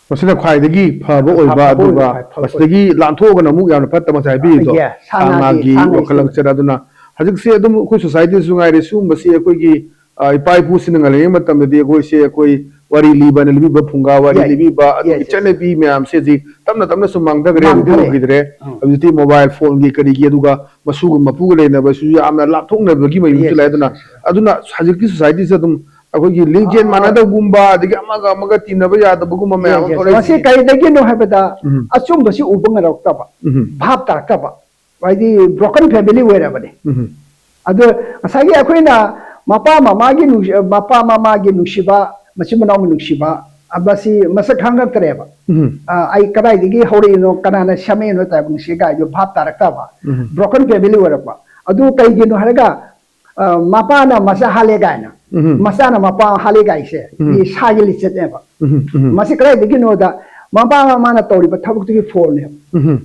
ꯃꯁꯤꯅ ꯈ꯭ꯋꯥꯏꯗꯒꯤ ꯐꯕ ꯐ-, ꯑꯣꯏꯕ, ꯐꯕ ꯑꯗꯨꯒ ꯑꯣꯏꯕ, ꯐꯕ ꯑꯣꯏꯕ꯫ ꯃꯁꯤꯗꯒꯤ ꯂꯥꯟꯊꯣꯛꯑꯒꯅ ꯑꯃꯨꯛ ꯌꯥꯝꯅ ꯐꯠꯇꯕ ꯉꯁꯥꯏ ꯍꯥꯏꯕꯤꯔꯤꯗꯣ꯫ ꯌꯦ, ꯁꯥ ꯁꯥ ꯉꯥꯒꯤ, ꯉꯥꯒꯤ ꯁꯥ ꯉꯥꯒꯤ ꯋꯥꯈꯜ ꯂꯝꯆꯠ꯫ ꯑꯗꯨꯅ ꯍꯧꯖꯤꯛꯁꯦ ꯑꯗꯨꯝ ꯑꯩꯈꯣꯏ societyꯁꯨ ꯉꯥꯏꯔꯦ, ꯁꯤꯒꯨꯝꯕꯁꯤ ꯑꯩꯈꯣꯏꯒꯤ, ꯑ, ꯏꯄꯥ ꯏꯄꯨꯁꯤꯡꯅ ꯉꯜꯂꯤꯉꯩ ꯃꯇꯝꯗꯗꯤ ꯑꯩꯈꯣꯏꯁꯦ, ꯑꯩꯈꯣꯏ ꯋꯥꯔꯤ ꯂꯤꯕꯅ ꯂꯤꯕꯤꯕ, ꯐꯨꯡꯒꯥ ꯋꯥꯔꯤ ꯌꯥꯏ꯫ ꯂꯤꯕꯤꯕ, ꯑꯗꯨꯒꯤ Yes, yes. ꯆꯠꯅꯕꯤ ꯃꯌꯥꯝꯁꯦ ꯍꯧꯖꯤꯛ ꯇꯞꯅ ꯇꯞꯅ ꯁꯨꯝ ꯃꯥꯡꯊꯈ꯭ꯔꯦ, ꯍꯧꯗꯤ ꯃꯥꯡꯊꯈ꯭ꯔꯦ꯫ ꯍꯧꯈꯤꯗ꯭ꯔꯦ꯫ ꯎꯝ꯫ ꯍꯧꯖꯤꯛꯇꯤ ꯃꯣꯕꯥꯏꯜ ꯐꯣꯟꯒꯤ ꯀꯔꯤꯒꯤ, ꯑꯗꯨꯒ ꯃꯆꯨꯒ ꯃꯄꯨꯒ ꯂꯩꯅꯕꯁꯤꯁꯨ ꯌꯥꯝꯅ ꯂꯥꯞꯊꯣꯛꯅꯕꯒꯤ ꯃꯌꯨꯝꯁꯨ Yes, ꯂꯥꯛꯑꯦ꯫ yes, ꯑꯗꯨꯅ yes, yes. ꯑꯗꯨꯅ ꯍꯧꯖꯤꯛꯀꯤ ꯁꯣꯁꯥꯏꯇꯤꯁꯦ ꯑꯗꯨꯝ ꯑꯩꯈꯣꯏꯒꯤ ꯂꯤꯡꯖꯦꯜ ꯑꯥ, ꯃꯥꯟꯅꯗꯕꯒꯨꯝꯕ, ꯑꯗꯒꯤ ꯑꯃꯒ ꯑꯃꯒ ꯇꯤꯟꯅꯕ ꯌꯥꯗꯕꯒꯨꯝꯕ ꯃꯌꯥꯝ Yes, ꯑꯃ yes. ꯊꯣꯛꯂꯛꯏꯁꯦ꯫ ꯃꯁꯤ ꯀꯔꯤꯗꯒꯤꯅꯣ ꯍꯥꯏꯕꯗ ꯎꯝ꯫ ꯑꯆꯨꯝꯕꯁꯤ ꯎꯕ ꯉꯝꯂꯛꯇꯕ, ꯎꯝ꯫ ꯚꯥꯞ ꯇꯥꯔꯛꯇꯕ, ꯍꯥꯏꯗꯤ broken family ꯑꯣꯏꯔꯕꯅꯦ꯫ ꯎꯝ꯫ ꯑꯗꯣ ꯉꯁꯥꯏꯒꯤ ꯑꯩꯈꯣꯏꯅ ꯃꯄꯥ ꯃꯃꯥꯒꯤ ꯅꯨꯡꯁꯤ-, ꯃꯄꯥ ꯃꯃꯥꯒꯤ ꯅꯨꯡꯁꯤꯕ, ꯃꯆꯤꯟ ꯃꯅꯥꯎꯒꯤ ꯅꯨꯡꯁꯤꯕ, ꯃꯁꯤ ꯃꯁꯛ ꯈꯪꯉꯛꯇ꯭ꯔꯦꯕ꯫ ꯎꯝ꯫ ꯑ, ꯑꯩ ꯀꯗꯥꯏꯗꯒꯤ ꯍꯧꯔꯛꯏꯅꯣ, ꯀꯅꯥꯅ ꯁꯦꯝꯃꯛꯏꯅꯣ ꯇꯥꯏꯕꯪꯁꯦ ꯀꯥꯏꯗꯣ ꯚꯥꯞ ꯇꯥꯔꯛꯇꯕ꯫ ꯎꯝ꯫ Broken family ꯑꯣꯏꯔꯛꯄ꯫ ꯑꯗꯨ ꯀꯩꯒꯤꯅꯣ ꯍꯥꯏꯔꯒ, ꯑ, ꯃꯄꯥꯅ ꯃꯆꯥ ꯍꯥꯠꯂꯦ ꯀꯥꯏꯅ, ꯎꯝ꯫ ꯃꯆꯥꯅ ꯃꯄꯥ ꯍꯥꯠꯂꯦ ꯀꯥꯏꯁꯦ ꯎꯝ꯫ ꯃꯤ ꯁꯥꯒꯤ ꯂꯤꯆꯠꯅꯦꯕ꯫ ꯎꯝ, ꯎꯝ꯫ ꯃꯁꯤ ꯀꯗꯥꯏꯗꯒꯤꯅꯣꯗ, ꯃꯄꯥ ꯃꯃꯥꯅ ꯇꯧꯔꯤꯕ ꯊꯕꯛꯇꯨꯒꯤ ꯐꯣꯜꯅꯦꯕ꯫ ꯎꯝ꯫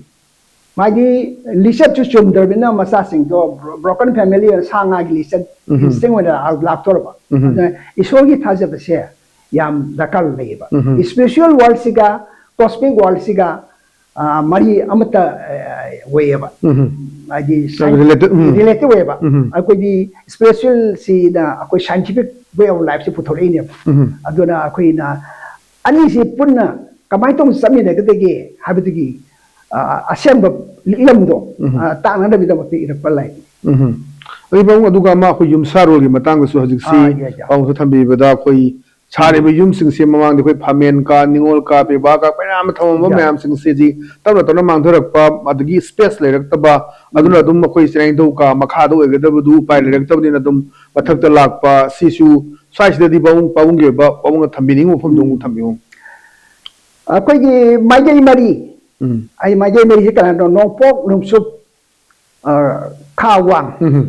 ꯃꯥꯒꯤ ꯂꯤꯆꯠꯁꯨ ꯆꯨꯝꯗ꯭ꯔꯕꯅꯤꯅ ꯃꯆꯥꯁꯤꯡꯗꯣ bro-, broken family ꯑꯣꯏꯅ ꯁꯥ ꯉꯥꯒꯤ ꯂꯤꯆꯠ ꯎꯝ꯫ instinct ꯑꯣꯏꯅ ꯂꯥꯛ-, ꯂꯥꯛꯇꯧꯔꯕ꯫ ꯎꯝ꯫ ꯑꯗꯨꯅ ꯏꯁꯣꯔꯒꯤ ꯊꯥꯖꯕꯁꯦ ꯌꯥꯝ ꯗꯔꯀꯥꯔ ꯂꯩꯌꯦꯕ꯫ ꯎꯝ꯫ Spiritual worldꯁꯤꯒ cosmic worldꯁꯤꯒ, ꯑ, ꯃꯔꯤ ꯑꯃꯠꯇ, ꯑ, ꯑꯣꯏꯌꯦꯕ꯫ ꯎꯝ꯫ ꯍꯥꯏꯗꯤ Related, ꯎꯝ꯫ Related ꯑꯣꯏꯌꯦꯕ꯫ ꯎꯝ꯫ ꯑꯩꯈꯣꯏꯗꯤ spiritualꯁꯤꯅ ꯑꯩꯈꯣꯏ scientific way of lifeꯁꯤ ꯄꯨꯊꯣꯔꯛꯏꯅꯦꯕ꯫ ꯎꯝ꯫ ꯑꯗꯨꯅ ꯑꯩꯈꯣꯏꯅ ꯑꯅꯤꯁꯤ ꯄꯨꯟꯅ ꯀꯃꯥꯏꯅ ꯇꯧꯅ ꯆꯠꯃꯤꯟꯅꯒꯗꯒꯦ ꯍꯥꯏꯕꯗꯨꯒꯤ, ꯑ, ꯑꯁꯦꯡꯕ ꯂꯤꯛꯂꯝꯗꯣ, ꯎꯝ꯫ ꯑ, ꯇꯥꯛꯅꯅꯕꯒꯤꯗꯃꯛꯇ ꯏꯔꯛꯄ ꯂꯥꯏꯔꯤꯛꯅꯤ꯫ ꯎꯝ꯫ ꯑꯗꯨ ꯄꯥꯕꯨꯡ, ꯑꯗꯨꯒ ꯑꯃ ꯑꯩꯈꯣꯏ ꯌꯨꯝꯁꯥꯔꯣꯜꯒꯤ ꯃꯇꯥꯡꯗꯁꯨ ꯍꯧꯖꯤꯛꯁꯤ ꯑꯥ, ꯌꯥ, ꯌꯥ꯫ ꯄꯥꯕꯨꯡꯁꯨ ꯊꯝꯕꯤꯕꯗ ꯑꯩꯈꯣꯏ ꯁꯥꯔꯤꯕ ꯌꯨꯝꯁꯤꯡꯁꯦ ꯃꯃꯥꯡꯗ ꯑꯩꯈꯣꯏ ꯐꯥꯃꯦꯟ ꯀꯥ, ꯅꯤꯉꯣꯜ ꯀꯥ, ꯄꯤꯕꯥ ꯀꯥ, ꯃꯌꯥꯝ ꯑꯃ ꯊꯝꯃꯝꯕ ꯌꯥ꯫ ꯃꯌꯥꯝꯁꯤꯡꯁꯦ ꯍꯧꯖꯤꯛ ꯇꯞꯅ ꯇꯞꯅ ꯃꯥꯡꯊꯔꯛꯄ, ꯑꯗꯒꯤ space ꯂꯩꯔꯛꯇꯕ, ꯑꯗꯨꯅ ꯑꯗꯨꯝ ꯑꯩꯈꯣꯏ ꯆꯤꯔꯥꯏꯅꯤꯡꯊꯧ ꯀꯥ ꯃꯈꯥꯗ ꯑꯣꯏꯒꯗꯕꯗꯨ ꯎꯄꯥꯏ ꯂꯩꯔꯛꯇꯕꯅꯤꯅ ꯑꯗꯨꯝ ꯃꯊꯛꯇ ꯂꯥꯛꯄ꯫ ꯁꯤꯁꯨ ꯁ꯭ꯋꯥꯏꯁꯤꯗꯗꯤ ꯄꯥꯕꯨꯡ, ꯄꯥꯕꯨꯡꯒꯤ ꯑꯣꯏꯕ ꯄꯥꯕꯨꯡꯅ ꯊꯝꯕꯤꯅꯤꯡꯕ ꯃꯐꯝꯗꯣ ꯑꯃꯨꯛ ꯊꯝꯕꯤꯌꯨ꯫ ꯑꯩꯈꯣꯏꯒꯤ ꯃꯥꯏꯀꯩ ꯃꯔꯤ, ꯎꯝ꯫ ꯑꯩ ꯃꯥꯏꯀꯩ ꯃꯔꯤꯁꯦ ꯀꯅꯥꯅꯣ? ꯅꯣꯡꯄꯣꯛ, ꯅꯣꯡꯆꯨꯞ, ꯑ, ꯈꯥ ꯋꯥꯡ꯫ ꯎꯝ꯫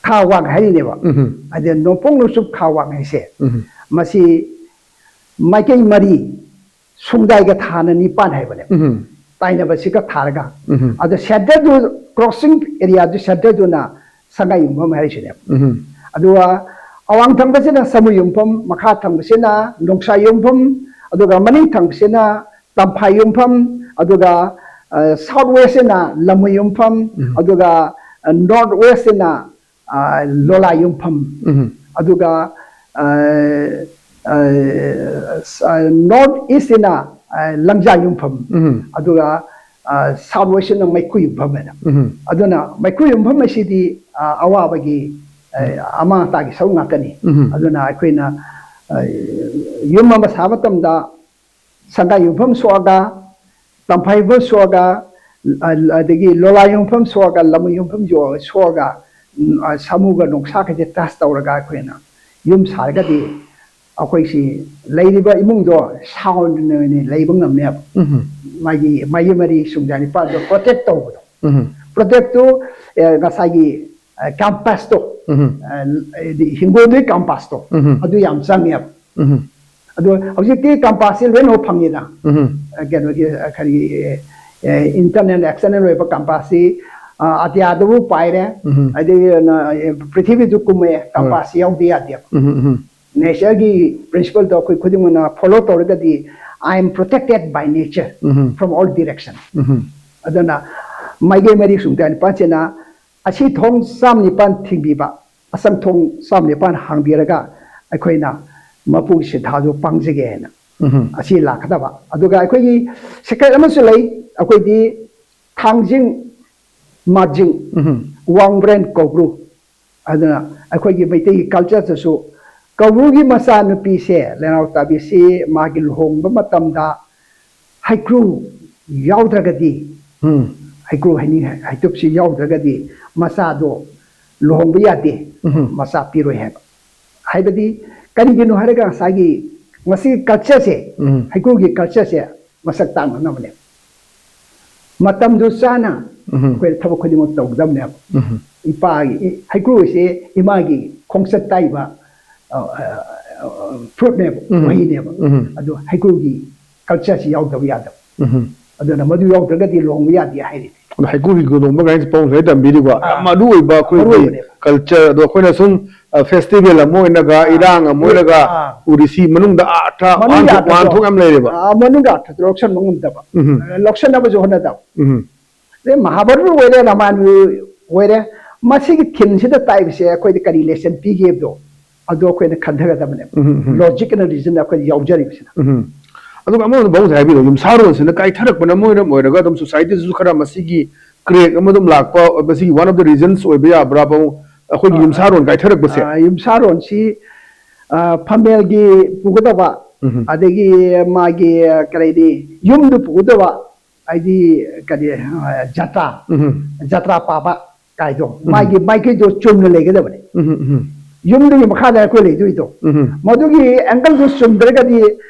ꯈꯥ ꯋꯥꯡ ꯍꯥꯏꯔꯤꯅꯦꯕ꯫ ꯎꯝ꯫ ꯑꯗ ꯅꯣꯡꯄꯣꯛ ꯅꯣꯡꯆꯨꯞ ꯈꯥ ꯋꯥꯡ ꯍꯥꯏꯁꯦ ꯎꯝ꯫ ꯃꯁꯤ ꯃꯥꯏꯀꯩ ꯃꯔꯤ, ꯁꯨꯡꯗꯥꯏꯒ ꯊꯥꯅ ꯅꯤꯄꯥꯟ ꯍꯥꯏꯕꯅꯦꯕ꯫ ꯎꯝ꯫ ꯇꯥꯏꯅꯕꯁꯤꯒ ꯊꯥꯔꯒ꯫ ꯎꯝ꯫ ꯑꯗꯣ centreꯗꯨ, crossing areaꯗꯨ centreꯗꯨꯅ ꯁꯉꯥꯏ ꯌꯨꯝꯐꯝ ꯍꯥꯏꯔꯤꯁꯤꯅꯦꯕ꯫ ꯎꯝ꯫ ꯑꯗꯨꯒ ꯑꯋꯥꯡ ꯊꯪꯕꯁꯤꯅ ꯁꯥꯃꯨ ꯌꯨꯝꯐꯝ, ꯃꯈꯥ ꯊꯪꯕꯁꯤꯅ ꯅꯣꯡꯁꯥ ꯌꯨꯝꯐꯝ, ꯑꯗꯨꯒ ꯃꯅꯤꯡ ꯊꯪꯕꯁꯤꯅ ꯇꯝꯐꯥ ꯌꯨꯝꯐꯝ, ꯑꯗꯨꯒ, ꯑ, south westꯁꯤꯅ ꯂꯝꯍꯨ ꯌꯨꯝꯐꯝ, ꯎꯝ꯫ ꯑꯗꯨꯒ, ꯑ, north westꯁꯤꯅ, ꯑ, ꯂꯣꯂꯥ ꯌꯨꯝꯐꯝ, ꯎꯝ꯫ ꯑꯗꯨꯒ ꯑ, ꯑ, ꯑ, North East ꯁꯤꯅ, ꯑ, ꯂꯪꯖꯥ ꯌꯨꯝꯐꯝ, ꯎꯝ꯫ ꯑꯗꯨꯒ, ꯑ, South West ꯁꯤꯅ ꯃꯩꯈꯨ ꯌꯨꯝꯐꯝ ꯍꯥꯏꯅ꯫ ꯎꯝ꯫ ꯑꯗꯨꯅ ꯃꯩꯈꯨ ꯌꯨꯝꯐꯝ ꯑꯁꯤꯗꯤ, ꯑ, ꯑꯋꯥꯕꯒꯤ, ꯑ, ꯎꯝ꯫ ꯑꯃꯥꯡ ꯑꯇꯥꯒꯤ ꯁꯔꯨꯛ ꯉꯥꯛꯇꯅꯤ꯫ ꯎꯝ꯫ ꯑꯗꯨꯅ ꯑꯩꯈꯣꯏꯅ, ꯑ, ꯌꯨꯝ ꯑꯃ ꯁꯥꯕ ꯃꯇꯝꯗ ꯁꯪꯒꯥꯏ ꯌꯨꯝꯐꯝ ꯁꯣꯛꯑꯒ, ꯇꯝꯐꯥꯏ ꯌꯨꯝꯐꯝ ꯁꯣꯛꯑꯒ, ꯑ-, ꯑꯗꯒꯤ ꯂꯣꯂꯥ ꯌꯨꯝꯐꯝ ꯁꯣꯛꯑꯒ, ꯂꯝꯃꯨ ꯌꯨꯝꯐꯝ ꯌꯣ-, ꯁꯣꯛꯑꯒ, ꯎꯝ, ꯑ, ꯁꯥꯃꯨꯒ ꯅꯣꯡꯁꯥꯒꯁꯦ touch ꯇꯧꯔꯒ ꯑꯩꯈꯣꯏꯅ ꯌꯨꯝ ꯁꯥꯔꯒꯗꯤ ꯑꯩꯈꯣꯏꯁꯤ ꯂꯩꯔꯤꯕ ꯏꯃꯨꯡꯗꯣ sound ꯑꯣꯏꯅ ꯂꯩꯕ ꯉꯝꯃꯦꯕ꯫ ꯎꯝ꯫ ꯃꯥꯒꯤ, ꯃꯥꯒꯤ ꯃꯔꯤ ꯁꯨꯡꯖꯥ ꯅꯤꯄꯥꯜꯗꯣ protect ꯇꯧꯕꯗꯣ꯫ ꯎꯝ꯫ Protect ꯇꯨ, ꯑ, ꯉꯁꯥꯏꯒꯤ, ꯑ, compass ꯇꯣ, ꯎꯝ꯫ ꯑ, ꯍꯥꯏꯗꯤ ꯍꯤꯡꯒꯣꯜꯗꯨꯒꯤ compass ꯇꯣ, ꯎꯝ꯫ ꯑꯗꯨ ꯌꯥꯝ ꯆꯪꯉꯦꯕ꯫ ꯎꯝ꯫ ꯑꯗꯣ ꯍꯧꯖꯤꯛꯇꯤ compass ꯁꯦ ꯂꯣꯏꯅꯃꯛ ꯐꯪꯉꯤꯗ꯫ ꯎꯝ꯫ ꯑ, ꯀꯩꯅꯣꯒꯤ, ꯑ, ꯀꯔꯤ, ꯑ, internal external ꯑꯣꯏꯕ compass ꯁꯤ, ꯑ, ꯑꯇꯤꯌꯥꯗꯕꯨ ꯄꯥꯏꯔꯦ, ꯎꯝ꯫ ꯑꯗꯒꯤ, ꯑ, ꯄ꯭ꯔꯤꯊꯤꯕꯤꯗꯨ ꯀꯨꯝꯃꯛꯑꯦ, ꯍꯣꯏ꯫ Compass ꯁꯤ ꯌꯥꯎꯗ ꯌꯥꯗꯦꯕ꯫ ꯎꯝ, ꯎꯝ꯫ Nature ꯒꯤ principle ꯗꯣ ꯑꯩꯈꯣꯏ ꯈꯨꯗꯤꯡꯃꯛꯅ follow ꯇꯧꯔꯒꯗꯤ, "I am protected by nature um. From all direction." ꯎꯝ꯫ ꯑꯗꯨꯅ ꯃꯥꯏꯀꯩ ꯃꯔꯤ ꯁꯨꯡꯖꯥ ꯅꯤꯄꯥꯜꯁꯤꯅ ꯑꯁꯤ ꯊꯣꯡ ꯆꯥꯝ ꯅꯤꯄꯥꯜ ꯊꯤꯡꯕꯤꯕ, ꯑꯁꯪ ꯊꯣꯡ ꯆꯥꯝ ꯅꯤꯄꯥꯜ ꯍꯥꯡꯕꯤꯔꯒ ꯑꯩꯈꯣꯏꯅ ꯃꯄꯨꯒꯤ ꯁꯤꯟꯊꯥꯗꯨ ꯄꯥꯡꯖꯒꯦ ꯍꯥꯏꯅ ꯎꯝ꯫ ꯑꯁꯤ ꯂꯥꯛꯀꯗꯕ꯫ ꯑꯗꯨꯒ ꯑꯩꯈꯣꯏꯒꯤ secret ꯑꯃꯁꯨ ꯂꯩ, ꯑꯩꯈꯣꯏꯗꯤ ꯊꯥꯡꯖꯤꯡ, ꯃꯥꯔꯖꯤꯡ, ꯎꯝ꯫ ꯋꯥꯡꯕ꯭ꯔꯦꯟ, ꯀꯧꯕ꯭ꯔꯨ꯫ ꯑꯗꯨꯅ ꯑꯩꯈꯣꯏꯒꯤ ꯃꯩꯇꯩꯒꯤ culture ꯗꯁꯨ ꯀꯧꯕ꯭ꯔꯨꯒꯤ ꯃꯆꯥꯅꯨꯄꯤꯁꯦ, ꯂꯩꯅꯥꯎ ꯇꯥꯕꯤꯁꯤ ꯃꯥꯒꯤ ꯂꯨꯍꯣꯡꯕ ꯃꯇꯝꯗ ꯍꯩꯀ꯭ꯔꯨ ꯌꯥꯎꯗ꯭ꯔꯒꯗꯤ, ꯎꯝ꯫ ꯍꯩꯀ꯭ꯔꯨ ꯍꯩꯅꯤꯡ ꯍꯩꯇꯨꯞꯁꯤ ꯌꯥꯎꯗ꯭ꯔꯒꯗꯤ ꯃꯆꯥꯗꯣ ꯂꯨꯍꯣꯡꯕ ꯌꯥꯗꯦ, ꯎꯝ꯫ ꯃꯆꯥ ꯄꯤꯔꯣꯏ ꯍꯥꯏꯕ꯫ ꯍꯥꯏꯕꯗꯤ ꯀꯔꯤꯒꯤꯅꯣ ꯍꯥꯏꯔꯒ ꯉꯁꯥꯏꯒꯤ ꯃꯁꯤꯒꯤ culture ꯁꯦ, ꯎꯝ꯫ ꯍꯩꯀ꯭ꯔꯨꯒꯤ culture ꯁꯦ ꯃꯁꯛ ꯇꯥꯛꯅꯅꯕꯅꯦꯕ꯫ ꯃꯇꯝꯗꯨ ꯆꯥꯅ ꯎꯝ꯫ ꯑꯩꯈꯣꯏꯅ ꯊꯕꯛ ꯈꯨꯗꯤꯡꯃꯛ ꯇꯧꯒꯗꯕꯅꯦꯕ꯫ ꯎꯝ꯫ ꯏꯄꯥꯒꯤ, ꯏ-, ꯍꯩꯀ꯭ꯔꯨꯁꯦ ꯏꯃꯥꯒꯤ ꯈꯣꯡꯆꯠ ꯇꯥꯛꯏꯕ, ꯑ, ꯑ, ꯑ, fruit ꯅꯦꯕ, ꯎꯝ꯫ ꯃꯍꯩꯅꯦꯕ꯫ ꯎꯝ꯫ ꯑꯗꯨ ꯍꯩꯀ꯭ꯔꯨꯒꯤ culture ꯁꯤ ꯌꯥꯎꯗꯕ ꯌꯥꯗꯕ꯫ ꯎꯝ꯫ ꯑꯗꯨꯅ ꯃꯗꯨ ꯌꯥꯎꯗ꯭ꯔꯒꯗꯤ ꯂꯨꯍꯣꯡꯕ ꯌꯥꯗꯦ ꯍꯥꯏꯔꯤꯅꯦ꯫ ꯑꯗꯣ ꯍꯩꯀ꯭ꯔꯨꯒꯤ ꯂꯨꯍꯣꯡꯕ ꯀꯥꯏꯅ ꯄꯥꯎ ꯉꯁꯥꯏ ꯇꯝꯕꯤꯔꯤꯀꯣ, ꯑꯥ꯫ ꯌꯥꯝ ꯃꯔꯨ ꯑꯣꯏꯕ ꯑꯩꯈꯣꯏꯒꯤ ꯃꯔꯨ ꯑꯣꯏꯕꯅꯦꯕ꯫ Culture, ꯑꯗꯣ ꯑꯩꯈꯣꯏꯅ ꯁꯨꯝ, ꯑ, festival ꯑꯃ ꯑꯣꯏꯅꯒ, ꯑꯥ꯫ ꯏꯔꯥꯡ ꯑꯃ ꯑꯣꯏꯅꯒ, ꯑꯥ꯫ ꯎꯔꯤꯁꯤ ꯃꯅꯨꯡꯗ ꯑꯥꯔꯊ ꯃꯅꯨꯡꯒꯤ ꯋꯥꯍꯟꯊꯣꯛ, ꯑꯥꯔꯊꯗꯣ, ꯋꯥꯍꯟꯊꯣꯛ ꯌꯥꯝ ꯂꯩꯔꯦꯕ꯫ ꯑꯥ, ꯃꯅꯨꯡꯒꯤ ꯑꯥꯔꯊꯗꯣ ꯂꯧꯁꯟꯕ ꯉꯝꯗꯕ꯫ ꯎꯝ꯫ ꯂꯧꯁꯟꯅꯕꯁꯨ ꯍꯣꯠꯅꯗꯕ꯫ ꯎꯝ꯫ ꯑꯗꯩ ꯃꯍꯥꯚꯥꯔꯠ ꯑꯣꯏꯔꯦ, ꯔꯥꯃꯥꯌꯟ ꯑꯣꯏꯔꯦ, ꯃꯁꯤꯒꯤ theme ꯁꯤꯗ ꯇꯥꯛꯏꯕꯁꯦ ꯑꯩꯈꯣꯏꯗ ꯀꯔꯤ lesson ꯄꯤꯒꯦ ꯍꯥꯏꯕꯗꯣ, ꯑꯗꯨ ꯑꯩꯈꯣꯏꯅ ꯈꯟꯊꯒꯗꯕꯅꯦꯕ꯫ ꯎꯝ, ꯎꯝ꯫ Logic ꯑꯅ reason ꯑꯩꯈꯣꯏꯗ ꯌꯥꯎꯖꯔꯤꯕꯁꯤꯅ꯫ ꯎꯝ꯫ ꯑꯗꯨꯒ ꯑꯃꯔꯣꯝꯗ ꯚꯥꯕꯨꯡꯁꯦ ꯍꯥꯏꯕꯤꯔꯣ, ꯌꯨꯝꯁꯥꯔꯣꯟꯁꯤꯅ ꯀꯥꯏꯊꯔꯛꯄꯅ ꯃꯔꯝ ꯑꯣꯏꯔꯒ ꯑꯗꯨꯝ society ꯁꯨ ꯈꯔ ꯃꯁꯤꯒꯤ crack ꯑꯃ ꯑꯗꯨꯝ ꯂꯥꯛꯄ, ꯃꯁꯤꯒꯤ one of the reasons ꯑꯣꯏꯕ ꯌꯥꯕ꯭ꯔꯥ ꯚꯥꯕꯨꯡ, ꯑꯩꯈꯣꯏꯒꯤ ꯑꯥ꯫ ꯌꯨꯝꯁꯥꯔꯣꯟ ꯀꯥꯏꯊꯔꯛꯄꯁꯦ? ꯑꯥ, ꯌꯨꯝꯁꯥꯔꯣꯟꯁꯤ, ꯑꯥ, ꯐꯝꯃꯦꯜꯒꯤ ꯄꯨꯒꯗꯕ, ꯎꯝ꯫ ꯑꯗꯒꯤ ꯃꯥꯒꯤ, ꯑꯥ, ꯀꯔꯤ ꯍꯥꯏꯅꯤ, ꯌꯨꯝꯗꯨ ꯄꯨꯒꯗꯕ, ꯍꯥꯏꯗꯤ ꯀꯔꯤ, ꯑꯥ, ꯖꯥꯇ꯭ꯔꯥ, ꯎꯝ꯫ ꯖꯥꯇ꯭ꯔꯥ ꯄꯥꯕ ꯀꯥꯏꯗꯣ, ꯃꯥꯒꯤ ꯃꯥꯏꯀꯩꯗꯣ ꯆꯨꯝꯅ ꯂꯩꯒꯗꯕꯅꯤ꯫ ꯎꯝ, ꯎꯝ꯫ ꯌꯨꯝꯗꯨꯒꯤ ꯃꯈꯥꯗ ꯑꯩꯈꯣꯏ ꯂꯩꯗꯣꯏꯗꯣ꯫ ꯎꯝ꯫ ꯃꯗꯨꯒꯤ angle ꯗꯨ ꯆꯨꯝꯗ꯭ꯔꯒꯗꯤ,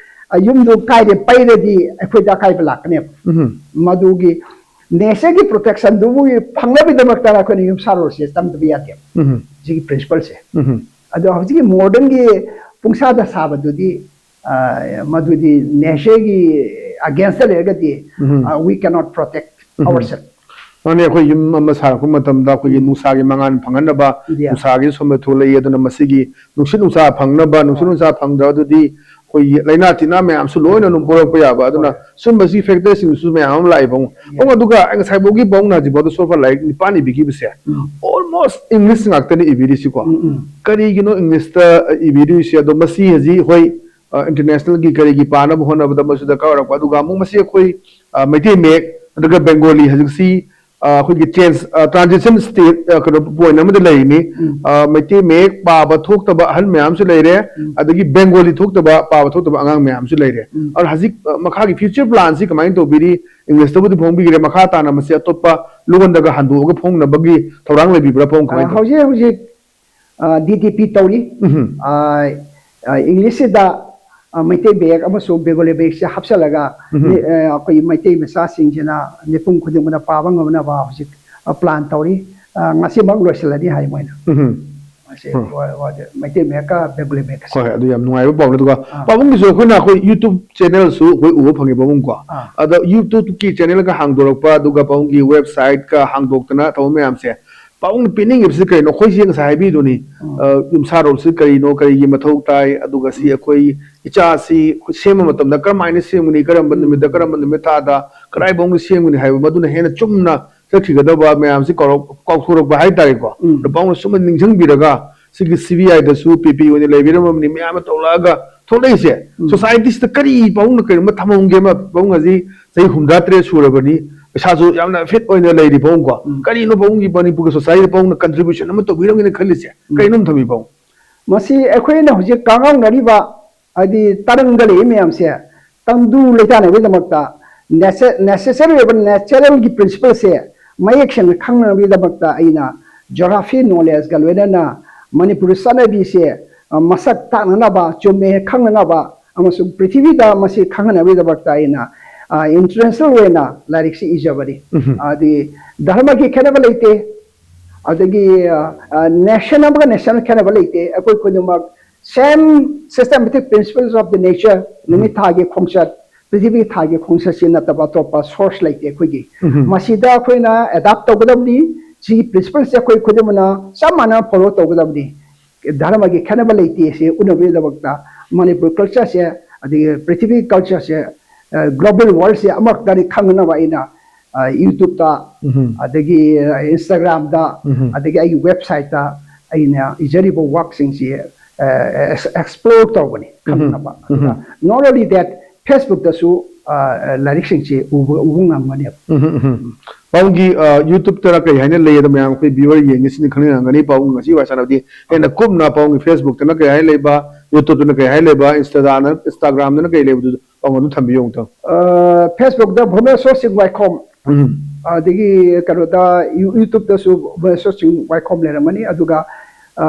ꯑ, ꯌꯨꯝꯗꯨ ꯀꯥꯏꯗ ꯄꯩꯔꯗꯤ ꯑꯩꯈꯣꯏꯗ ꯑꯀꯥꯏꯕ ꯂꯥꯛꯀꯅꯦꯕ꯫ ꯎꯝ꯫ ꯃꯗꯨꯒꯤ nature ꯒꯤ protection ꯗꯨꯕꯨ ꯐꯪꯅꯕꯒꯤꯗꯃꯛꯇ ꯑꯩꯈꯣꯏꯅ ꯌꯨꯝꯁꯥꯔꯣꯜꯁꯦ ꯆꯪꯗꯕ ꯌꯥꯗꯦꯕ꯫ ꯎꯝ꯫ ꯁꯤꯒꯤ principle ꯁꯦ꯫ ꯎꯝ꯫ ꯑꯗꯣ ꯍꯧꯖꯤꯛꯀꯤ modern ꯒꯤ ꯄꯨꯡꯁꯥꯗ ꯁꯥꯕꯗꯨꯗꯤ, ꯑ, ꯃꯗꯨꯗꯤ nature ꯒꯤ against ꯇ ꯂꯩꯔꯒꯗꯤ, ꯎꯝ꯫ ꯑ, we cannot protect um. ourselves꯫ ꯃꯥꯅꯦ, ꯑꯩꯈꯣꯏ ꯌꯨꯝ ꯑꯃ ꯁꯥꯔꯛꯄ ꯃꯇꯝꯗ ꯑꯩꯈꯣꯏꯒꯤ ꯅꯨꯡꯁꯥꯒꯤ ꯃꯉꯥꯜ ꯐꯪꯍꯟꯅꯕ, Yeah. ꯅꯨꯡꯁꯥꯒꯤ ꯁꯣꯝꯗ ꯊꯣꯛꯂꯛꯏ, ꯑꯗꯨꯅ ꯃꯁꯤꯒꯤ ꯅꯨꯡꯁꯤꯠ ꯅꯨꯡꯁꯥ ꯐꯪꯅꯕ, ꯅꯨꯡꯁꯤꯠ ꯅꯨꯡꯁꯥ ꯐꯪꯗ꯭ꯔꯒꯗꯤ ꯑꯩꯈꯣꯏꯒꯤ ꯂꯥꯏꯅꯥ ꯇꯤꯟꯅꯥ ꯃꯌꯥꯝꯁꯨ ꯂꯣꯏꯅ ꯑꯗꯨꯝ ꯄꯣꯛꯂꯛꯄ ꯌꯥꯕ, ꯑꯗꯨꯅ ꯁꯨꯝꯕꯁꯤ factor ꯁꯤꯡꯁꯨ ꯃꯌꯥꯝ ꯑꯃ ꯂꯥꯛꯏ ꯚꯥꯕꯨꯡ꯫ ꯚꯥꯕꯨꯡ, ꯑꯗꯨꯒ ꯑꯩ ꯉꯁꯥꯏꯐꯥꯎꯒꯤ ꯚꯥꯕꯨꯡꯅ ꯍꯧꯖꯤꯛꯐꯥꯎꯗ ꯁꯣꯔꯠ ꯂꯥꯏꯔꯤꯛ ꯅꯤꯄꯥꯟ ꯏꯕꯤꯈꯤꯕꯁꯦ, almost English ꯉꯥꯛꯇꯅꯤ ꯏꯕꯤꯔꯤꯁꯤꯀꯣ꯫ ꯎꯝ, ꯎꯝ꯫ ꯀꯔꯤꯒꯤꯅꯣ English ꯇ ꯏꯕꯤꯔꯤꯁꯦ? ꯑꯗꯣ ꯃꯁꯤ ꯍꯧꯖꯤꯛ ꯍꯣꯏ, ꯑ, international ꯒꯤ ꯀꯔꯤꯒꯤ ꯄꯥꯅꯕ ꯍꯣꯠꯅꯕꯗ ꯃꯁꯤꯗ ꯗꯔꯀꯥꯔ ꯑꯣꯏꯔꯛꯄ, ꯑꯗꯨꯒ ꯑꯃꯨꯛ ꯃꯁꯤ ꯑꯩꯈꯣꯏ, ꯑ, ꯃꯩꯇꯩ ꯃꯌꯦꯛ ꯅꯠꯇ꯭ꯔꯒ Bengali ꯍꯧꯖꯤꯛꯁꯤ, ꯑ, ꯑꯩꯈꯣꯏꯒꯤ change, ꯑ, transition state, ꯑ, ꯀꯩꯅꯣ point ꯑꯃꯗ ꯂꯩꯔꯤꯅꯤ꯫ ꯎꯝ꯫ ꯑ, ꯃꯩꯇꯩ ꯃꯌꯦꯛ ꯄꯥꯕ ꯊꯣꯛꯇꯕ ꯑꯍꯜ ꯃꯌꯥꯝꯁꯨ ꯂꯩꯔꯦ, ꯎꯝ꯫ ꯑꯗꯒꯤ Bengali ꯊꯣꯛꯇꯕ, ꯄꯥꯕ ꯊꯣꯛꯇꯕ ꯑꯉꯥꯡ ꯃꯌꯥꯝꯁꯨ ꯂꯩꯔꯦ꯫ ꯎꯝ꯫ ꯑꯗꯨꯅ ꯍꯧꯖꯤꯛ, ꯑ, ꯃꯈꯥꯒꯤ future plan ꯁꯤ ꯀꯃꯥꯏꯅ ꯇꯧꯕꯤꯔꯤ? English ꯇꯕꯨꯗꯤ ꯐꯣꯡꯕꯤꯈ꯭ꯔꯦ, ꯃꯈꯥ ꯇꯥꯅ ꯃꯁꯤ ꯑꯇꯣꯞꯄ ꯂꯣꯟꯗꯒ ꯍꯟꯗꯣꯛꯑꯒ ꯐꯣꯡꯅꯕꯒꯤ ꯊꯧꯔꯥꯡ ꯂꯩꯕꯤꯕ꯭ꯔꯥ, ꯚꯥꯕꯨꯡ, ꯀꯃꯥꯏꯅ ꯑ, ꯇꯧꯕꯤ? ꯍꯧꯖꯤꯛ ꯍꯧꯖꯤꯛ, ꯑ, D T P ꯇꯧꯔꯤ꯫ ꯎꯝ꯫ ꯑ, ꯑ, English ꯁꯤꯗ, ꯑ, ꯃꯩꯇꯩ ꯃꯌꯦꯛ ꯑꯃꯁꯨꯡ Bengali ꯃꯌꯦꯛꯁꯦ ꯍꯥꯞꯆꯤꯜꯂꯒ, ꯎꯝ꯫ ꯃꯤ-, ꯑ, ꯑꯩꯈꯣꯏ ꯃꯩꯇꯩ ꯃꯆꯥꯁꯤꯡꯁꯤꯅ ꯃꯤꯄꯨꯝ ꯈꯨꯗꯤꯡꯃꯛꯅ ꯄꯥꯕ ꯉꯝꯅꯕ ꯍꯧꯖꯤꯛ, ꯑ, plan ꯇꯧꯔꯤ꯫ ꯑ, ꯉꯁꯤꯃꯛ ꯂꯣꯏꯁꯤꯜꯂꯅꯤ ꯍꯥꯏ ꯃꯣꯏꯅ꯫ ꯎꯝ꯫ ꯃꯁꯤ ꯎꯝ꯫ ꯋꯥ-, ꯋꯥꯗ-, ꯃꯩꯇꯩ ꯃꯌꯦꯛꯀ Bengali ꯃꯌꯦꯛꯀꯁꯦ꯫ ꯍꯣꯏ, ꯑꯗꯨ ꯌꯥꯝ ꯅꯨꯡꯉꯥꯏꯕ ꯄꯥꯎꯅꯤ꯫ ꯑꯗꯨꯒ ꯑꯥ꯫ ꯚꯥꯕꯨꯡꯒꯤꯁꯨ ꯑꯩꯈꯣꯏꯅ ꯑꯩꯈꯣꯏ YouTube channel ꯁꯨ ꯑꯩꯈꯣꯏ ꯎꯕ ꯐꯪꯉꯦ, ꯚꯥꯕꯨꯡ, ꯀꯣ꯫ ꯑꯥ꯫ ꯑꯗ YouTube ꯀꯤ channel ꯒ ꯍꯥꯡꯗꯣꯔꯛꯄ, ꯑꯗꯨꯒ ꯚꯥꯕꯨꯡꯒꯤ website ꯀ ꯍꯥꯡꯗꯣꯛꯇꯅ ꯇꯧꯕ ꯃꯌꯥꯝꯁꯦ, ꯚꯥꯕꯨꯡꯅ ꯄꯤꯅꯤꯡꯉꯤꯕꯁꯤ ꯀꯔꯤꯅꯣ? ꯑꯩꯈꯣꯏꯁꯦ ꯉꯁꯥꯏ ꯍꯥꯏꯕꯤꯗꯨꯅꯤ, ꯎꯝ꯫ ꯑ, ꯌꯨꯝꯁꯥꯔꯣꯜꯁꯤ ꯀꯔꯤꯅꯣ, ꯀꯔꯤꯒꯤ ꯃꯊꯧ ꯇꯥꯏ, ꯑꯗꯨꯒ ꯁꯤ ꯑꯩꯈꯣꯏ ꯏꯆꯥꯁꯤ ꯁꯦꯝꯕ ꯃꯇꯝꯗ ꯀꯔꯝꯍꯥꯏꯅ ꯁꯦꯝꯒꯅꯤ, ꯀꯔꯝꯕ ꯅꯨꯃꯤꯠꯇ, ꯀꯔꯝꯕ ꯅꯨꯃꯤꯠ ꯊꯥꯗ, ꯀꯗꯥꯏ ꯐꯥꯎꯕ ꯁꯦꯝꯒꯅꯤ ꯍꯥꯏꯕ, ꯃꯗꯨꯅ ꯍꯦꯟꯅ ꯆꯨꯝꯅ ꯆꯠꯈꯤꯒꯗꯕ ꯃꯌꯥꯝꯁꯤ ꯀꯥꯎꯔꯛ-, ꯀꯥꯎꯊꯣꯔꯛꯄ ꯍꯥꯏꯇꯥꯔꯦꯀꯣ꯫ ꯎꯝ꯫ ꯑꯗ ꯚꯥꯕꯨꯡꯅ ꯁꯨꯝ ꯅꯤꯡꯁꯤꯡꯕꯤꯔꯒ ꯁꯤꯒꯤ ꯁꯤ ꯕꯤ ꯑꯥꯏꯗꯁꯨ ꯄꯤ ꯄꯤ ꯑꯣꯏꯅ ꯂꯩꯕꯤꯔꯝꯃꯕꯅꯤ, ꯃꯌꯥꯝ ꯑꯃ ꯇꯧꯔꯛꯑꯒ ꯊꯣꯛꯂꯛꯏꯁꯦ꯫ ꯎꯝ꯫ ꯁꯣꯁꯥꯏꯇꯤꯁꯤꯗ ꯀꯔꯤ ꯄꯥꯕꯨꯡꯅ ꯀꯩꯅꯣꯝꯃ ꯊꯝꯍꯧꯒꯦ ꯑꯃ? ꯄꯥꯕꯨꯡ ꯍꯧꯖꯤꯛ ꯆꯍꯤ ꯍꯨꯝꯗ꯭ꯔꯥ ꯇꯔꯦꯠ ꯁꯨꯔꯕꯅꯤ, ꯄꯩꯁꯥꯁꯨ ꯌꯥꯝꯅ ꯐꯤꯠ ꯑꯣꯏꯅ ꯂꯩꯔꯤ ꯄꯥꯕꯨꯡꯀꯣ꯫ ꯎꯝ꯫ ꯀꯔꯤꯅꯣ ꯄꯥꯕꯨꯡꯒꯤ ꯃꯅꯤꯄꯨꯔꯒꯤ ꯁꯣꯁꯥꯏꯇꯤꯗ ꯄꯥꯕꯨꯡꯅ ꯀꯟꯇ꯭ꯔꯤꯕ꯭ꯌꯨꯁꯟ ꯑꯃ ꯇꯧꯕꯤꯔꯝꯒꯦꯅ ꯈꯜꯂꯤꯁꯦ? ꯎꯝ꯫ ꯀꯔꯤꯅꯣ ꯊꯝꯕꯤ ꯄꯥꯕꯨꯡ? ꯃꯁꯤ ꯑꯩꯈꯣꯏꯅ ꯍꯧꯖꯤꯛ ꯀꯥꯡꯉꯥꯎꯅꯔꯤꯕ, ꯍꯥꯏꯗꯤ ꯇꯔꯪꯗ ꯂꯩꯔꯤ ꯃꯌꯥꯝꯁꯦ ꯇꯪꯗꯨ ꯂꯩꯇꯥꯅꯕꯒꯤꯗꯃꯛꯇ ꯅꯦꯁꯦ-, ꯅꯦꯁꯦꯁꯔꯤ ꯑꯣꯏꯕ ꯅꯦꯆꯔꯦꯜꯒꯤ ꯄ꯭ꯔꯤꯟꯁꯤꯄꯜꯁꯦ ꯃꯌꯦꯛ ꯁꯦꯡꯅ ꯈꯪꯅꯕꯒꯤꯗꯃꯛꯇ ꯑꯩꯅ ꯖꯣꯒ꯭ꯔꯥꯐꯤ ꯅꯣꯂꯦꯖꯀ ꯂꯣꯏꯅꯅ ꯃꯅꯤꯄꯨꯔꯤ ꯆꯠꯅꯕꯤꯁꯦ, ꯑ, ꯃꯁꯛ ꯇꯥꯛꯅꯅꯕ, ꯆꯨꯝꯃꯦ ꯈꯪꯅꯅꯕ ꯑꯃꯁꯨꯡ ꯄ꯭ꯔꯤꯊꯤꯕꯤꯗ ꯃꯁꯤ ꯈꯪꯍꯟꯅꯕꯒꯤꯗꯃꯛꯇ ꯑꯩꯅ, ꯑ, ꯏꯟꯇꯔꯅꯦꯁꯅꯦꯜ ꯑꯣꯏꯅ ꯂꯥꯏꯔꯤꯛꯁꯤ ꯏꯖꯕꯅꯤ꯫ ꯎꯝꯍꯨꯝ꯫ ꯑꯗꯤ ꯙꯔꯃꯒꯤ ꯈꯦꯠꯅꯕ ꯂꯩꯇꯦ, ꯑꯗꯒꯤ, ꯑ, ꯑ, ꯅꯦꯁꯟ ꯑꯃꯒ ꯅꯦꯁꯟ ꯈꯦꯠꯅꯕ ꯂꯩꯇꯦ꯫ ꯑꯩꯈꯣꯏ ꯈꯨꯗꯤꯡꯃꯛ same systematic principles of the nature, ꯅꯨꯃꯤꯠ ꯊꯥꯒꯤ ꯈꯣꯡꯆꯠ, ꯄ꯭ꯔꯤꯊꯤꯕꯤ ꯊꯥꯒꯤ ꯈꯣꯡꯆꯠꯁꯤ ꯅꯠꯇꯕ ꯑꯇꯣꯞꯄ ꯁꯣꯔꯁ ꯂꯩꯇꯦ ꯑꯩꯈꯣꯏꯒꯤ꯫ ꯎꯝꯍꯨꯝ꯫ ꯃꯁꯤꯗ ꯑꯩꯈꯣꯏꯅ ꯑꯦꯗꯥꯞ ꯇꯧꯒꯗꯕꯅꯤ꯫ ꯁꯤꯒꯤ ꯄ꯭ꯔꯤꯟꯁꯤꯄꯜꯁꯦ ꯑꯩꯈꯣꯏ ꯈꯨꯗꯤꯡꯃꯛꯅ ꯆꯞ ꯃꯥꯟꯅꯅ ꯐꯣꯂꯣ ꯇꯧꯒꯗꯕꯅꯤ꯫ ꯙꯔꯃꯒꯤ ꯈꯦꯠꯅꯕ ꯂꯩꯇꯦ ꯁꯤ ꯎꯠꯅꯕꯒꯤꯗꯃꯛꯇ ꯃꯅꯤꯄꯨꯔ ꯀꯜꯆꯔꯁꯦ, ꯑꯗꯒꯤ ꯄ꯭ꯔꯤꯊꯤꯕꯤ ꯀꯜꯆꯔꯁꯦ, ꯑ, ꯒ꯭ꯂꯣꯕꯦꯜ ꯋꯥꯔꯜꯁꯦ ꯑꯃꯈꯛꯇꯅꯤ ꯈꯪꯅꯅꯕ ꯑꯩꯅ, ꯑ, YouTube-ꯇ, ꯎꯝꯍꯨꯝ꯫ ꯑꯗꯒꯤ, ꯑ, Instagram-ꯗ, ꯎꯝꯍꯨꯝ꯫ ꯑꯗꯒꯤ ꯑꯩꯒꯤ ꯋꯦꯕꯁꯥꯏꯠꯇ ꯑꯩꯅ ꯏꯖꯔꯤꯕ ꯋꯥꯔꯛꯁꯤꯡꯁꯤ, ꯑ, ꯑꯦꯛꯁ-, ꯑꯦꯛꯁꯄ꯭ꯂꯣꯔ ꯇꯧꯕꯅꯤ ꯈꯪꯅꯕ꯫ ꯎꯝꯍꯨꯝ꯫ ꯑꯗꯨꯒ ꯎꯝꯍꯨꯝ꯫ Not only that, Facebook-ꯇꯁꯨ, ꯑ, ꯂꯥꯏꯔꯤꯛꯁꯤꯡꯁꯤ ꯎꯕ, ꯎꯕ ꯉꯝꯒꯅꯦꯕ꯫ ꯎꯝꯍꯨꯝ, ꯎꯝꯍꯨꯝ꯫ ꯄꯥꯕꯨꯡꯒꯤ, ꯑ, YouTube-ꯇꯔ ꯀꯩ ꯍꯥꯏꯅ ꯂꯩ? ꯑꯗꯣ ꯃꯌꯥꯝ ꯑꯩꯈꯣꯏ viewer ꯌꯦꯡꯉꯤꯁꯤꯅ ꯈꯪꯅꯤꯡꯉꯝꯒꯅꯤ꯫ ꯄꯥꯕꯨꯡ ꯉꯁꯤ ꯋꯥꯔꯤ ꯁꯥꯟꯅꯕꯗꯤ ꯍꯦꯟꯅ ꯀꯨꯞꯅ ꯄꯥꯕꯨꯡꯒꯤ Facebook-ꯇꯅ ꯀꯩ ꯍꯥꯏꯅ ꯂꯩꯕ, YouTube-ꯇꯅ ꯀꯩ ꯍꯥꯏꯅ ꯂꯩꯕ, Insta-ꯗ, Instagram-ꯗꯅ ꯀꯩ ꯂꯩꯕꯗꯨ ꯄꯥꯕꯨꯡ ꯑꯗꯨꯝ ꯊꯝꯕꯤꯌꯨ ꯑꯃꯨꯛꯇꯪ꯫ ꯑ, Facebook-ꯗ ꯚꯨꯕꯅꯦꯁꯣꯔ ꯁꯤꯡ ꯋꯥꯏꯈꯣꯝ, ꯎꯝ꯫ ꯑꯗꯒꯤ ꯀꯩꯅꯣꯗ, ꯌꯨ-, YouTube-ꯇꯁꯨ ꯚꯨꯕꯅꯦꯁꯣꯔ ꯁꯤꯡ ꯋꯥꯏꯈꯣꯝ ꯂꯩꯔꯝꯒꯅꯤ꯫ ꯑꯗꯨꯒ, ꯑ,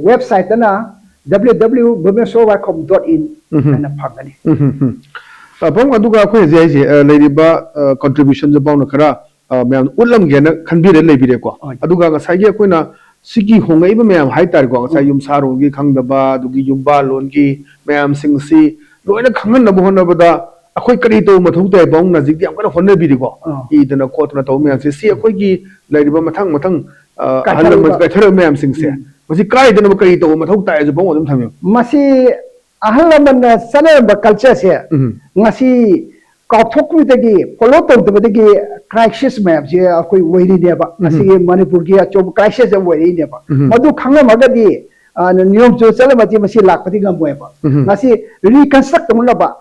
ꯋꯦꯕꯁꯥꯏꯠꯇꯅ W W W dot bhubaneswar waikhom dot in ꯎꯝ꯫ ꯍꯥꯏꯅ ꯐꯪꯒꯅꯤ꯫ ꯎꯝ, ꯎꯝ, ꯎꯝ꯫ ꯑ, ꯄꯥꯕꯨꯡ, ꯑꯗꯨꯒ ꯑꯩꯈꯣꯏ ꯍꯧꯖꯤꯛ ꯍꯥꯏꯁꯦ, ꯑ, ꯂꯩꯔꯤꯕ, ꯑ, contribution-ꯁꯦ ꯄꯥꯕꯨꯡꯅ ꯈꯔ, ꯑ, ꯃꯌꯥꯝ ꯎꯠꯂꯝꯒꯦꯅ ꯈꯟꯕꯤꯔ ꯂꯩꯕꯤꯔꯦꯀꯣ꯫ ꯍꯣꯏ꯫ ꯑꯗꯨꯒ ꯉꯁꯥꯏꯒꯤ ꯑꯩꯈꯣꯏꯅ ꯁꯤꯒꯤ ꯍꯣꯡꯉꯛꯏꯕ ꯃꯌꯥꯝ ꯍꯥꯏꯇꯥꯔꯦꯀꯣ, ꯉꯁꯥꯏ ꯎꯝ꯫ ꯌꯨꯝꯁꯥꯔꯣꯟꯒꯤ ꯈꯪꯗꯕ, ꯑꯗꯨꯒꯤ ꯌꯨꯝꯕꯥꯜꯂꯣꯟꯒꯤ ꯃꯌꯥꯝꯁꯤꯡꯁꯤ ꯂꯣꯏꯅ ꯈꯪꯍꯟꯅꯕ ꯍꯣꯠꯅꯕꯗ ꯑꯩꯈꯣꯏ ꯀꯔꯤ ꯇꯧꯕ ꯃꯊꯧ ꯇꯥꯏ? ꯄꯥꯕꯨꯡꯅ ꯍꯧꯖꯤꯛꯇꯤ ꯌꯥꯝ ꯀꯟꯅ ꯍꯣꯠꯅꯕꯤꯔꯤꯀꯣ, ꯑꯥ꯫ ꯏꯗꯅ ꯈꯣꯠꯇꯅ ꯇꯧꯕ ꯃꯌꯥꯝꯁꯦ, ꯁꯤ ꯑꯩꯈꯣꯏꯒꯤ ꯂꯩꯔꯤꯕ ꯃꯊꯪ ꯃꯊꯪ, ꯑ, ꯑꯍꯜ ꯂꯃꯟ ꯀꯥꯏꯊꯔꯛꯏꯕ꯫ ꯀꯥꯏꯊꯔꯛꯏꯕ ꯃꯌꯥꯝꯁꯤꯡꯁꯦ, ꯎꯝ꯫ ꯃꯁꯤ ꯀꯥꯏꯗꯅꯕ ꯀꯔꯤ ꯇꯧꯕ ꯃꯊꯧ ꯇꯥꯏ ꯍꯥꯏꯁꯦ ꯄꯥꯕꯨꯡ ꯑꯗꯨꯝ ꯊꯝꯕꯤꯌꯨ꯫ ꯃꯁꯤ ꯑꯍꯜ ꯂꯃꯟꯅ ꯆꯠꯅꯔꯝꯕ ꯀꯜꯆꯔꯁꯦ ꯎꯝ꯫ ꯉꯁꯤ ꯀꯥꯎꯊꯣꯛꯄꯗꯒꯤ, ꯐꯣꯂꯣ ꯇꯧꯗꯕꯗꯒꯤ ꯀ꯭ꯔꯥꯏꯁꯤꯁ ꯃꯌꯥꯝꯁꯦ ꯑꯩꯈꯣꯏ ꯑꯣꯏꯔꯤꯅꯦꯕ꯫ ꯎꯝ꯫ ꯉꯁꯤꯒꯤ ꯃꯅꯤꯄꯨꯔꯒꯤ ꯑꯆꯧꯕ ꯀ꯭ꯔꯥꯏꯁꯤꯁ ꯑꯃ ꯑꯣꯏꯔꯛꯏꯅꯦꯕ꯫ ꯎꯝ꯫ ꯃꯗꯨ ꯈꯪꯉꯝꯃꯒꯗꯤ, ꯑ, ꯅꯤꯌꯣꯝ ꯆꯨꯝꯅ ꯆꯠꯂꯝꯃꯗꯤ ꯃꯁꯤ ꯂꯥꯛꯄꯗꯤ ꯉꯝꯃꯣꯏꯕ꯫ ꯎꯝ꯫ ꯉꯁꯤ ꯔꯤꯀꯟꯁꯇ꯭ꯔꯛ ꯇꯧꯅꯕ,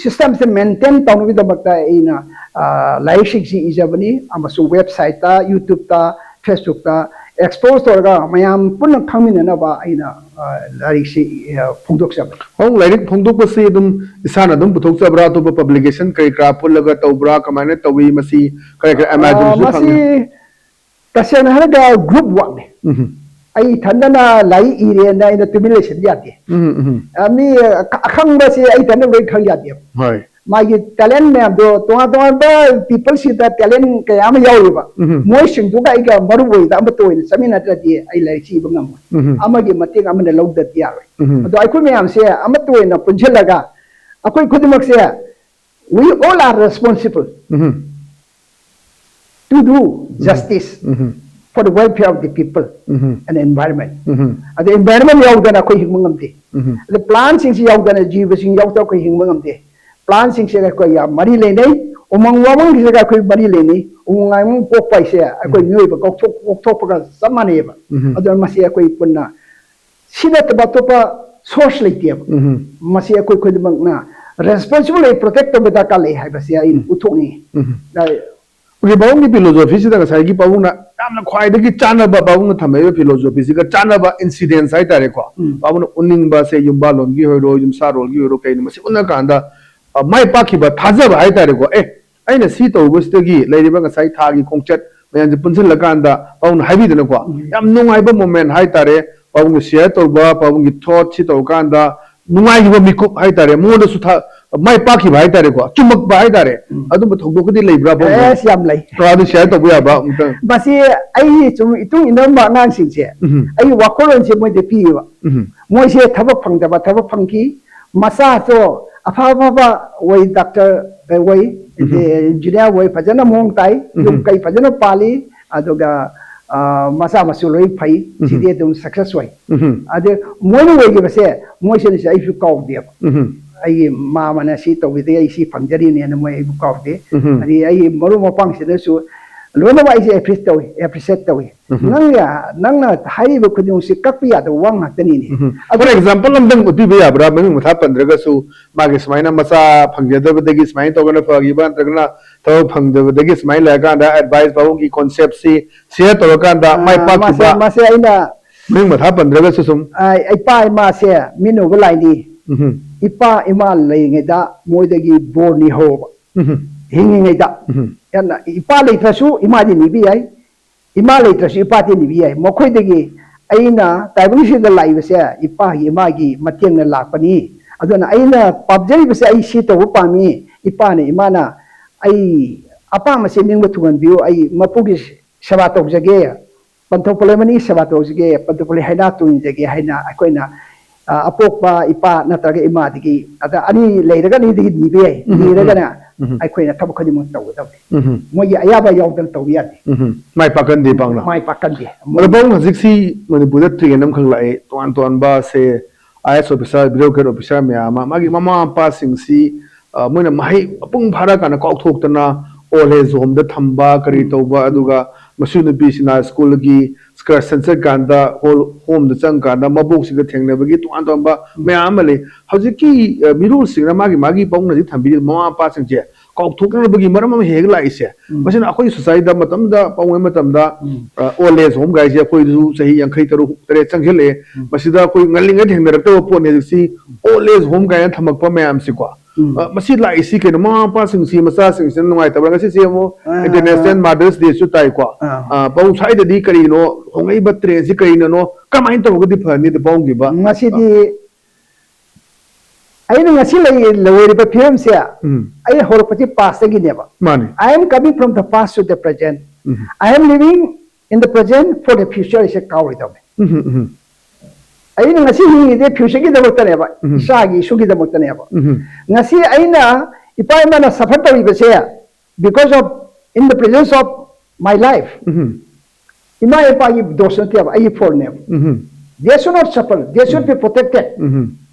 ꯁꯤꯁꯇꯦꯝꯁꯦ ꯃꯦꯟꯇꯦꯟ ꯇꯧꯅꯕꯒꯤꯗꯃꯛꯇ ꯑꯩꯅ, ꯑ, ꯂꯥꯏꯔꯤꯛꯁꯤꯡꯁꯤ ꯏꯖꯕꯅꯤ, ꯑꯃꯁꯨꯡ ꯋꯦꯕꯁꯥꯏꯠꯇ, ꯌꯨꯇ꯭ꯌꯨꯕꯇ, ꯐꯦꯁꯕꯨꯛꯇ ꯑꯦꯛꯁꯄꯣꯖ ꯇꯧꯔꯒ ꯃꯌꯥꯝ ꯄꯨꯟꯅ ꯈꯪꯃꯤꯟꯅꯅꯕ ꯑꯩꯅ, ꯑ, ꯂꯥꯏꯔꯤꯛꯁꯤ, ꯑ, ꯐꯣꯡꯗꯣꯛꯆꯕꯅꯤ꯫ ꯑꯃꯨꯛ ꯂꯥꯏꯔꯤꯛ ꯐꯣꯡꯗꯣꯛꯄꯁꯤ ꯑꯗꯨꯝ ꯏꯁꯥꯅ ꯑꯗꯨꯝ ꯄꯨꯊꯣꯛꯆꯕ꯭ꯔꯥ? ꯑꯇꯣꯞꯄ ꯄꯕ꯭ꯂꯤꯀꯦꯁꯟ ꯀꯔꯤ ꯀꯔꯥ ꯄꯨꯜꯂꯒ ꯇꯧꯕ꯭ꯔꯥ? ꯀꯃꯥꯏꯅ ꯇꯧꯏ? ꯃꯁꯤ ꯀꯔꯤ ꯀꯔꯤ ꯑ, ꯑꯦꯃꯥꯖꯣꯟꯁꯨ ꯃꯁꯤ ꯐꯪꯉꯤ? ꯇꯁꯦꯡꯅ ꯍꯥꯏꯔꯒ ꯒ꯭ꯔꯨꯞ ꯋꯥꯛꯅꯤ꯫ ꯎꯝ꯫ ꯑꯩ ꯏꯊꯟꯗꯅ ꯂꯥꯏꯔꯤꯛ ꯏꯔꯦꯅ ꯑꯩꯅ ꯇꯨꯃꯤꯟ ꯂꯩꯁꯤꯟꯕ ꯌꯥꯗꯦ꯫ ꯎꯝ, ꯎꯝ꯫ ꯑ, ꯃꯤ ꯑꯈ-, ꯑꯈꯪꯕꯁꯤ ꯑꯩ ꯏꯊꯟꯗ ꯂꯣꯏ ꯈꯪ ꯌꯥꯗꯦꯕ꯫ ꯍꯣꯏ꯫ ꯃꯥꯒꯤ ꯇꯦꯂꯦꯟ ꯃꯌꯥꯝꯗꯣ, ꯇꯣꯉꯥꯟ ꯇꯣꯉꯥꯟꯕ ꯄꯤꯄꯜꯁꯤꯗ ꯇꯦꯂꯦꯟ ꯀꯌꯥ ꯑꯃ ꯌꯥꯎꯔꯤꯕ꯫ ꯎꯝ꯫ ꯃꯣꯏꯁꯤꯡꯗꯨꯒ ꯑꯩꯒ ꯃꯔꯨ ꯑꯣꯏꯅ ꯑꯃꯠꯇ ꯑꯣꯏꯅ ꯆꯠꯃꯤꯟꯅꯗ꯭ꯔꯗꯤ ꯑꯩ ꯂꯥꯏꯔꯤꯛꯁꯤ ꯏꯕ ꯉꯝꯃꯣꯏ꯫ ꯎꯝ꯫ ꯑꯃꯒꯤ ꯃꯇꯦꯡ ꯑꯃꯅ ꯂꯧꯗꯕꯗꯤ ꯌꯥꯔꯣꯏ꯫ ꯎꯝ꯫ ꯑꯗꯣ ꯑꯩꯈꯣꯏ ꯃꯌꯥꯝꯁꯦ ꯑꯃꯠꯇ ꯑꯣꯏꯅ ꯄꯨꯟꯁꯤꯜꯂꯒ ꯑꯩꯈꯣꯏ ꯈꯨꯗꯤꯡꯃꯛꯁꯦ, we all are responsible um. to do um. Justice um. for the welfare of the people um. and environment. ꯎꯝ꯫ ꯑꯗ environment ꯌꯥꯎꯗꯅ ꯑꯩꯈꯣꯏ ꯍꯤꯡꯕ ꯉꯝꯗꯦ꯫ ꯎꯝ꯫ ꯑꯗ ꯄ꯭ꯂꯥꯟꯁꯤꯡꯁꯤ ꯌꯥꯎꯗꯅ, ꯖꯤꯕꯁꯤꯡ ꯌꯥꯎꯗꯅ ꯑꯩꯈꯣꯏ ꯍꯤꯡꯕ ꯉꯝꯗꯦ꯫ ꯄ꯭ꯂꯥꯟꯁꯤꯡꯁꯤꯒ ꯑꯩꯈꯣꯏ ꯌꯥꯝ ꯃꯔꯤ ꯂꯩꯅꯩ꯫ ꯎꯃꯪ ꯋꯥꯃꯪꯁꯤꯒ ꯑꯩꯈꯣꯏ ꯃꯔꯤ ꯂꯩꯅꯩ꯫ ꯎꯃꯪ ꯋꯥꯃꯪ ꯄꯣꯛꯄ ꯍꯥꯏꯁꯦ ꯑꯩꯈꯣꯏ ꯎꯝ꯫ ꯃꯤꯑꯣꯏꯕ ꯀꯣꯛꯊꯣꯛ-, ꯀꯣꯛꯊꯣꯛꯄꯒ ꯆꯞ ꯃꯥꯟꯅꯩꯑꯕ꯫ ꯎꯝ꯫ ꯑꯗꯨꯅ ꯃꯁꯤ ꯑꯩꯈꯣꯏ ꯄꯨꯟꯅ ꯁꯤ ꯅꯠꯇꯕ ꯑꯇꯣꯞꯄ ꯁꯣꯔꯁ ꯂꯩꯇꯦꯕ꯫ ꯎꯝ꯫ ꯃꯁꯤ ꯑꯩꯈꯣꯏ ꯈꯨꯗꯤꯡꯃꯛꯅ ꯔꯦꯁꯄꯣꯟꯁꯤꯕꯜ ꯑꯣꯏ ꯄ꯭ꯔꯣꯇꯦꯛ ꯇꯧꯕ ꯗꯔꯀꯥꯔ ꯂꯩ ꯍꯥꯏꯕꯁꯦ ꯑꯩꯅ ꯎꯝ꯫ ꯎꯠꯊꯣꯛꯅꯤꯡꯉꯤ꯫ ꯎꯝ꯫ ꯑ, ꯑꯩꯈꯣꯏꯒꯤ ꯄꯥꯕꯨꯡꯒꯤ ꯐꯤꯂꯣꯖꯣꯐꯤꯁꯤꯗ ꯉꯁꯥꯏꯒꯤ ꯄꯥꯕꯨꯡꯅ ꯌꯥꯝꯅ ꯈ꯭ꯋꯥꯏꯗꯒꯤ ꯆꯥꯟꯅꯕ, ꯄꯥꯕꯨꯡꯅ ꯊꯝꯃꯛꯏꯕ ꯐꯤꯂꯣꯖꯣꯐꯤꯁꯤꯒ ꯆꯥꯟꯅꯕ ꯏꯟꯁꯤꯗꯦꯟꯁ ꯍꯥꯏꯇꯥꯔꯦꯀꯣ꯫ ꯎꯝ꯫ ꯄꯥꯕꯨꯡꯅ ꯎꯠꯅꯤꯡꯕꯁꯦ ꯌꯨꯝꯕꯥꯜꯂꯣꯟꯒꯤ ꯑꯣꯏꯔꯣ, ꯌꯨꯝꯁꯥꯔꯣꯜꯒꯤ ꯑꯣꯏꯔꯣ, ꯀꯩꯅꯣ ꯃꯁꯤ ꯎꯠꯅ ꯀꯥꯟꯗ, ꯑ, ꯃꯥꯏ ꯄꯥꯛꯈꯤꯕ ꯊꯥꯖꯕ ꯍꯥꯏꯇꯥꯔꯦꯀꯣ꯫ ꯑꯦ, ꯑꯩꯅ ꯁꯤ ꯇꯧꯔꯨꯕꯁꯤꯗꯒꯤ ꯂꯩꯔꯤꯕ ꯉꯁꯥꯏ ꯊꯥꯒꯤ ꯈꯣꯡꯆꯠ ꯃꯌꯥꯝꯁꯦ ꯄꯨꯟꯁꯤꯜꯂꯀꯥꯟꯗ ꯄꯥꯕꯨꯡꯅ ꯍꯥꯏꯕꯤꯗꯅꯀꯣ, ꯎꯝ꯫ ꯌꯥꯝ ꯅꯨꯡꯉꯥꯏꯕ ꯃꯣꯃꯦꯟ ꯍꯥꯏꯇꯥꯔꯦ꯫ ꯄꯥꯕꯨꯡꯅ ꯁꯤꯌꯔ ꯇꯧꯕ, ꯄꯥꯕꯨꯡꯒꯤ ꯊꯣꯠ ꯁꯤ ꯇꯧꯔꯀꯥꯟꯗ ꯅꯨꯡꯉꯥꯏꯈꯤꯕ ꯃꯤꯀꯨꯞ ꯍꯥꯏꯇꯥꯔꯦ, ꯃꯉꯣꯟꯗꯁꯨ ꯊ-, ꯃꯥꯏ ꯄꯥꯛꯈꯤꯕ ꯍꯥꯏꯇꯥꯔꯦꯀꯣ, ꯆꯨꯝꯃꯛꯄ ꯍꯥꯏꯇꯥꯔꯦ꯫ ꯎꯝ꯫ ꯑꯗꯨꯝꯕ ꯊꯧꯗꯣꯛꯀꯗꯤ ꯂꯩꯕ꯭ꯔꯥ, ꯄꯥꯕꯨꯡ? ꯑꯦꯁ, ꯌꯥꯝ ꯂꯩ꯫ ꯈꯔ ꯑꯗꯨ ꯁꯤꯌꯔ ꯇꯧꯕ ꯌꯥꯕ ꯑꯃꯨꯛꯇꯪ꯫ ꯃꯁꯤ ꯑꯩꯒꯤ ꯁꯨꯝ ꯏꯇꯨꯡ ꯏꯅꯝꯕ ꯑꯉꯥꯡꯁꯤꯡꯁꯦ ꯎꯝ꯫ ꯑꯩ ꯋꯥꯈꯜꯂꯣꯟꯁꯦ ꯃꯣꯏꯗ ꯄꯤꯌꯦꯕ꯫ ꯎꯝ꯫ ꯃꯣꯏꯁꯦ ꯊꯕꯛ ꯐꯪꯗꯕ ꯊꯕꯛ ꯐꯪꯈꯤ, ꯃꯆꯥꯁꯨ ꯑꯐ ꯑꯐꯕ ꯑꯣꯏ, ꯗꯥꯛꯇꯔ ꯑꯣꯏ, ꯎꯝ꯫ ꯏꯟꯖꯤꯅꯤꯌꯥꯔ ꯑꯣꯏ, ꯐꯖꯅ ꯃꯑꯣꯡ ꯇꯥꯏ, ꯎꯝ꯫ ꯌꯨꯝ ꯀꯩ ꯐꯖꯅ ꯄꯥꯜꯂꯤ, ꯑꯗꯨꯒ, ꯑ, ꯃꯆꯥ ꯃꯁꯨ ꯂꯣꯏ ꯐꯩ, ꯎꯝ꯫ ꯁꯤꯗꯤ ꯑꯗꯨꯝ ꯁꯛꯁꯦꯁ ꯑꯣꯏ꯫ ꯎꯝ꯫ ꯑꯗꯨ ꯃꯣꯏꯅ ꯑꯣꯏꯈꯤꯕꯁꯦ, ꯃꯣꯏꯁꯤꯅꯁꯨ ꯑꯩꯁꯨ ꯀꯥꯎꯗꯦꯕ꯫ ꯎꯝ꯫ ꯑꯩꯒꯤ ꯃꯥꯃꯅ ꯁꯤ ꯇꯧꯕꯤꯗꯦ, ꯑꯩ ꯁꯤ ꯐꯪꯖꯔꯤꯅꯦꯅ ꯃꯣꯏ ꯑꯩꯕꯨ ꯀꯥꯎꯗꯦ꯫ ꯎꯝꯍꯨꯝ꯫ ꯑꯗꯒꯤ ꯑꯩꯒꯤ ꯃꯔꯨꯞ ꯃꯄꯥꯡꯁꯤꯅꯁꯨ ꯂꯣꯏꯅꯃꯛ ꯑꯩꯁꯦ ꯑꯦꯄ꯭ꯔꯤꯁ ꯇꯧꯏ ꯑꯦꯄ꯭ꯔꯤꯁꯤꯌꯦꯠ ꯇꯧꯏ꯫ ꯎꯝꯍꯨꯝ꯫ ꯅꯪ ꯅꯪꯅ ꯍꯥꯏꯔꯤꯕ ꯈꯨꯗꯤꯡꯃꯛꯁꯤ ꯀꯛꯄ ꯌꯥꯗꯕ ꯋꯥ ꯉꯥꯛꯇꯅꯤꯅꯦ꯫ ꯎꯝꯍꯨꯝ꯫ ꯑꯗꯨ For example ꯑꯝꯇꯪ ꯎꯠꯄꯤꯕ ꯌꯥꯕ꯭ꯔꯥ? ꯃꯃꯤꯡ ꯃꯊꯥ ꯄꯟꯗ꯭ꯔꯒꯁꯨ, ꯃꯥꯒꯤ ꯁꯨꯃꯥꯏꯅ ꯃꯆꯥ ꯐꯪꯖꯗꯕꯗꯒꯤ ꯁꯨꯃꯥꯏꯅ ꯇꯧꯒꯅ ꯐꯈꯤꯕ, ꯅꯠꯇ꯭ꯔꯒꯅ ꯊꯕꯛ ꯐꯪꯗꯕꯗꯒꯤ ꯁꯨꯃꯥꯏꯅ ꯂꯩꯔꯀꯥꯟꯗ ꯑꯦꯗꯚꯥꯏꯁ ꯄꯥꯕꯨꯡꯒꯤ ꯀꯣꯟꯁꯦꯞꯁꯤ ꯁꯤꯌꯔ ꯇꯧꯔꯀꯥꯟꯗ ꯃꯥꯏ ꯑ, ꯄꯥꯛꯈꯤꯕ, ꯃꯁꯦ ꯃꯁꯦ ꯑꯩꯅ ꯃꯃꯤꯡ ꯃꯊꯥ ꯄꯟꯗ꯭ꯔꯒꯁꯨ ꯁꯨꯝ꯫ ꯑ, ꯏꯄꯥ ꯏꯃꯥꯁꯦ ꯃꯤꯅꯧꯕ ꯂꯥꯏꯅꯤ꯫ ꯎꯝꯍꯨꯝ꯫ ꯏꯄꯥ ꯏꯃꯥ ꯂꯩꯔꯤꯉꯩꯗ ꯃꯣꯏꯗꯒꯤ ꯕꯣꯔ ꯅꯤꯍꯧꯕ꯫ ꯎꯝꯍꯨꯝ꯫ ꯍꯤꯡꯉꯤꯉꯩꯗ ꯎꯝꯍꯨꯝ꯫ ꯌꯥꯝꯅ ꯏꯄꯥ ꯂꯩꯇ꯭ꯔꯁꯨ ꯏꯃꯥꯗꯤ ꯅꯤꯕ ꯌꯥꯏ, ꯏꯃꯥ ꯂꯩꯇ꯭ꯔꯁꯨ ꯏꯄꯥꯗꯤ ꯅꯤꯕ ꯌꯥꯏ꯫ ꯃꯈꯣꯏꯗꯒꯤ ꯑꯩꯅ ꯇꯥꯏꯕꯪꯁꯤꯗ ꯂꯥꯛꯏꯕꯁꯦ ꯏꯄꯥꯒꯤ ꯏꯃꯥꯒꯤ ꯃꯇꯦꯡꯅ ꯂꯥꯛꯄꯅꯤ꯫ ꯑꯗꯨꯅ ꯑꯩꯅ ꯄꯥꯝꯖꯔꯤꯕꯁꯦ ꯑꯩ ꯁꯤ ꯇꯧꯕ ꯄꯥꯝꯃꯤ꯫ ꯏꯄꯥꯅ ꯏꯃꯥꯅ ꯑꯩ ꯑꯄꯥꯝꯕꯁꯦ ꯅꯤꯡꯕ ꯊꯨꯡꯍꯟꯕꯤꯌꯨ, ꯑꯩ ꯃꯄꯨꯒꯤ ꯁꯦꯕꯥ ꯇꯧꯖꯒꯦ, ꯄꯟꯊꯧ ꯄꯨꯂꯩꯃꯅꯤ ꯁꯦꯕꯥ ꯇꯧꯖꯒꯦ, ꯄꯟꯊꯧ ꯄꯨꯂꯩ ꯍꯩꯅꯥ ꯇꯣꯡꯖꯒꯦ ꯍꯥꯏꯅ ꯑꯩꯈꯣꯏꯅ, ꯑ, ꯑꯄꯣꯛꯄ ꯏꯄꯥ ꯅꯠꯇ꯭ꯔꯒ ꯏꯃꯥꯗꯒꯤ, ꯑꯗ ꯑꯅꯤ ꯂꯩꯔꯒ ꯑꯅꯤꯗꯒꯤ ꯅꯤꯕ ꯌꯥꯏ꯫ ꯎꯝ, ꯎꯝ, ꯅꯤꯔꯒꯅ ꯎꯝ, ꯎꯝ꯫ ꯑꯩꯈꯣꯏꯅ ꯊꯕꯛ ꯈꯨꯗꯤꯡꯃꯛ ꯇꯧꯒꯗꯕꯅꯤ꯫ ꯎꯝ, ꯎꯝ꯫ ꯃꯣꯏꯒꯤ ꯑꯌꯥꯕ ꯌꯥꯎꯗꯅ ꯇꯧꯕ ꯌꯥꯗꯦ꯫ ꯎꯝ, ꯎꯝ꯫ ꯃꯥꯏ ꯄꯥꯛꯀꯟꯗꯦ ꯄꯥꯛꯅ꯫ ꯃꯥꯏ ꯄꯥꯛꯀꯟꯗꯦ꯫ ꯑꯗꯣ ꯄꯥꯕꯨꯡ ꯍꯧꯖꯤꯛꯁꯤ ꯃꯅꯤꯄꯨꯔꯗ ꯇ꯭ꯔꯦꯟ ꯑꯃꯈꯛ ꯂꯥꯛꯑꯦ, ꯇꯣꯉꯥꯟ ꯇꯣꯉꯥꯟꯕ ꯁꯦ ꯑꯥꯏ ꯑꯦꯁ ꯑꯣꯐꯤꯁꯥꯔ, ꯕ꯭ꯌꯨꯔꯣꯀ꯭ꯔꯦꯠ ꯑꯣꯐꯤꯁꯥꯔ ꯃꯌꯥꯝ ꯑꯃ, ꯃꯥꯒꯤ ꯃꯃꯥ ꯃꯄꯥꯁꯤꯡꯁꯤ, ꯑ, ꯃꯣꯏꯅ ꯃꯍꯩ ꯃꯄꯨꯡ ꯐꯥꯔꯀꯥꯟꯗ ꯀꯥꯎꯊꯣꯛꯇꯅ ꯑꯣꯜ ꯑꯦꯖ ꯍꯣꯝꯗ ꯊꯝꯕ, ꯀꯔꯤ ꯎꯝ꯫ ꯇꯧꯕ, ꯑꯗꯨꯒ ꯃꯁꯨ ꯅꯨꯄꯤꯁꯤꯅ ꯁ꯭ꯀꯨꯜꯒꯤ ꯑꯦꯛꯁꯀꯔꯁꯟ ꯆꯠꯀꯥꯟꯗ ꯍꯣꯜ ꯍꯣꯝꯗ ꯆꯪꯀꯥꯟꯗ ꯃꯕꯣꯛꯁꯤꯡꯒ ꯊꯦꯡꯅꯕꯒꯤ ꯇꯣꯉꯥꯟ ꯇꯣꯉꯥꯟꯕ ꯎꯝ꯫ ꯃꯌꯥꯝ ꯑꯃ ꯂꯩ꯫ ꯍꯧꯖꯤꯛꯀꯤ, ꯑ, ꯃꯤꯔꯣꯜꯁꯤꯡꯅ ꯃꯥꯒꯤ ꯃꯥꯒꯤ ꯄꯥꯎꯅꯗꯤ ꯊꯝꯕꯤꯔꯤꯕ ꯃꯃꯥ ꯃꯄꯥꯁꯤꯡꯁꯦ ꯀꯥꯎꯊꯣꯛꯅꯕꯒꯤ ꯃꯔꯝ ꯑꯃ ꯍꯦꯛ ꯂꯥꯛꯏꯁꯦ꯫ ꯎꯝ꯫ ꯃꯁꯤꯅ ꯑꯩꯈꯣꯏ ꯁꯣꯁꯥꯏꯇꯤꯗ ꯃꯇꯝꯗ ꯄꯥꯎꯉꯩ ꯃꯇꯝꯗ, ꯎꯝ꯫ ꯑ, ꯑꯣꯜ ꯑꯦꯖ ꯍꯣꯝ ꯀꯥꯏꯁꯦ ꯑꯩꯈꯣꯏꯗꯁꯨ ꯆꯍꯤ ꯌꯥꯡꯈꯩ ꯇꯔꯨꯛ ꯇꯔꯦꯠ ꯆꯪꯁꯤꯜꯂꯛꯑꯦ꯫ ꯎꯝ꯫ ꯃꯁꯤꯗ ꯑꯩꯈꯣꯏ ꯉꯜꯂꯤꯉꯩ ꯊꯦꯡꯅꯔꯛꯇꯕ ꯄꯣꯠꯅꯤ ꯍꯧꯖꯤꯛꯁꯤ ꯑꯣꯜ ꯑꯦꯖ ꯍꯣꯝ ꯀꯥꯏꯅ ꯊꯝꯃꯛꯄ ꯃꯌꯥꯝꯁꯤꯀꯣ꯫ ꯎꯝ꯫ ꯑ, ꯃꯁꯤ ꯂꯥꯛꯏꯁꯤ ꯀꯩꯅꯣ? ꯃꯃꯥ ꯃꯄꯥꯁꯤꯡꯁꯤ ꯃꯆꯥꯁꯤꯡꯁꯤꯅ ꯅꯨꯡꯉꯥꯏꯇꯕ꯭ꯔꯥ? ꯉꯁꯤꯁꯦ ꯑꯃꯨꯛ ꯑ, ꯏꯟꯇꯔꯅꯦꯁꯅꯦꯜ ꯃꯥꯗꯔꯁ ꯗꯦꯁꯨ ꯇꯥꯏꯀꯣ꯫ ꯑ꯫ ꯑ, ꯄꯥꯎ ꯁ꯭ꯋꯥꯏꯗꯗꯤ ꯀꯔꯤꯅꯣ? ꯍꯣꯡꯉꯛꯏꯕ ꯇ꯭ꯔꯦꯟꯁꯤ ꯀꯔꯤꯅꯅꯣ? ꯀꯃꯥꯏꯅ ꯇꯧꯔꯒꯗꯤ ꯐꯅꯤ? ꯑꯗꯨ ꯄꯥꯎꯒꯤꯕ꯫ ꯉꯁꯤꯗꯤ ꯑꯩꯅ ꯉꯁꯤ ꯂꯩ-, ꯂꯩꯔꯤꯕ ꯐꯤꯕꯝꯁꯦ ꯎꯝ꯫ ꯑꯩ ꯍꯧꯔꯛꯄꯁꯤ ꯄꯥꯁꯇꯒꯤꯅꯦꯕ꯫ ꯃꯥꯅꯤ꯫ I am coming from the past to the present. Um. I am living in the present for the future ꯏꯁꯦ ꯀꯥꯎꯔꯣꯏꯗꯕꯅꯤ꯫ ꯎꯝ, ꯎꯝ꯫ ꯑꯩꯅ ꯉꯁꯤ ꯍꯤꯡꯉꯤꯁꯦ ꯐ꯭ꯌꯨꯆꯔꯒꯤꯗꯃꯛꯇꯅꯦꯕ, ꯎꯝ꯫ ꯏꯆꯥꯒꯤ ꯏꯁꯨꯒꯤꯗꯃꯛꯇꯅꯦꯕ꯫ ꯎꯝ꯫ ꯉꯁꯤ ꯑꯩꯅ ꯏꯄꯥ ꯏꯃꯥꯅ ꯁꯐꯔ ꯇꯧꯔꯤꯕꯁꯦ because of in the presence of my life. Um. ꯏꯃꯥ ꯏꯄꯥꯒꯤ ꯗꯣꯁ ꯅꯠꯇꯦꯕ, ꯑꯩꯒꯤ ꯐꯣꯜꯅꯦꯕ꯫ ꯎꯝ꯫ They should not suffer, they should be protected.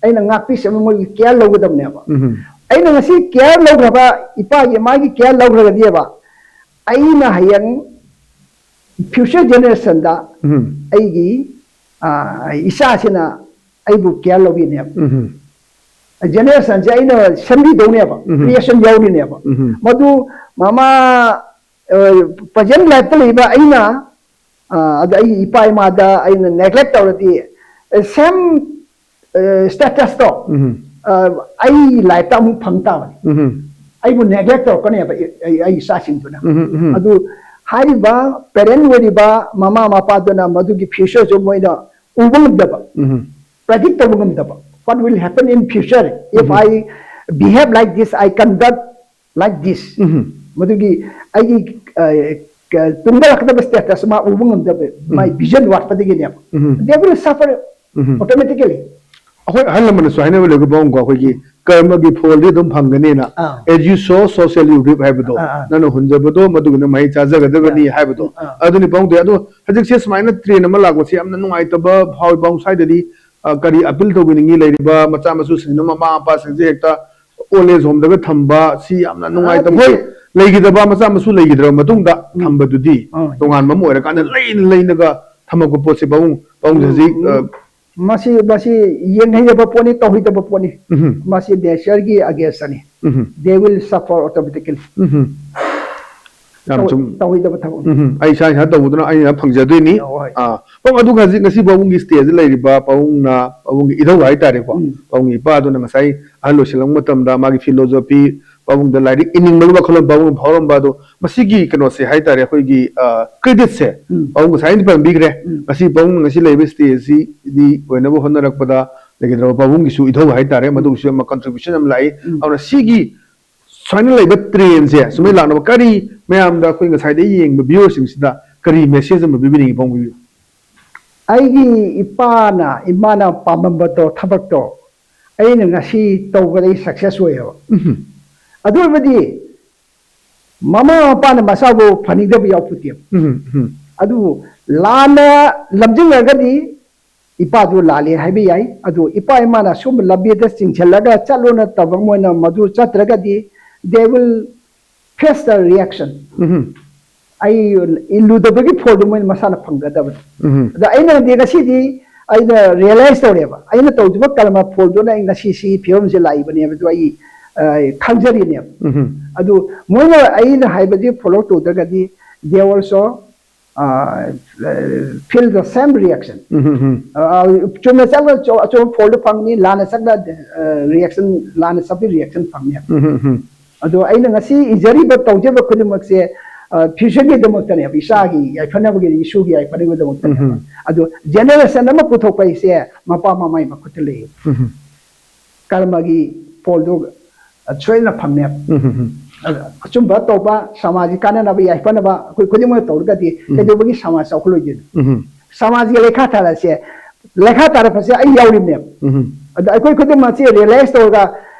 ꯑꯩꯅ ꯉꯥꯛꯄꯤ ꯁꯦꯟꯕ, ꯃꯣꯏꯒꯤ ꯀꯦꯌꯔ ꯂꯧꯒꯗꯕꯅꯦꯕ꯫ ꯑꯩꯅ ꯉꯁꯤ ꯀꯦꯌꯔ ꯂꯧꯈ꯭ꯔꯕ, ꯏꯄꯥꯒꯤ ꯃꯥꯒꯤ ꯀꯦꯌꯔ ꯂꯧꯈ꯭ꯔꯒꯗꯤꯕ, ꯑꯩꯅ ꯍꯌꯦꯡ ꯐ꯭ꯌꯨꯆꯔ ꯖꯦꯅꯦꯔꯦꯁꯟꯗ ꯑꯩꯒꯤ, ꯑ, ꯏꯆꯥꯁꯤꯅ ꯑꯩꯕꯨ ꯀꯦꯌꯔ ꯂꯧꯕꯤꯅꯦꯕ꯫ ꯖꯦꯅꯦꯔꯦꯁꯟꯁꯦ ꯑꯩꯅ ꯁꯦꯝꯕꯤꯗꯧꯅꯦꯕ, ꯀ꯭ꯔꯤꯌꯦꯁꯟ ꯌꯥꯎꯔꯤꯅꯦꯕ꯫ ꯃꯗꯨ ꯃꯃꯥ, ꯑ, ꯄ꯭ꯔꯖꯦꯟ ꯂꯥꯏꯐꯇ ꯂꯩꯕ ꯑꯩꯅ, ꯑ, ꯑꯗ ꯑꯩꯒꯤ ꯏꯄꯥ ꯏꯃꯥꯗ ꯑꯩꯅ ꯅꯦꯒ꯭ꯂꯦꯛ ꯇꯧꯔꯗꯤ, ꯁꯦꯝ ꯁ꯭ꯇꯦꯇꯁꯇꯣ ꯑ, ꯑꯩ ꯂꯥꯏꯐꯇ ꯑꯃꯨꯛ ꯐꯪ ꯇꯥꯕꯅꯤ꯫ ꯑꯩꯕꯨ ꯅꯦꯒ꯭ꯂꯦꯛ ꯇꯧꯔꯛꯀꯅꯦꯕ ꯑꯩ, ꯑꯩ, ꯑꯩ ꯏꯆꯥꯁꯤꯡꯗꯨꯅ꯫ ꯑꯗꯨ ꯍꯥꯏꯔꯤꯕ ꯄꯦꯔꯦꯟ ꯑꯣꯏꯔꯤꯕ ꯃꯃꯥ ꯃꯄꯥꯗꯨꯅ ꯃꯗꯨꯒꯤ ꯐ꯭ꯌꯨꯆꯔꯁꯨ ꯃꯣꯏꯅ ꯎꯕ ꯉꯝꯗꯕ, ꯄ꯭ꯔꯦꯗꯤꯛ ꯇꯧꯕ ꯉꯝꯗꯕ, what will happen in future if I behave like this, I conduct like this? ꯃꯗꯨꯒꯤ ꯑꯩꯒꯤ, ꯑ, ꯀ-, ꯇꯨꯡꯗ ꯂꯥꯛꯀꯗꯕ ꯁ꯭ꯇꯦꯇꯁ ꯃꯥ ꯎꯕ ꯉꯝꯗꯕ, ꯃꯥꯏ vision ꯋꯥꯠꯄꯗꯒꯤꯅꯦꯕ꯫ They will suffer automatically. ꯑꯩꯈꯣꯏ ꯑꯍꯜ ꯂꯃꯟꯅꯁꯨ ꯍꯥꯏꯅꯕ ꯂꯩꯀꯣ, ꯄꯥꯕꯨꯡꯀꯣ, ꯑꯩꯈꯣꯏꯒꯤ ꯀꯔꯃꯒꯤ ꯐꯣꯜꯗꯤ ꯑꯗꯨꯝ ꯐꯪꯒꯅꯤꯅ꯫ ꯑꯥ꯫ As you sow, so shall you reap ꯍꯥꯏꯕꯗꯣ, ꯑꯥ, ꯑꯥ꯫ ꯅꯪꯅ ꯍꯨꯟꯖꯕꯗꯣ ꯃꯗꯨꯒꯤꯅ ꯃꯍꯩ ꯆꯥꯖꯒꯗꯕꯅꯤ ꯑꯥ꯫ ꯍꯥꯏꯕꯗꯣ꯫ ꯑꯥ꯫ ꯑꯗꯨꯅꯤ ꯄꯥꯕꯨꯡꯗꯤ꯫ ꯑꯗꯣ ꯍꯧꯖꯤꯛꯁꯦ ꯁꯨꯃꯥꯏꯅ ꯇ꯭ꯔꯦꯟ ꯑꯃ ꯂꯥꯛꯄꯁꯦ ꯌꯥꯝꯅ ꯅꯨꯡꯉꯥꯏꯇꯕ ꯐꯥꯎꯏ ꯄꯥꯕꯨꯡ꯫ ꯁ꯭ꯋꯥꯏꯗꯗꯤ, ꯑ, ꯀꯔꯤ ꯑꯄꯤꯜ ꯇꯧꯕꯤꯅꯤꯡꯉꯤ? ꯂꯩꯔꯤꯕ ꯃꯆꯥ ꯃꯁꯨꯁꯤꯡꯁꯤꯅ, ꯃꯃꯥ ꯃꯄꯥꯁꯤꯡꯁꯦ ꯍꯦꯛꯇ ꯑꯣꯜ ꯑꯦꯖ ꯍꯣꯝꯗꯒ ꯊꯝꯕ, ꯁꯤ ꯌꯥꯝꯅ ꯅꯨꯡꯉꯥꯏꯇꯕ꯫ ꯑꯗꯨꯗꯤ ꯍꯣꯏ, ꯂꯩꯈꯤꯗꯕ ꯃꯆꯥ ꯃꯁꯨ ꯂꯩꯈꯤꯗ꯭ꯔꯕ ꯃꯇꯨꯡꯗ ꯎꯝ꯫ ꯊꯝꯕꯗꯨꯗꯤ ꯑꯥ꯫ ꯇꯣꯉꯥꯟꯕ ꯑꯃ ꯑꯣꯏꯔꯀꯥꯟꯗ ꯂꯩꯅ ꯂꯩꯅꯒ ꯊꯝꯃꯛꯄ ꯄꯣꯠꯁꯦ ꯄꯥꯕꯨꯡ, ꯄꯥꯕꯨꯡ ꯎꯝ, ꯍꯧꯖꯤꯛ, ꯎꯝ꯫ ꯑ, ꯃꯁꯤ, ꯃꯁꯤ ꯌꯦꯡꯍꯩꯗꯕ ꯄꯣꯠꯅꯤ, ꯇꯧꯍꯩꯗꯕ ꯄꯣꯠꯅꯤ꯫ ꯎꯝ꯫ ꯃꯁꯤ ꯅꯦꯆꯔꯒꯤ ꯑꯒꯦꯟꯁꯇꯅꯤ꯫ ꯎꯝ꯫ They will suffer automatically꯫ ꯎꯝ꯫ ꯌꯥꯝ ꯇꯧ-, ꯆꯨꯝ-, ꯇꯧꯍꯩꯗꯕ ꯊꯕꯛꯅꯤ꯫ ꯎꯝ꯫ ꯑꯩ ꯏꯁꯥ ꯏꯁꯥ ꯇꯧꯕꯗꯨꯅ ꯑꯩꯅ ꯐꯪꯖꯗꯣꯏꯅꯤ꯫ ꯍꯣꯏ꯫ ꯑꯥ꯫ ꯄꯥꯕꯨꯡ, ꯑꯗꯨꯒ ꯍꯧꯖꯤꯛ ꯉꯁꯤ ꯄꯥꯕꯨꯡꯒꯤ ꯁ꯭ꯇꯦꯖꯇ ꯂꯩꯔꯤꯕ ꯄꯥꯕꯨꯡꯅ, ꯄꯥꯕꯨꯡꯒꯤ ꯏꯙꯧ ꯍꯥꯏꯇꯥꯔꯦꯀꯣ꯫ ꯎꯝ꯫ ꯄꯥꯕꯨꯡꯒꯤ ꯏꯄꯥꯗꯨꯅ ꯉꯁꯥꯏ ꯑꯍꯜ ꯑꯣꯏꯁꯤꯜꯂꯛꯄ ꯃꯇꯝꯗ ꯃꯥꯒꯤ ꯐꯤꯂꯣꯖꯣꯐꯤ, ꯄꯥꯕꯨꯡꯗ ꯂꯥꯏꯔꯤꯛ ꯏꯅꯤꯡꯕꯒꯤ ꯋꯥꯈꯜꯂꯣꯟ ꯄꯥꯕꯨꯡꯅ ꯐꯥꯎꯔꯝꯕ ꯑꯗꯣ, ꯃꯁꯤꯒꯤ ꯀꯩꯅꯣꯁꯦ ꯍꯥꯏꯇꯥꯔꯦ, ꯑꯩꯈꯣꯏꯒꯤ, ꯑ, ꯀ꯭ꯔꯦꯗꯤꯠꯁꯦ ꯎꯝ꯫ ꯄꯥꯕꯨꯡ ꯉꯁꯥꯏ ꯑꯩꯅ ꯄꯟꯕꯤꯈ꯭ꯔꯦ꯫ ꯎꯝ꯫ ꯉꯁꯤ ꯄꯥꯕꯨꯡꯅ ꯉꯁꯤ ꯂꯩꯔꯤꯕ ꯁ꯭ꯇꯦꯖꯁꯤꯗꯤ ꯑꯣꯏꯅꯕ ꯍꯣꯠꯅꯔꯛꯄꯗ ꯂꯩꯈꯤꯗ꯭ꯔꯕ ꯄꯥꯕꯨꯡꯒꯤꯁꯨ ꯏꯙꯧ ꯍꯥꯏꯇꯥꯔꯦ, ꯎꯝ꯫ ꯃꯗꯨꯒꯤꯁꯨ ꯌꯥꯝꯅ ꯀꯟꯇ꯭ꯔꯤꯕ꯭ꯌꯨꯁꯟ ꯌꯥꯝ ꯂꯥꯛꯏ꯫ ꯎꯝ꯫ ꯑꯗꯨꯅ ꯁꯤꯒꯤ ꯁꯨꯃꯥꯏꯅ ꯂꯩꯕ ꯇ꯭ꯔꯦꯟꯁꯦ ꯁꯨꯃꯥꯏꯅ ꯂꯥꯛꯅꯕ ꯀꯔꯤ ꯃꯌꯥꯝꯗ ꯑꯩꯈꯣꯏ ꯉꯁꯥꯏꯗꯩ ꯌꯦꯡꯕ ꯚ꯭ꯌꯨꯋꯔꯁꯤꯡꯁꯤꯗ ꯀꯔꯤ ꯃꯦꯁꯦꯖ ꯑꯃ ꯄꯤꯕꯤꯅꯤꯡꯉꯤ ꯄꯥꯕꯨꯡ? ꯑꯩꯒꯤ ꯏꯄꯥꯅ, ꯏꯃꯥꯅ ꯄꯥꯝꯃꯝꯕꯗꯣ, ꯊꯕꯛꯇꯣ ꯑꯩꯅ ꯉꯁꯤ ꯇꯧꯕꯗ ꯑꯩ ꯁꯛꯁꯦꯁ ꯑꯣꯏꯌꯦꯕ꯫ ꯎꯝ꯫ ꯑꯗꯨ ꯑꯣꯏꯕꯗꯤ ꯃꯃꯥ ꯃꯄꯥꯅ ꯃꯆꯥꯕꯨ ꯐꯅꯤꯡꯗꯕ ꯌꯥꯎꯄꯣꯠꯇꯦꯕ꯫ ꯎꯝ, ꯎꯝ꯫ ꯑꯗꯨꯕꯨ ꯂꯥꯟꯅ ꯂꯝꯖꯤꯡꯈ꯭ꯔꯒꯗꯤ ꯏꯄꯥꯗꯨ ꯂꯥꯜꯂꯦ ꯍꯥꯏꯕ ꯌꯥꯏ꯫ ꯑꯗꯨ ꯏꯄꯥ ꯏꯃꯥꯅ ꯑꯁꯨꯝꯕ ꯂꯝꯕꯤꯗ ꯆꯤꯡꯁꯤꯜꯂꯒ ꯆꯠꯂꯣꯅ ꯇꯧꯕ, ꯃꯣꯏꯅ ꯃꯗꯨ ꯆꯠꯇ꯭ꯔꯒꯗꯤ they will face the reaction꯫ ꯎꯝ ꯑꯩ ꯏꯜꯂꯨꯗꯕꯒꯤ ꯐꯣꯜꯗꯨ ꯃꯣꯏꯅ ꯃꯁꯥꯅ ꯐꯪꯒꯗꯕꯅꯤ꯫ ꯎꯝ ꯑꯗ ꯑꯩꯅꯗꯤ ꯉꯁꯤꯗꯤ ꯑꯩꯅ ꯔꯤꯌꯦꯂꯥꯏꯁ ꯇꯧꯔꯦꯕ, ꯑꯩꯅ ꯇꯧꯈꯤꯕ ꯀꯔꯃ ꯐꯣꯜꯗꯨꯅ ꯑꯩ ꯉꯁꯤ ꯁꯤꯒꯤ ꯐꯤꯕꯝꯁꯦ ꯂꯥꯛꯏꯕꯅꯦ ꯍꯥꯏꯕꯗꯨ ꯑꯩ ꯑ, ꯈꯪꯖꯔꯤꯅꯦꯕ꯫ ꯎꯝ ꯑꯗꯨ ꯃꯣꯏꯅ ꯑꯩꯅ ꯍꯥꯏꯕꯁꯤ ꯐꯣꯂꯣ ꯇꯧꯗ꯭ꯔꯒꯗꯤ they also feel the same reaction꯫ Um um ꯑ, ꯆꯨꯝꯅ ꯆꯠꯂ ꯑꯆꯨꯝꯕ ꯐꯣꯜꯗꯨ ꯐꯪꯅꯤ, ꯂꯥꯟꯅ ꯆꯠꯂ ꯔꯤꯌꯦꯛꯁꯟ, ꯂꯥꯟꯅ ꯆꯠꯄꯒꯤ ꯔꯤꯌꯦꯛꯁꯟ ꯐꯪꯅꯤ꯫ ꯎꯝ ꯎꯝ ꯑꯗꯣ ꯑꯩꯅ ꯉꯁꯤ ꯏꯖꯔꯤꯕ ꯇꯧꯖꯕ ꯈꯨꯗꯤꯡꯃꯛꯁꯦ ꯐ꯭ꯌꯨꯆꯔꯒꯤꯗꯃꯛꯇꯅꯦꯕ, ꯏꯆꯥꯒꯤ ꯌꯥꯏꯐꯅꯕꯒꯤ, ꯏꯁꯨꯒꯤ ꯌꯥꯏꯐꯅꯕꯒꯤꯗꯃꯛꯇꯅꯦꯕ꯫ ꯎꯝ꯫ ꯑꯗꯣ ꯖꯦꯅꯦꯔꯦꯁꯟ ꯑꯃ ꯄꯨꯊꯣꯛꯄ ꯍꯥꯏꯁꯦ ꯃꯄꯥ ꯃꯃꯥꯒꯤ ꯃꯈꯨꯠꯇ ꯂꯩꯌꯦ꯫ ꯎꯝ ꯀꯔꯃꯒꯤ ꯐꯣꯜꯗꯨ ꯁꯣꯏꯗꯅ ꯐꯪꯅꯦꯕ꯫ ꯎꯝ ꯎꯝ ꯑꯗ ꯑꯆꯨꯝꯕ ꯇꯧꯕ, ꯁꯃꯥꯖꯒꯤ ꯀꯥꯟꯅꯅꯕ, ꯌꯥꯏꯐꯅꯕ ꯑꯩꯈꯣꯏ ꯈꯨꯗꯤꯡꯃꯛ ꯇꯧꯔꯒꯗꯤ ꯎꯝ꯫ ꯀꯩꯗꯧꯕꯒꯤ ꯁꯃꯥꯖ ꯆꯥꯎꯈꯠꯂꯣꯏꯗꯣꯏꯅꯣ? ꯎꯝ ꯁꯃꯥꯖꯒꯤ ꯂꯩꯈꯥ ꯊꯥꯔꯁꯦ, ꯂꯩꯈꯥ ꯇꯥꯔꯛꯄꯁꯦ ꯑꯩ ꯌꯥꯎꯔꯤꯕꯅꯦꯕ꯫ ꯎꯝ ꯑꯗ ꯑꯩꯈꯣꯏ ꯈꯨꯗꯤꯡꯃꯛꯁꯦ ꯔꯤꯌꯦꯂꯥꯏꯁ ꯇꯧꯔꯒ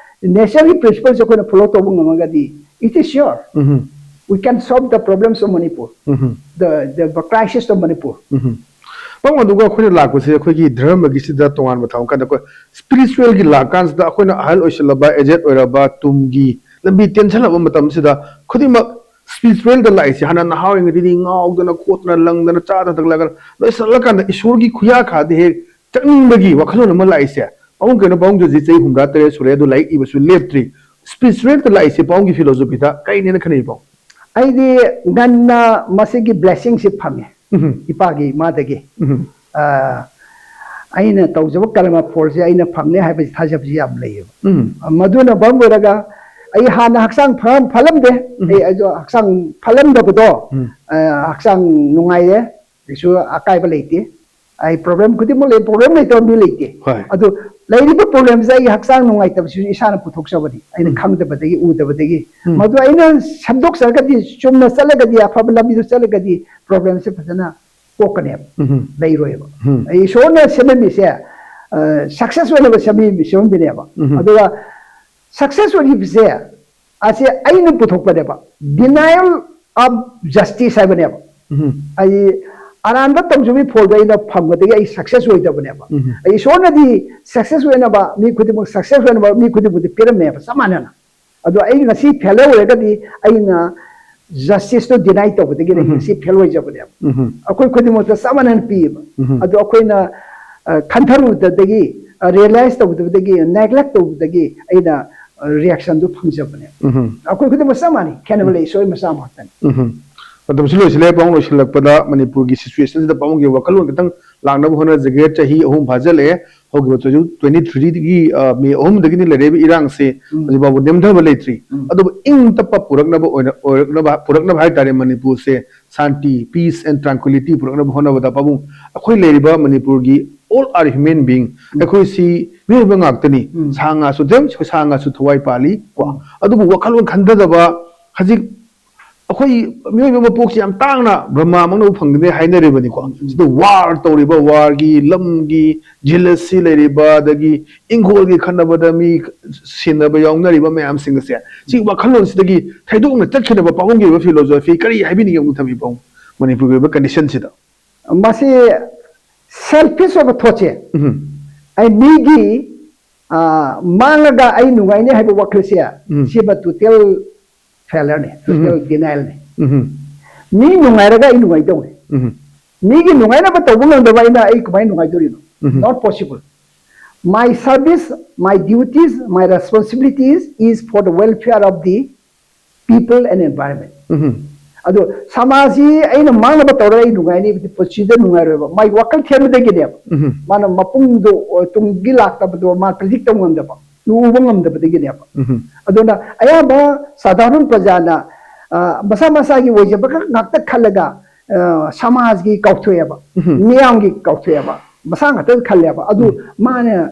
natureꯒꯤ principleꯁꯦ ꯑꯩꯈꯣꯏꯅ ꯐꯣꯂꯣ ꯇꯧꯕ ꯉꯝꯃꯒꯗꯤ it is sure um we can solve the problems of Manipur, um the, the crisis of Manipur꯫ ꯎꯝ ꯄꯥꯎ ꯑꯗꯨꯒ ꯑꯩꯈꯣꯏꯅ ꯂꯥꯛꯄꯁꯦ ꯑꯩꯈꯣꯏꯒꯤ ꯙꯔꯃꯒꯤꯁꯤꯗ ꯇꯣꯉꯥꯟꯕ ꯊꯕꯛ ꯀꯥꯟꯗ ꯑꯩꯈꯣꯏ ꯁ꯭ꯄꯤꯔꯤꯆꯨꯋꯦꯜꯒꯤ ꯂꯥꯛꯀꯥꯟꯁꯤꯗ ꯑꯩꯈꯣꯏꯅ ꯑꯍꯜ ꯑꯣꯏꯁꯤꯜꯂꯕ, ꯑꯦꯖꯦꯠ ꯑꯣꯏꯔꯕ, ꯇꯨꯡꯒꯤ ꯂꯝꯕꯤ ꯇꯦꯟꯁꯤꯜꯂꯕ ꯃꯇꯝꯁꯤꯗ ꯈꯨꯗꯤꯡꯃꯛ ꯁ꯭ꯄꯤꯔꯤꯆꯨꯋꯦꯜꯗ ꯂꯥꯛꯏꯁꯦ ꯍꯥꯟꯅ ꯅꯍꯥ ꯑꯣꯏꯔꯤꯉꯩꯗꯗꯤ ꯉꯥꯎꯗꯅ ꯈꯣꯠꯇꯅ ꯂꯪꯗꯅ ꯆꯥꯗꯅ ꯊꯛꯂꯒ ꯂꯣꯏꯁꯤꯜꯂꯀꯥꯟꯗ ꯏꯁꯣꯔꯒꯤ ꯈꯨꯌꯥꯈꯥꯗ ꯍꯦꯛ ꯆꯠꯅꯤꯡꯕꯒꯤ ꯋꯥꯈꯜꯂꯣꯟ ꯑꯃ ꯂꯥꯛꯏꯁꯦ꯫ ꯄꯥꯕꯨꯡ ꯀꯩꯅꯣ, ꯄꯥꯕꯨꯡꯁꯨ ꯍꯧꯖꯤꯛ ꯆꯍꯤ ꯍꯨꯝꯗ꯭ꯔꯥ ꯇꯔꯦꯠ ꯁꯨꯔꯦ, ꯑꯗꯨ ꯂꯥꯏꯔꯤꯛ ꯏꯕꯁꯨ ꯂꯦꯞꯇ꯭ꯔꯤ꯫ ꯁ꯭ꯄꯤꯔꯤꯆꯨꯋꯦꯜꯗ ꯂꯥꯛꯏꯁꯦ ꯄꯥꯕꯨꯡꯒꯤ ꯐꯤꯂꯣꯁꯣꯐꯤꯗ ꯀꯩꯅꯦꯅ ꯈꯟꯅꯩ ꯄꯥꯕꯨꯡ? ꯑꯩꯗꯤ ꯉꯟꯅ ꯃꯁꯤꯒꯤ ꯕ꯭ꯂꯦꯁꯤꯡꯁꯤ ꯐꯪꯉꯦ ꯎꯝ ꯏꯄꯥꯒꯤ ꯏꯃꯥꯗꯒꯤ꯫ ꯎꯝ ꯑ, ꯑꯩꯅ ꯇꯧꯖꯕ ꯀꯔꯃ ꯐꯣꯜꯁꯦ ꯑꯩꯅ ꯐꯪꯅꯤ ꯍꯥꯏꯕꯁꯤ ꯊꯥꯖꯕꯁꯤ ꯌꯥꯝ ꯂꯩꯌꯦꯕ꯫ ꯎꯝ ꯃꯗꯨꯅ ꯃꯔꯝ ꯑꯣꯏꯔꯒ ꯑꯩ ꯍꯥꯟꯅ ꯍꯛꯆꯥꯡ ꯐ-, ꯐꯂꯝꯗꯦ꯫ ꯎꯝ꯫ ꯑꯩ ꯑꯩꯁꯨ ꯍꯛꯆꯥꯡ ꯐꯂꯝꯗꯕꯗꯣ, ꯎꯝ꯫ ꯑ, ꯍꯛꯆꯥꯡ ꯅꯨꯡꯉꯥꯏꯌꯦ, ꯀꯩꯁꯨ ꯑꯀꯥꯏꯕ ꯂꯩꯇꯦ꯫ ꯑꯩ ꯄ꯭ꯔꯣꯕ꯭ꯂꯦꯝ ꯈꯨꯗꯤꯡꯃꯛ ꯂꯩ, ꯄ꯭ꯔꯣꯕ꯭ꯂꯦꯝ ꯂꯩꯇꯕ ꯃꯤ ꯂꯩꯇꯦ꯫ ꯍꯣꯏ꯫ ꯑꯗꯨ ꯂꯩꯔꯤꯕ ꯄ꯭ꯔꯣꯕ꯭ꯂꯦꯝꯁꯦ ꯑꯩꯒꯤ ꯍꯛꯆꯥꯡ ꯅꯨꯡꯉꯥꯏꯇꯕꯁꯤꯁꯨ ꯏꯁꯥꯅ ꯄꯨꯊꯣꯛꯆꯕꯅꯤ, ꯑꯩꯅ ꯎꯝ꯫ ꯈꯪꯗꯕꯗꯒꯤ, ꯎꯗꯕꯗꯒꯤ꯫ ꯎꯝ꯫ ꯃꯗꯨ ꯑꯩꯅ ꯁꯦꯝꯗꯣꯛꯆꯔꯒꯗꯤ, ꯆꯨꯝꯅ ꯆꯠꯂꯒꯗꯤ, ꯑꯐꯕ ꯂꯝꯕꯤꯗ ꯆꯠꯂꯒꯗꯤ ꯄ꯭ꯔꯣꯕ꯭ꯂꯦꯝꯁꯦ ꯐꯖꯅ ꯀꯣꯛꯀꯅꯦꯕ, ꯎꯝ꯫ ꯂꯩꯔꯣꯏꯕ꯫ ꯎꯝ꯫ ꯏꯁꯣꯔꯅ ꯁꯦꯝꯍꯟꯕꯤꯁꯦ, ꯑ, ꯁꯛꯁꯦꯁ ꯑꯣꯏꯅꯕ ꯁꯦꯝꯕꯤ-, ꯁꯦꯝꯍꯟꯕꯤꯅꯦꯕ꯫ ꯎꯝ꯫ ꯑꯗꯨꯒ ꯁꯛꯁꯦꯁ ꯑꯣꯏꯔꯤꯕꯁꯦ ꯑꯁꯤ ꯑꯩꯅ ꯄꯨꯊꯣꯛꯄꯅꯦꯕ, denial of justice ꯍꯥꯏꯕꯅꯦꯕ꯫ ꯎꯝ꯫ ꯑꯩ ꯑꯔꯥꯟꯕ ꯇꯧꯖꯕꯒꯤ ꯐꯣꯜꯗꯣ ꯑꯩꯅ ꯐꯪꯕꯗꯒꯤ ꯑꯩ ꯁꯛꯁꯦꯁ ꯑꯣꯏꯗꯕꯅꯦꯕ꯫ ꯎꯝ. ꯑꯩ ꯏꯁꯣꯔꯅꯗꯤ ꯁꯛꯁꯦꯁ ꯑꯣꯏꯅꯕ ꯃꯤ ꯈꯨꯗꯤꯡꯃꯛ ꯁꯛꯁꯦꯁ ꯑꯣꯏꯅꯕ ꯃꯤ ꯈꯨꯗꯤꯡꯃꯛꯇꯤ ꯄꯤꯔꯝꯃꯦꯕ ꯆꯞ ꯃꯥꯟꯅꯅ꯫ ꯑꯗꯣ ꯑꯩ ꯉꯁꯤ ꯐꯦꯜ ꯑꯣꯏꯔꯒꯗꯤ ꯑꯩꯅ ꯖꯁꯇꯤꯁꯇꯣ ꯗꯤꯅꯥꯏ ꯇꯧꯕꯗꯒꯤ ꯑꯩ ꯎꯝ. ꯉꯁꯤ ꯐꯦꯜ ꯑꯣꯏꯖꯕꯅꯦꯕ꯫ ꯎꯝ. ꯑꯩꯈꯣꯏ ꯈꯨꯗꯤꯡꯃꯛꯇ ꯆꯞ ꯃꯥꯟꯅꯅ ꯄꯤꯌꯦꯕ꯫ ꯎꯝ. ꯑꯗꯣ ꯑꯩꯈꯣꯏꯅ ꯑ, ꯈꯟꯊꯔꯨꯕꯗꯒꯤ ꯔꯤꯌꯦꯂꯥꯏꯁ ꯇꯧꯗꯕꯗꯒꯤ ꯅꯦꯒ꯭ꯂꯦꯛ ꯇꯧꯕꯗꯒꯤ ꯑꯩꯅ ꯔꯤꯌꯦꯛꯁꯟꯗꯨ ꯐꯪꯖꯕꯅꯦꯕ꯫ ꯎꯝ. ꯑꯩꯈꯣꯏ ꯈꯨꯗꯤꯡꯃꯛ ꯆꯞ ꯃꯥꯟꯅꯩ, ꯈꯦꯠꯅꯕ ꯂꯩ, ꯏꯁꯣꯔ ꯃꯆꯥ ꯑꯃꯈꯛꯇꯅꯤ꯫ ꯎꯝ. ꯃꯇꯝꯁꯨ ꯂꯣꯏꯁꯤꯜꯂꯦ, ꯄꯥꯕꯨꯡ꯫ ꯂꯣꯏꯁꯤꯜꯂꯛꯄꯗ ꯃꯅꯤꯄꯨꯔꯒꯤ ꯁꯤꯆꯨꯋꯦꯁꯟꯁꯤꯗ ꯄꯥꯕꯨꯡꯒꯤ ꯋꯥꯈꯜꯂꯣꯟ ꯈꯤꯇꯪ ꯂꯥꯛꯅꯕ ꯍꯣꯠꯅꯖꯒꯦ꯫ ꯆꯍꯤ ꯑꯍꯨꯝ ꯐꯥꯖꯤꯜꯂꯛꯑꯦ, ꯍꯧꯈꯤꯕ ꯇ꯭ꯋꯦꯟꯇꯤ ꯊ꯭ꯔꯤꯗꯒꯤ, ꯃꯦ ꯑꯍꯨꯝꯗꯒꯤꯅꯤ ꯂꯩꯔꯛꯏꯕ ꯏꯔꯥꯡꯁꯦ ꯎꯝ. ꯍꯧꯖꯤꯛ ꯐꯥꯎꯕ ꯅꯦꯝꯊꯕ ꯂꯩꯇ꯭ꯔꯤ꯫ ꯎꯝ. ꯑꯗꯨꯕꯨ ꯏꯪ ꯇꯞꯄ ꯄꯨꯔꯛꯅꯕ ꯑꯣꯏꯅ, ꯑꯣꯏꯔꯛꯅꯕ, ꯄꯨꯔꯛꯅꯕ ꯍꯥꯏꯇꯥꯔꯦ, ꯃꯅꯤꯄꯨꯔꯁꯦ ꯁꯥꯟꯇꯤ, ꯄꯤꯁ ꯑꯦꯟ ꯇ꯭ꯔꯥꯟꯀ꯭ꯋꯤꯂꯤꯇꯤ ꯄꯨꯔꯛꯅꯕ ꯍꯣꯠꯅꯕꯗ, ꯄꯥꯕꯨꯡ, ꯑꯩꯈꯣꯏ ꯂꯩꯔꯤꯕ ꯃꯅꯤꯄꯨꯔꯒꯤ all are human being, ꯎꯝ. ꯑꯩꯈꯣꯏꯁꯤ ꯃꯤꯑꯣꯏꯕ ꯉꯥꯛꯇꯅꯤ꯫ ꯎꯝ. ꯁꯥ ꯉꯥꯁꯨ ꯑꯗꯨꯝ, ꯁꯥ ꯉꯥꯁꯨ ꯊꯋꯥꯏ ꯄꯥꯜꯂꯤ ꯀꯣ꯫ ꯎꯝ. ꯑꯗꯨꯕꯨ ꯋꯥꯈꯜꯂꯣꯟ ꯈꯟꯊꯗꯕ, ꯍꯧꯖꯤꯛ ꯑꯩꯈꯣꯏ ꯃꯤꯑꯣꯏꯕ ꯃꯄꯣꯛꯁꯤ ꯌꯥꯝ ꯇꯥꯡꯅ ꯕ꯭ꯔꯍ꯭ꯃꯥꯃꯛꯅꯕꯨ ꯐꯪꯒꯅꯤ ꯍꯥꯏꯅꯔꯤꯕꯅꯤꯀꯣ꯫ ꯎꯝ. ꯁꯤꯗ ꯋꯥꯔ ꯇꯧꯔꯤꯕ, ꯋꯥꯔꯒꯤ ꯂꯝꯒꯤ ꯖꯤꯂꯁꯤ ꯂꯩꯔꯤꯕ, ꯑꯗꯒꯤ ꯏꯪꯈꯣꯜꯒꯤ ꯈꯠꯅꯕꯗ ꯃꯤ ꯁꯤꯟꯅꯕ ꯌꯥꯎꯅꯔꯤꯕ ꯃꯌꯥꯝꯁꯤꯡ ꯑꯁꯦ, ꯁꯤ ꯋꯥꯈꯜꯂꯣꯟꯁꯤꯗꯒꯤ ꯊꯩꯗꯣꯛꯅ ꯆꯠꯈꯤꯅꯕ ꯄꯥꯕꯨꯡꯒꯤ ꯑꯣꯏꯕ ꯐꯤꯂꯣꯁꯣꯐꯤ ꯀꯔꯤ ꯍꯥꯏꯕꯤꯅꯤꯡꯉꯤ? ꯑꯃꯨꯛ ꯊꯝꯕꯤ, ꯄꯥꯕꯨꯡ, ꯃꯅꯤꯄꯨꯔꯒꯤ ꯑꯣꯏꯕ ꯀꯟꯗꯤꯁꯟꯁꯤꯗ꯫ ꯃꯁꯤ ꯁꯦꯜꯐꯤꯁ ꯑꯣꯏꯕ ꯊꯣꯠꯁꯦ꯫ ꯎꯝ. ꯑꯩ ꯃꯤꯒꯤ ꯑ, ꯃꯥꯡꯉꯒ ꯑꯩ ꯅꯨꯡꯉꯥꯏꯅꯤ ꯍꯥꯏꯕ ꯋꯥꯈꯜꯁꯦ, ꯎꯝ. ꯁꯤꯃ ꯇꯣꯇꯦꯜ ꯐꯦꯂꯔꯅꯤ, ꯇꯣꯇꯦꯜ ꯎꯝ. ꯗꯤꯅꯥꯏꯜꯅꯤ꯫ ꯎꯝ. ꯃꯤ ꯅꯨꯡꯉꯥꯏꯔꯒ ꯑꯩ ꯅꯨꯡꯉꯥꯏꯗꯧꯅꯤ, ꯎꯝ. ꯃꯤꯒꯤ ꯅꯨꯡꯉꯥꯏꯅꯕ ꯇꯧꯕ ꯉꯝꯗꯕ ꯑꯩꯅ ꯑꯩ ꯀꯃꯥꯏꯅ ꯅꯨꯡꯉꯥꯏꯗꯣꯔꯤꯅꯣ? ꯎꯝ. Not possible. My service, my duties, my responsibilities is for the welfare of the people and environment. ꯎꯝ. ꯑꯗꯣ ꯁꯃꯥꯖꯁꯤ ꯑꯩꯅ ꯃꯥꯡꯅꯕ ꯇꯧꯔꯒ ꯑꯩ ꯅꯨꯡꯉꯥꯏꯅꯤ, ꯄꯨꯟꯁꯤꯗ ꯅꯨꯡꯉꯥꯏꯔꯣꯏꯕ꯫ ꯃꯥꯏ ꯋꯥꯈꯜ ꯊꯦꯝꯕꯗꯒꯤꯅꯦꯕ꯫ ꯎꯝ. ꯃꯥꯅ ꯃꯄꯨꯡꯗꯣ, ꯑꯣ, ꯇꯨꯡꯒꯤ ꯂꯥꯛꯇꯕꯗꯣ ꯃꯥ ꯄ꯭ꯔꯤꯗꯤꯛ ꯇꯧ ꯉꯝꯗꯕ, ꯎꯕ ꯉꯝꯗꯕꯗꯒꯤꯅꯦꯕ꯫ ꯎꯝ. ꯑꯗꯨꯅ ꯑꯌꯥꯝꯕ ꯁꯥꯙꯥꯔꯟ ꯄ꯭ꯔꯖꯥꯅ, ꯑ, ꯃꯁꯥ ꯃꯁꯥꯒꯤ ꯑꯣꯏꯖꯕ ꯈꯛ ꯉꯥꯛꯇ ꯈꯜꯂꯒ, ꯑ, ꯁꯃꯥꯖꯒꯤ ꯀꯥꯎꯊꯣꯛꯑꯦꯕ, ꯎꯝ. ꯃꯤꯌꯥꯝꯒꯤ ꯀꯥꯎꯊꯣꯛꯑꯦꯕ, ꯃꯁꯥ ꯉꯥꯛꯇ ꯈꯜꯂꯦꯕ꯫ ꯑꯗꯨ ꯎꯝ. ꯃꯥꯅ,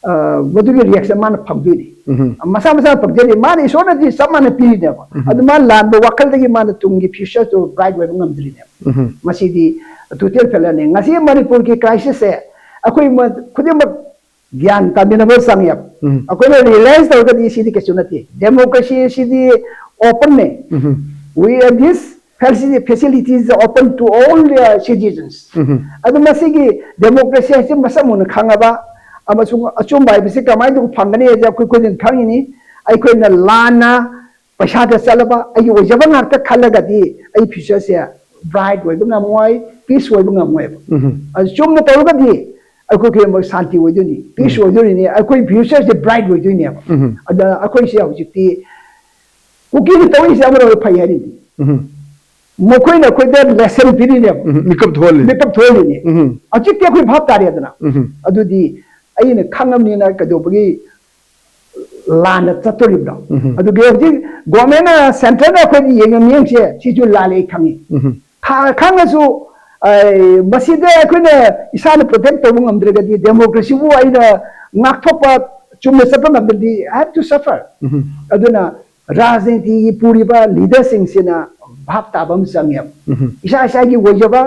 ꯑ, ꯃꯗꯨꯒꯤ ꯔꯤꯌꯦꯛꯁꯟ ꯃꯥꯅ ꯐꯪꯗꯣꯏꯅꯤ꯫ ꯎꯝ. ꯃꯁꯥ ꯃꯁꯥꯅ ꯐꯪꯖꯔꯤ, ꯃꯥꯅ ꯏꯁꯣꯔꯅꯗꯤ ꯆꯞ ꯃꯥꯟꯅ ꯄꯤꯔꯤꯅꯦꯕ꯫ ꯎꯝ. ꯑꯗꯨ ꯃꯥꯅ ꯂꯥꯟꯕ ꯋꯥꯈꯜꯗꯒꯤ ꯃꯥꯅ ꯇꯨꯡꯒꯤ ꯐ꯭ꯌꯨꯆꯔꯗꯨ ꯕ꯭ꯔꯥꯏꯠ ꯑꯣꯏꯕ ꯉꯝꯗ꯭ꯔꯤꯅꯦꯕ꯫ ꯎꯝ. ꯃꯁꯤꯗꯤ ꯇꯣꯇꯦꯜ ꯐꯦꯂꯔꯅꯤ꯫ ꯉꯁꯤ ꯃꯅꯤꯄꯨꯔꯒꯤ ꯀ꯭ꯔꯥꯏꯁꯤꯁꯁꯦ ꯑꯩꯈꯣꯏ ꯃ-, ꯈꯨꯗꯤꯡꯃꯛ ꯒ꯭ꯌꯥꯟ ꯇꯥꯃꯤꯟꯅꯕ ꯆꯪꯉꯦꯕ꯫ ꯎꯝ. ꯑꯩꯈꯣꯏꯅ ꯔꯤꯌꯦꯂꯥꯏꯁ ꯇꯧꯔꯒꯗꯤ ꯁꯤꯗꯤ ꯀꯩꯁꯨ ꯅꯠꯇꯦ꯫ ꯗꯦꯃꯣꯀ꯭ꯔꯦꯁꯤ ꯁꯤꯗꯤ ꯑꯣꯄꯟꯅꯦ꯫ Um. We are this facility, facilities open to all the citizens. ꯑꯗꯨ ꯃꯁꯤꯒꯤ democracy ꯍꯥꯏꯁꯦ ꯃꯁꯛ ꯃꯨꯟꯅ ꯈꯪꯉꯕ ꯑꯃꯁꯨꯡ ꯑꯆꯨꯝꯕ ꯍꯥꯏꯕꯁꯤ ꯀꯃꯥꯏꯅ ꯇꯧꯕ ꯐꯪꯒꯅꯤ ꯍꯥꯏꯁꯦ ꯑꯩꯈꯣꯏ ꯈꯨꯗꯤꯡ ꯈꯪꯉꯤꯅꯤ꯫ ꯑꯩꯈꯣꯏꯅ ꯂꯥꯟꯅ ꯄꯩꯁꯥꯗ ꯆꯠꯂꯕ ꯑꯩꯒꯤ ꯑꯣꯏꯖꯕ ꯉꯥꯛꯇ ꯈꯜꯂꯒꯗꯤ ꯑꯩ future ꯁꯦ bright ꯑꯣꯏꯕ ꯉꯝꯃꯣꯏ, peace ꯑꯣꯏꯕ ꯉꯝꯃꯣꯏꯕ꯫ ꯑꯗꯨ ꯆꯨꯝꯅ ꯇꯧꯔꯒꯗꯤ ꯑꯩꯈꯣꯏ ꯈꯨꯗꯤꯡꯃꯛ ꯁꯥꯟꯇꯤ ꯑꯣꯏꯗꯣꯏꯅꯤ, peace ꯑꯣꯏꯗꯣꯏꯅꯤ, ꯑꯩꯈꯣꯏ future ꯁꯦ bright ꯑꯣꯏꯗꯣꯏꯅꯦꯕ꯫ ꯑꯗ ꯑꯩꯈꯣꯏꯁꯦ ꯍꯧꯖꯤꯛꯇꯤ ꯀꯨꯀꯤꯅ ꯇꯧꯔꯤꯁꯦ ꯑꯃꯔꯣꯝꯗ ꯐꯩ ꯍꯥꯏꯔꯤꯅꯤ꯫ ꯃꯈꯣꯏꯅ ꯑꯩꯈꯣꯏꯗ lesson ꯄꯤꯔꯤꯅꯦꯕ꯫ ꯃꯤꯀꯞ ꯊꯣꯛꯍꯜꯂꯤ꯫ ꯃꯤꯀꯞ ꯊꯣꯛꯍꯜꯂꯤꯅꯦ꯫ ꯍꯧꯖꯤꯛꯇꯤ ꯑꯩꯈꯣꯏ ꯚꯥꯞ ꯇꯥꯔꯦꯗꯅ꯫ ꯑꯗꯨꯗꯤ ꯑꯩꯅ ꯈꯪꯉꯕꯅꯤꯅ ꯀꯩꯗꯧꯕꯒꯤ ꯂꯥꯟꯅ ꯆꯠꯇꯣꯔꯤꯕꯅꯣ? ꯑꯗꯨꯒꯤ ꯍꯧꯖꯤꯛ government ꯅ, centre ꯅ ꯑꯩꯈꯣꯏꯗ ꯌꯦꯡꯉ ꯃꯤꯠꯌꯦꯡꯁꯦ ꯁꯤꯁꯨ ꯂꯥꯜꯂꯦ ꯑꯩ ꯈꯪꯉꯤ꯫ ꯈ-, ꯈꯪꯉꯁꯨ, ꯑꯩ, ꯃꯁꯤꯗ ꯑꯩꯈꯣꯏꯅ ꯏꯁꯥꯅ protect ꯇꯧꯕ ꯉꯝꯗ꯭ꯔꯒꯗꯤ, democracy ꯕꯨ ꯑꯩꯅ ꯉꯥꯛꯊꯣꯛꯄ, ꯆꯨꯝꯅ ꯆꯠꯄ ꯉꯝꯗ꯭ꯔꯗꯤ, I have to suffer꯫ ꯑꯗꯨꯅ ꯔꯥꯖꯅꯤꯇꯤꯒꯤ ꯄꯨꯔꯤꯕ leader ꯁꯤꯡꯁꯤꯅ ꯚꯥꯞ ꯇꯥꯕ ꯑꯃ ꯆꯪꯉꯦꯕ꯫ ꯏꯁꯥ ꯏꯁꯥꯒꯤ ꯑꯣꯏꯖꯕ,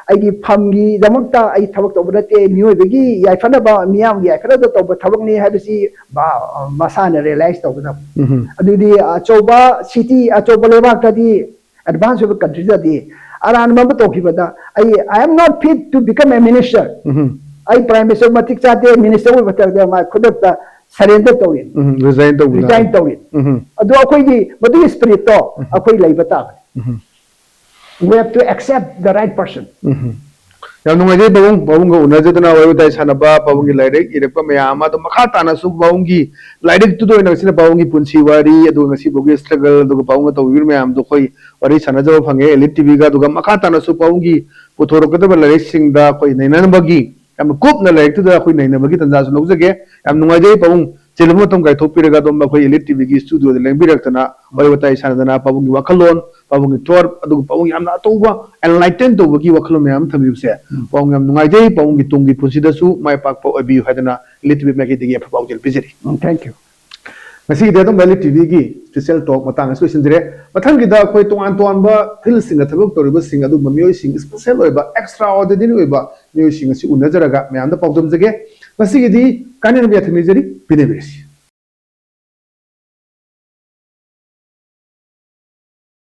ꯑꯩꯒꯤ ꯐꯝꯒꯤꯗꯃꯛꯇ ꯑꯩ ꯊꯕꯛ ꯇꯧꯕ ꯅꯠꯇꯦ, ꯃꯤꯑꯣꯏꯕꯒꯤ ꯌꯥꯏꯐꯅꯕ, ꯃꯤꯌꯥꯝꯒꯤ ꯌꯥꯏꯐꯅꯕ ꯇꯧꯕ ꯊꯕꯛꯅꯤ ꯍꯥꯏꯕꯁꯤ ꯃꯥ-, ꯃꯁꯥꯅ realize ꯇꯧꯒꯗꯕ꯫ ꯑꯗꯨꯗꯤ ꯑꯆꯧꯕ city, ꯑꯆꯧꯕ ꯂꯩꯕꯥꯛꯇꯗꯤ, advance ꯑꯣꯏꯕ country ꯗꯗꯤ ꯑꯔꯥꯟꯕ ꯑꯃ ꯇꯧꯈꯤꯕꯗ ꯑꯩ, "I am not fit to become a minister"꯫ ꯑꯩ prime minister ꯃꯇꯤꯛ ꯆꯥꯗꯦ, minister ꯑꯣꯏꯕ ꯃꯇꯝꯗ ꯃꯥ ꯈꯨꯗꯛꯇ surrender ꯇꯧꯔꯤ꯫ Resign ꯇꯧꯕ resign ꯇꯥꯕꯅꯤ꯫ ꯇꯧꯔꯤ꯫ ꯑꯗꯣ ꯑꯩꯈꯣꯏꯒꯤ ꯃꯗꯨꯒꯤ spirit ꯇꯣ ꯑꯩꯈꯣꯏ ꯂꯩꯕ ꯇꯥꯕꯅꯤ꯫ We have to accept the right person. ꯌꯥꯝ ꯅꯨꯡꯉꯥꯏꯖꯩ ꯄꯥꯕꯨꯡ, ꯄꯥꯕꯨꯡꯒ ꯎꯅꯖꯗꯅ ꯋꯥꯔꯤ ꯋꯥꯇꯥꯏ ꯁꯥꯟꯅꯕ, ꯄꯥꯕꯨꯡꯒꯤ ꯂꯥꯏꯔꯤꯛ ꯏꯔꯛꯄ ꯃꯌꯥꯝ ꯑꯃ, ꯑꯗꯣ ꯃꯈꯥ ꯇꯥꯅꯁꯨ ꯄꯥꯕꯨꯡꯒꯤ ꯂꯥꯏꯔꯤꯛꯇꯨꯗ ꯑꯣꯏꯅ ꯉꯁꯤꯅ ꯄꯥꯕꯨꯡꯒꯤ ꯄꯨꯟꯁꯤ ꯋꯥꯔꯤ, ꯑꯗꯨꯒ ꯉꯁꯤ ꯐꯥꯎꯒꯤ struggle, ꯑꯗꯨꯒ ꯄꯥꯕꯨꯡꯅ ꯇꯧꯕꯤꯔꯤꯕ ꯃꯌꯥꯝꯗꯣ ꯑꯩꯈꯣꯏ ꯋꯥꯔꯤ ꯁꯥꯟꯅꯖꯕ ꯐꯪꯉꯦ Elite ꯇꯤ ꯚꯤꯒ꯫ ꯑꯗꯨꯒ ꯃꯈꯥ ꯇꯥꯅꯁꯨ ꯄꯥꯕꯨꯡꯒꯤ ꯄꯨꯊꯣꯔꯛꯀꯗꯕ ꯂꯥꯏꯔꯤꯛꯁꯤꯡꯗ ꯑꯩꯈꯣꯏ ꯅꯩꯅꯅꯕꯒꯤ ꯌꯥꯝꯅ ꯀꯨꯞꯅ ꯂꯥꯏꯔꯤꯛꯇꯨꯗ ꯑꯩꯈꯣꯏ ꯅꯩꯅꯕꯒꯤ ꯇꯥꯟꯖꯥꯁꯨ ꯂꯧꯖꯒꯦ꯫ ꯌꯥꯝ ꯅꯨꯡꯉꯥꯏꯖꯩ ꯄꯥꯕꯨꯡ, ꯆꯤꯜꯂꯕ ꯃꯇꯝ ꯀꯥꯏꯊꯣꯛꯄꯤꯔꯒ ꯑꯗꯨꯝ ꯑꯩꯈꯣꯏ Elite ꯇꯤ ꯚꯤꯒꯤ studio ꯗ ꯂꯦꯡꯕꯤꯔꯛꯇꯅ ꯋꯥꯔꯤ ꯋꯥꯇꯥꯏ ꯁꯥꯟꯅꯗꯅ ꯄꯥꯕꯨꯡꯒꯤ ꯋꯥꯈꯜꯂꯣꯟ, ꯄꯥꯕꯨꯡꯒꯤ thought, ꯑꯗꯨꯒ ꯄꯥꯕꯨꯡ ꯌꯥꯝꯅ ꯑꯇꯧꯕ enlighten ꯇꯧꯕꯒꯤ ꯋꯥꯈꯜꯂꯣꯟ ꯃꯌꯥꯝ ꯑꯃ ꯊꯝꯕꯤꯕꯁꯦ, ꯎꯝ꯫ ꯄꯥꯕꯨꯡ ꯌꯥꯝ ꯅꯨꯡꯉꯥꯏꯖꯩ꯫ ꯄꯥꯕꯨꯡꯒꯤ ꯇꯨꯡꯒꯤ ꯄꯨꯟꯁꯤꯗꯁꯨ ꯃꯥꯏ ꯄꯥꯛꯄ ꯑꯣꯏꯕꯤꯌꯨ ꯍꯥꯏꯗꯅ Elite ꯇꯤ ꯚꯤ ꯃꯥꯏꯀꯩꯗꯒꯤ ꯑꯐꯕ ꯄꯥꯎꯖꯦꯜ ꯄꯤꯖꯔꯤ꯫ ꯎꯝ, thank you꯫ ꯉꯁꯤꯒꯤꯗꯤ ꯑꯗꯨꯝ Elite ꯇꯤ ꯚꯤꯒꯤ special talk ꯃꯇꯥꯡ ꯑꯁꯤ ꯂꯣꯏꯁꯤꯟꯖꯔꯦ꯫ ꯃꯊꯪꯒꯤꯗ ꯑꯩꯈꯣꯏ ꯇꯣꯉꯥꯟ ꯇꯣꯉꯥꯟꯕ field ꯁꯤꯡꯗ ꯊꯕꯛ ꯇꯧꯔꯤꯕꯁꯤꯡ ꯑꯗꯨꯒꯨꯝꯕ ꯃꯤꯑꯣꯏꯁꯤꯡ, special ꯑꯣꯏꯕ, extraordinary ꯑꯣꯏꯕ ꯃꯤꯑꯣꯏꯁꯤꯡ ꯑꯁꯤ ꯎꯅꯖꯔꯒ ꯃꯌꯥꯝꯗ ꯄꯥꯎꯗꯝꯖꯒꯦ꯫ ꯉꯁꯤꯒꯤꯗꯤ ꯀꯥꯏꯅꯅꯕ ꯌꯥꯊꯪ ꯅꯤꯖꯔꯤ, ꯄꯤꯅꯕꯤꯔꯁꯤ꯫